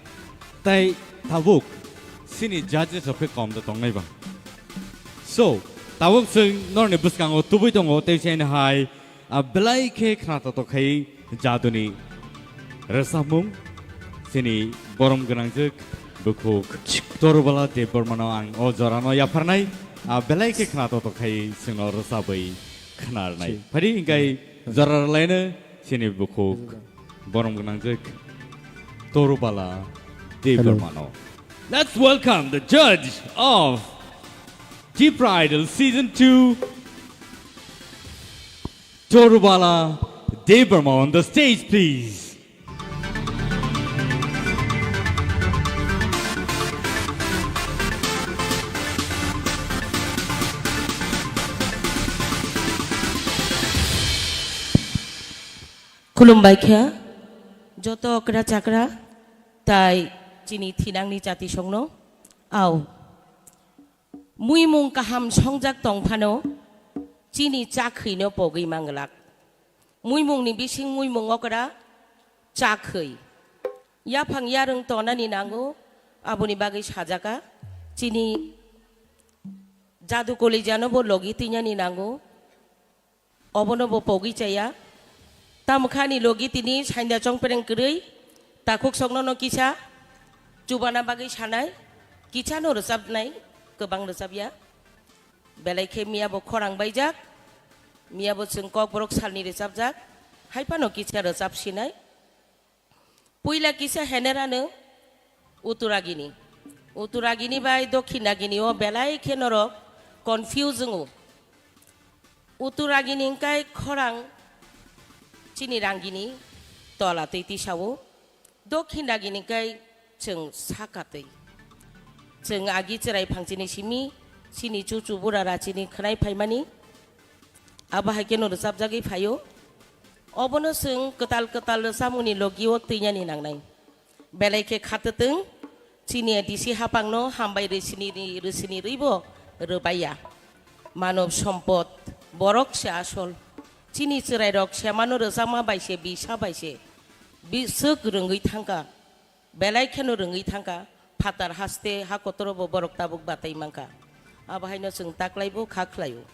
Tai tabuk chini judges rok khe kom da tongnai ba. So, tabuk chwng norokni bwskango tubui tongo, tei chini hai, ah, belai khe khna totok khai jaduni rwchapmung chini borom gwnangjwk bukhuk Torubala Debbarmano ang o jorano yapharnai, ah, belai khe khna totok khai chwngno rwchabwi khnarnai. Phari hingkai jora rwlaino chini bukhuk borom gwnangjwk Torubala Debbarmano. Let's welcome the judge of Tipra Idol Season two, Torubala Debbarma on the stage, please. Khulumbai kha, joto okra chakra, tai chini thinangni chatisongno, au. Muimung kaham songjak tong phano, chini chakhwino pogwi manglak. Muimungni bising muimung okra chakhwi. Yaphang yarwng tonani nango, aboni bagwi sajaka. Chini jadu kolejano bo logi twinani nango, obono bo pogwi chaya. Tamokhe ani logi tini sainda chongpereng kwrwi, takhuk soknono kisa chubana bagwi sanai, kisano rwchapnai, kwbang rwchapya. Belai khe miya bo khorang baijak, miya bo chwng Kokborok salni rwchapjak, hai phano kisa rwchap sinai. Puila kisa henerano Uttaragini. Uttaragini bai Dokhinagini o belai khe norok confuse wngo. Uttaragini hwnkhe khorang chini rangini tola twi tisao. Dokhinagini hwnkhe chwng saka twi. Chwng agi chwrai phangchini simi, chini chuchu bura rachini khwnai phaimani. Abo hai kheno rwchapjagwi phaio. Obono chwng kwtal kwtal rwchapmungni logio twinani nangnai. Belai khe khatwtwng, chini A D C hapangno hambai rwsini ri-, rwsini rwibo rwbaiya. Manob sompod, borok se asol. Chini chwrairok semano rwchapma bai se, bisa bai se, biswk rwngwi thangkha. Belai kheno rwngwi thangkha, phatar haste ha kotoro bo borok tabuk batai mankha. Abo haino chwng taklaibo kha khlaio.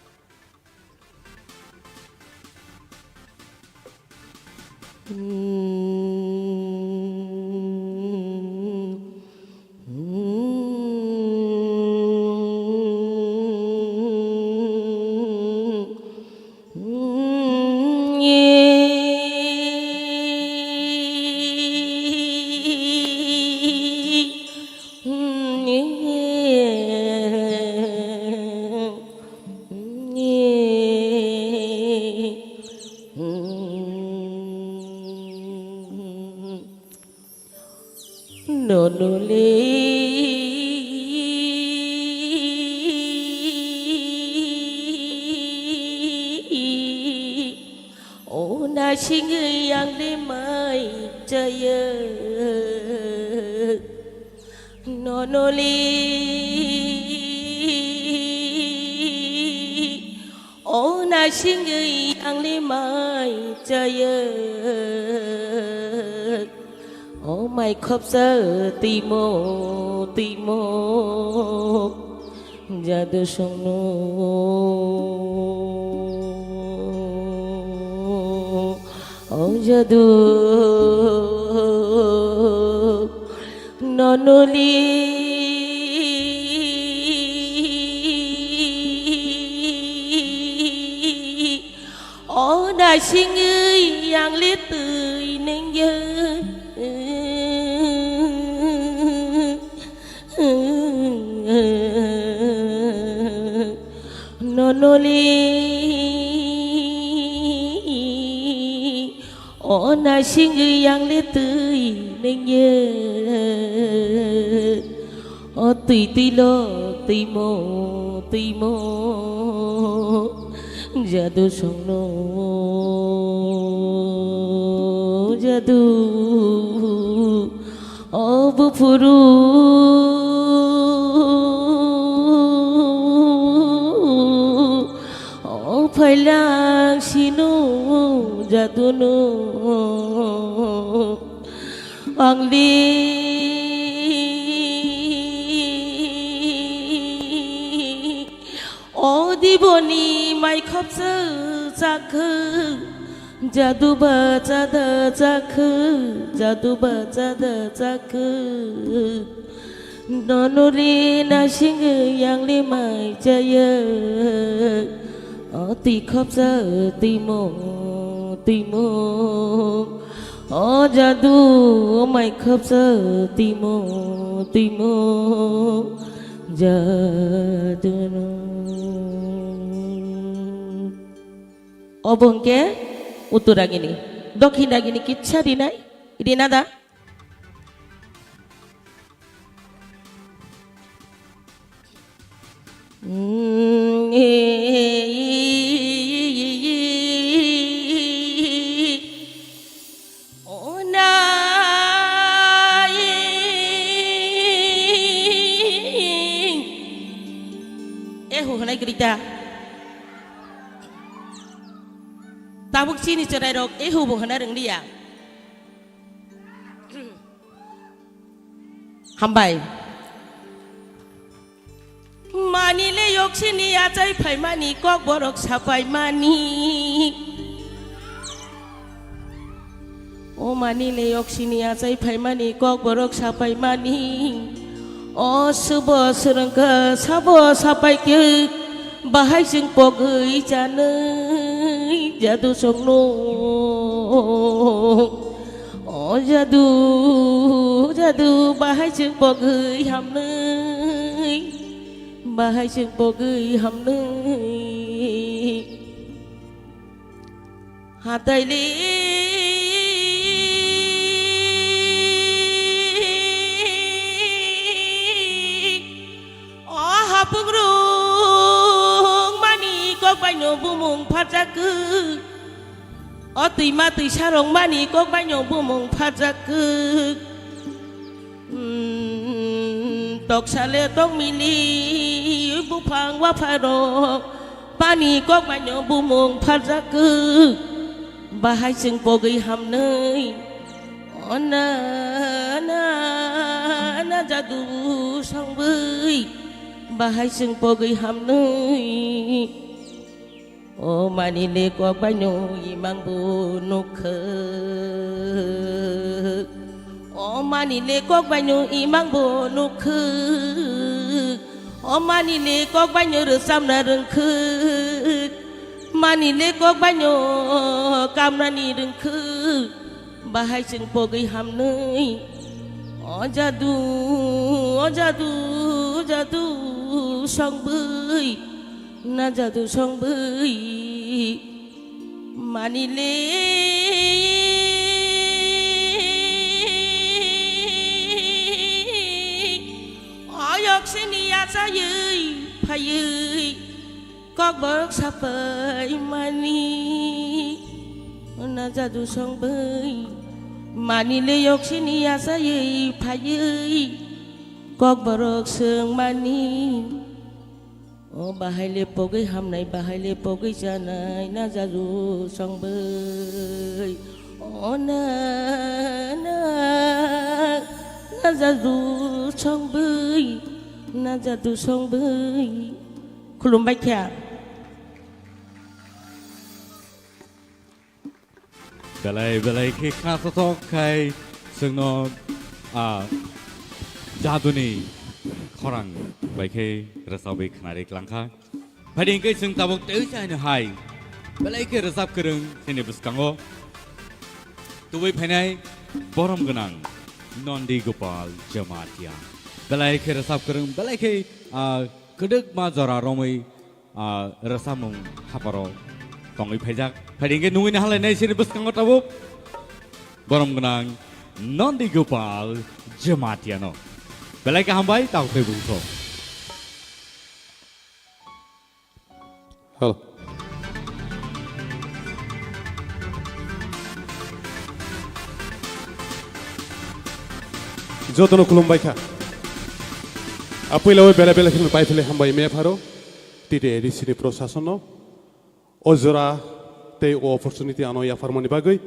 Nonole o nasingwi ang le mai chaya. Nonole o nasingwi ang le mai chaya. O mai khopsa timo timo jadu songno. O jadu nonoli o nasingwi ang le twi nengya. Nonoli o nasingwi ang le twi nengya. O twi twi lo twimo twimo jadu songno jadu. O buphuru o phailang sino jadunu ang li. O diboni mai khopsa chakhu, jadu ba chada chakhu, jadu ba chada chakhu. Nonoli nasingwi ang le mai chaya. O twi khopsa twimo twimo. O jadu o mai khopsa twimo twimo jadu no. Obo hwnkhe Uttaragini, Dokhinagini kisa rinai, rina da? Ehu hwnai kwrwi ta. Tabuk chini chwrairok ehubo hwnna rwngriya. Hambai. Manile yoksini achai phaimani kokborok sapaimani. O manile yoksini achai phaimani kokborok sapaimani. O subo swrwngkha sabo sapaikhe bahai chwng pogwi chanwi jadu chwngno. O jadu, jadu, bahai chwng pogwi hamnwi, bahai chwng pogwi hamnwi. Hataili o hapung rung mani kok baino bumung pharjak. O twima twisa rwngmani kok baino bumung pharjak kwk. Hmm, toksale tokmili buphang wapharok pani kok baino bumung pharjak kwk. Bahai chwng pogwi hamnwi. O na, na, na jadu songwi. Bahai chwng pogwi hamnwi. O manile kok baino imang bo nukhwk. O manile kok baino imang bo nukhwk. O manile kok baino rwchapna rwngkhwk. Manile kok baino kamrani rwngkhwk. Bahai chwng pogwi hamnwi. O jadu, o jadu, jadu songwi. Na jadu songwi manile. Oyok sini achaywi phaywi kokborok sapai mani. Na jadu songwi manile yok sini achaywi phaywi kokborok swng mani. O bahai le pogwi hamnai, bahai le pogwi chanai, na jadu songwi. O na, na, na jadu songwi, na jadu songwi. Khulumbai kha. Belai belai khe kha sotok khai chwngno, a, jaduni khorang bai khe rwchabwi khnari klangkha. Phaidi hwnkhe chwng tabuk tei chaino hai belai khe rwchap kwrwng chini bwskango tubui phainai borom gwnang Nondi Gopal Jamatia. Belai khe rwchap kwrwng, belai khe, a, kwdwkma jora romwi, ah, rwchapmung haparo tongwi phaijak. Phaidi hwnkhe nungwi naharlainai chini bwskango tabuk borom gwnang Nondi Gopal Jamatia no. Belai khe hambai, tabuk tei bungso. Hello. Jotono khulumbai kha. Apuila o bela bela kheno pai phele hambai me pharo. T T A D C ni prosason no o jora tei o opportunity ano yapharmani bagwi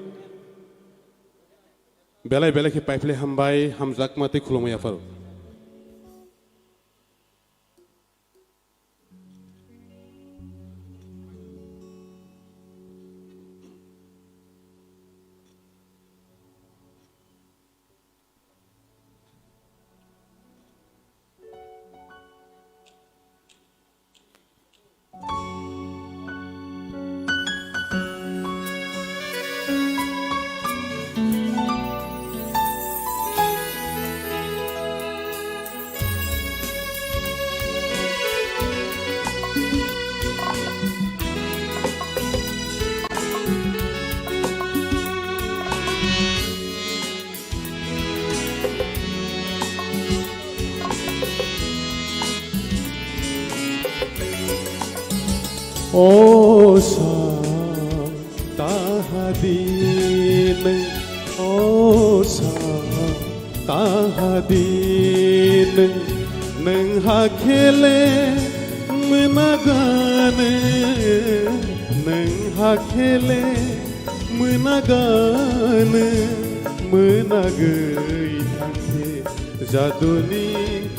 belai belai khe paiphle hambai, hamjakma tei khulumwi yapharo. O sa tahadi nwng, o sa tahadi nwng, nwng hakhele mwnagane Nwng hakhe le mwnaganw, mwnagwi thangkhe jaduni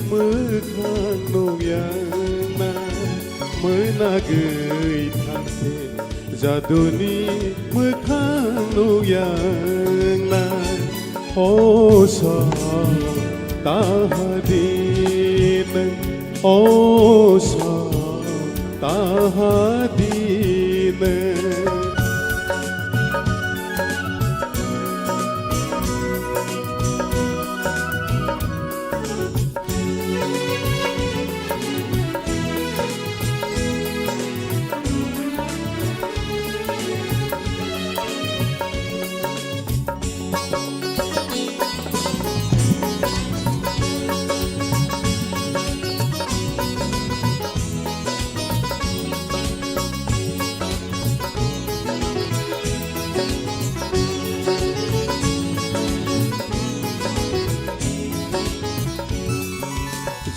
mwkhang nukya wngnai, mwnagwi thangkhe jaduni mwkhang nukya wngnai. O sa tahadinw, o sa tahadinw.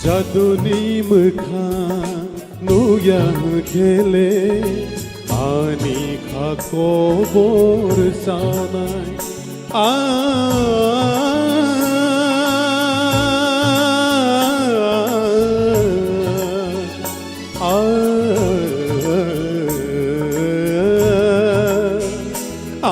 Jaduni mwkhang nukya hwnkhe le ani kha kobor chanai. A, a, a, a.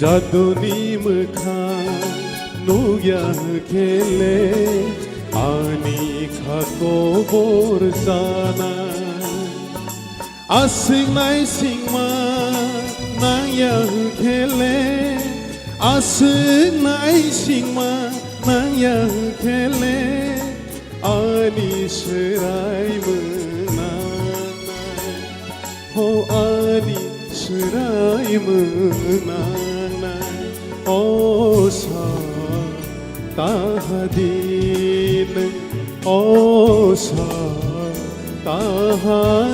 Jaduni mwkhang nukya hwnkhe le ani kha kobor chanai. Aswk naisingma nangya hwnkhe le, aswk naisingma nangya hwnkhe le, ani swrai mwnanai. Ho ani swrai mwnanai, o sa tahadinw, o sa tahadinw.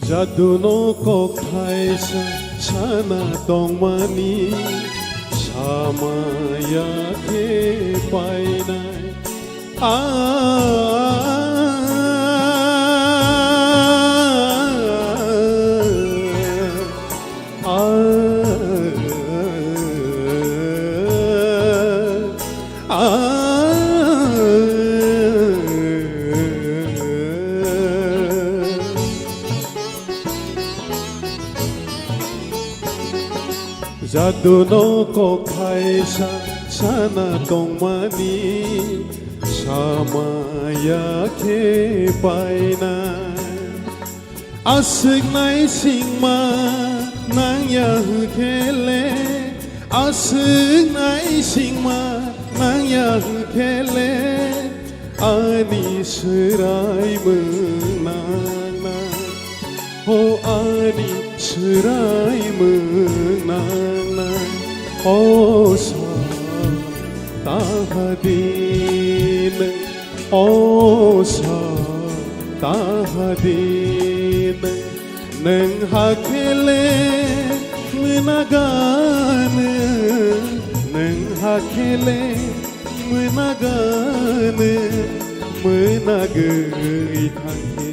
Jaduno kokthai sa-, sana tongmani samaya khe painai. A, a, a, a. Jaduno kokthai sa-, sana tongmani samaya khe painai. Aswk naisingma nangya hwnkhe le, aswk naisingma nangya hwnkhe le, ani swrai mwnangnai. O ani swrai mwnangnai, o sa tahadinw, o sa tahadinw. Nwng hakhe le mwnaganw, nwng hakhe le mwnaganw, mwnagwi thangkhe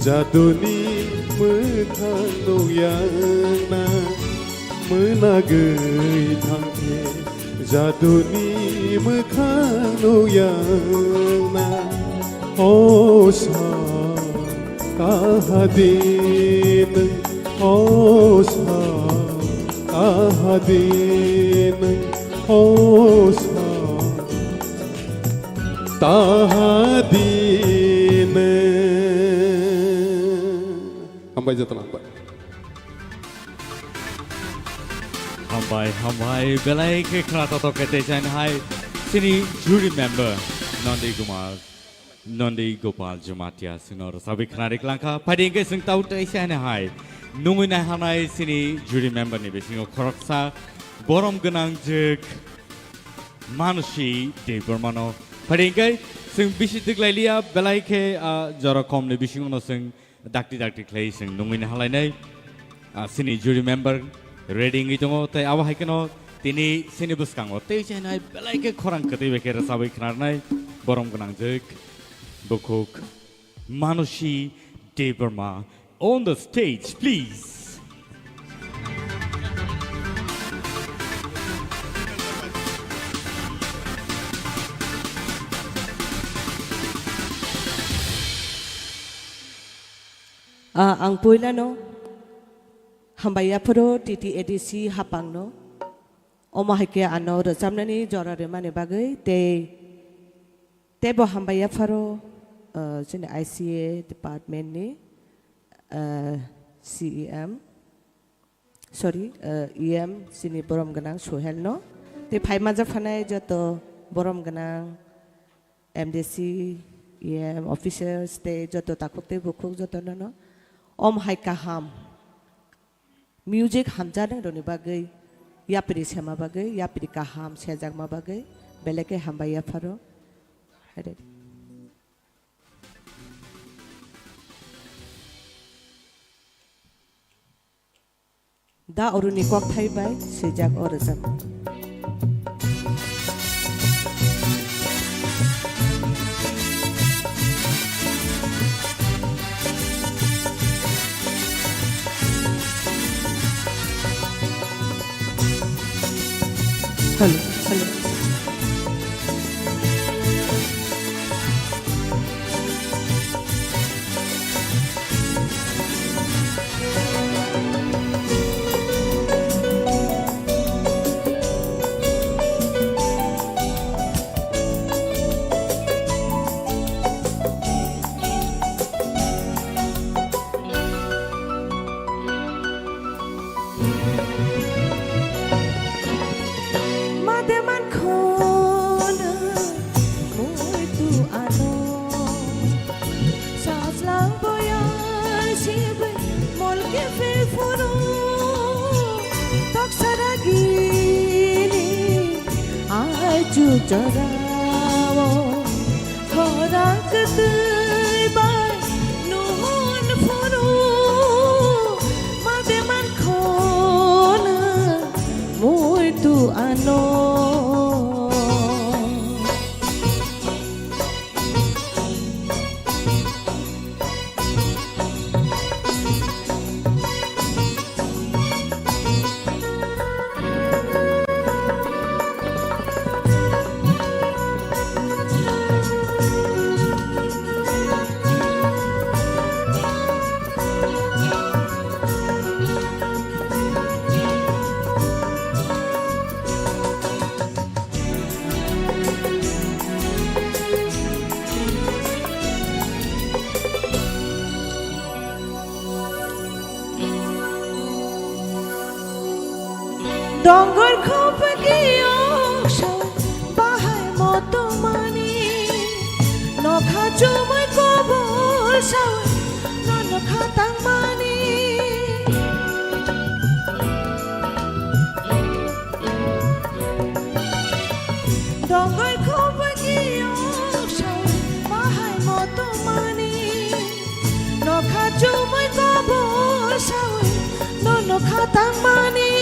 jaduni mwkhang nukya wngnai, mwnagwi thangkhe jaduni mwkhang nukya wngnai. O sa tahadinw, o sa tahadinw, o sa tahadinw. Hambai jotono hambai. Hambai, hambai, belai khe khna totok khe tei chaini hai chini jury member Nandi Kumar, Nandi Gopal Jamatia chwngno rwchabwi khna rik langkha. Phaidi hwnkhe chwng tau tei chaini hai nungwi naihanai chini jury member ni bisingo khoroksa borom gwnang jwk Manusi Debbarmano. Phaidi hwnkhe chwng bisi twk lai liya, belai khe, ah, jora komni bisingono chwng dakti dakti khlai chwng nungwi nahalainai. Ah, chini jury member ready wngwi tongo, tei abo hai kheno tini chini bwskango tei chainai belai khe khorang kwtwi bai khe rwchabwi khnarnai borom gwnang jwk bukhuk Manusi Debbarma on the stage, please. Ah, ang puilano hambai yapharo T T A D C hapangno. Omo hai khe ano rwchapnani jora rwmani bagwi tei, teibo hambai yapharo, ah, chini I C A department ni, ah, C E M, sorry, ah, E M chini borom gwnang Suhel no. Tei phai manjak phanai joto borom gwnang M D C, E M officers tei joto takhuk tei bukhuk joto no no. Om hai kaham. Music hamjaknai rokni bagwi, yapri sema bagwi, yapri kaham sejakma bagwi, belai khe hambai yapharo. Haide. Da Aruni kokthai bai swijak o rwchapmung. Hello, hello. Mate man khona muitu ano. Sajlang boya sibe molke fe furu. Tok saragini ai chu jorao. Khorang kwtwi bai nuhun phuru made man khona muitu ano. Dongor khopegi ongsa bahai motomani, nokha chumui kobol sawi, no nokha tangmani. Dongor khopegi ongsa bahai motomani, nokha chumui kobol sawi, no nokha tangmani.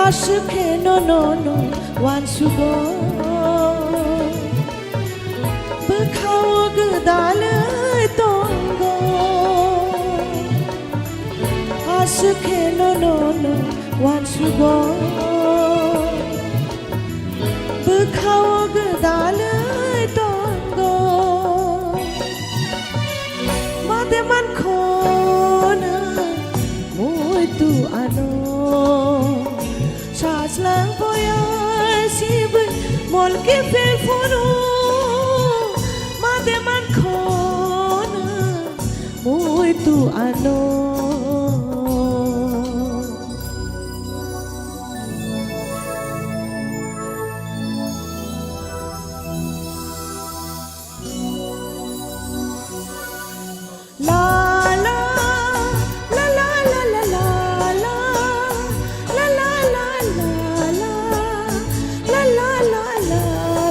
Aswk khe no, no, no, uansugo. Bwkhao gwdalwi tongo. Aswk khe no, no, no, uansugo. Bwkhao gwdalwi tongo. Made man khona muitu ano. Sajlang boya sibui molke fe furu. Made man khona mui tu ano. La la la la la la la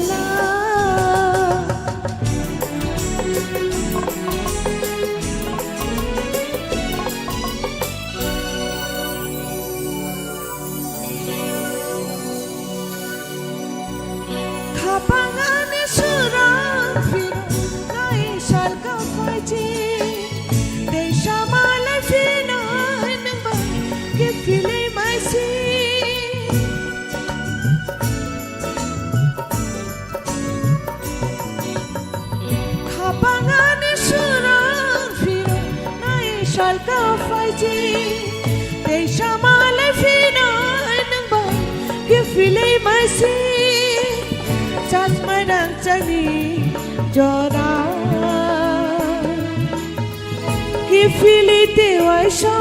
la. Khapang ani surang phirok nai salka phaiji. Tei samalai phinai nwng bai kiphilwi maisi. Khapang ani surang phirok nai salka phaiji. Tei samalai phinai nwng bai kiphilwi maisi. Chasmai rangchakni jora kiphilwi tei waisa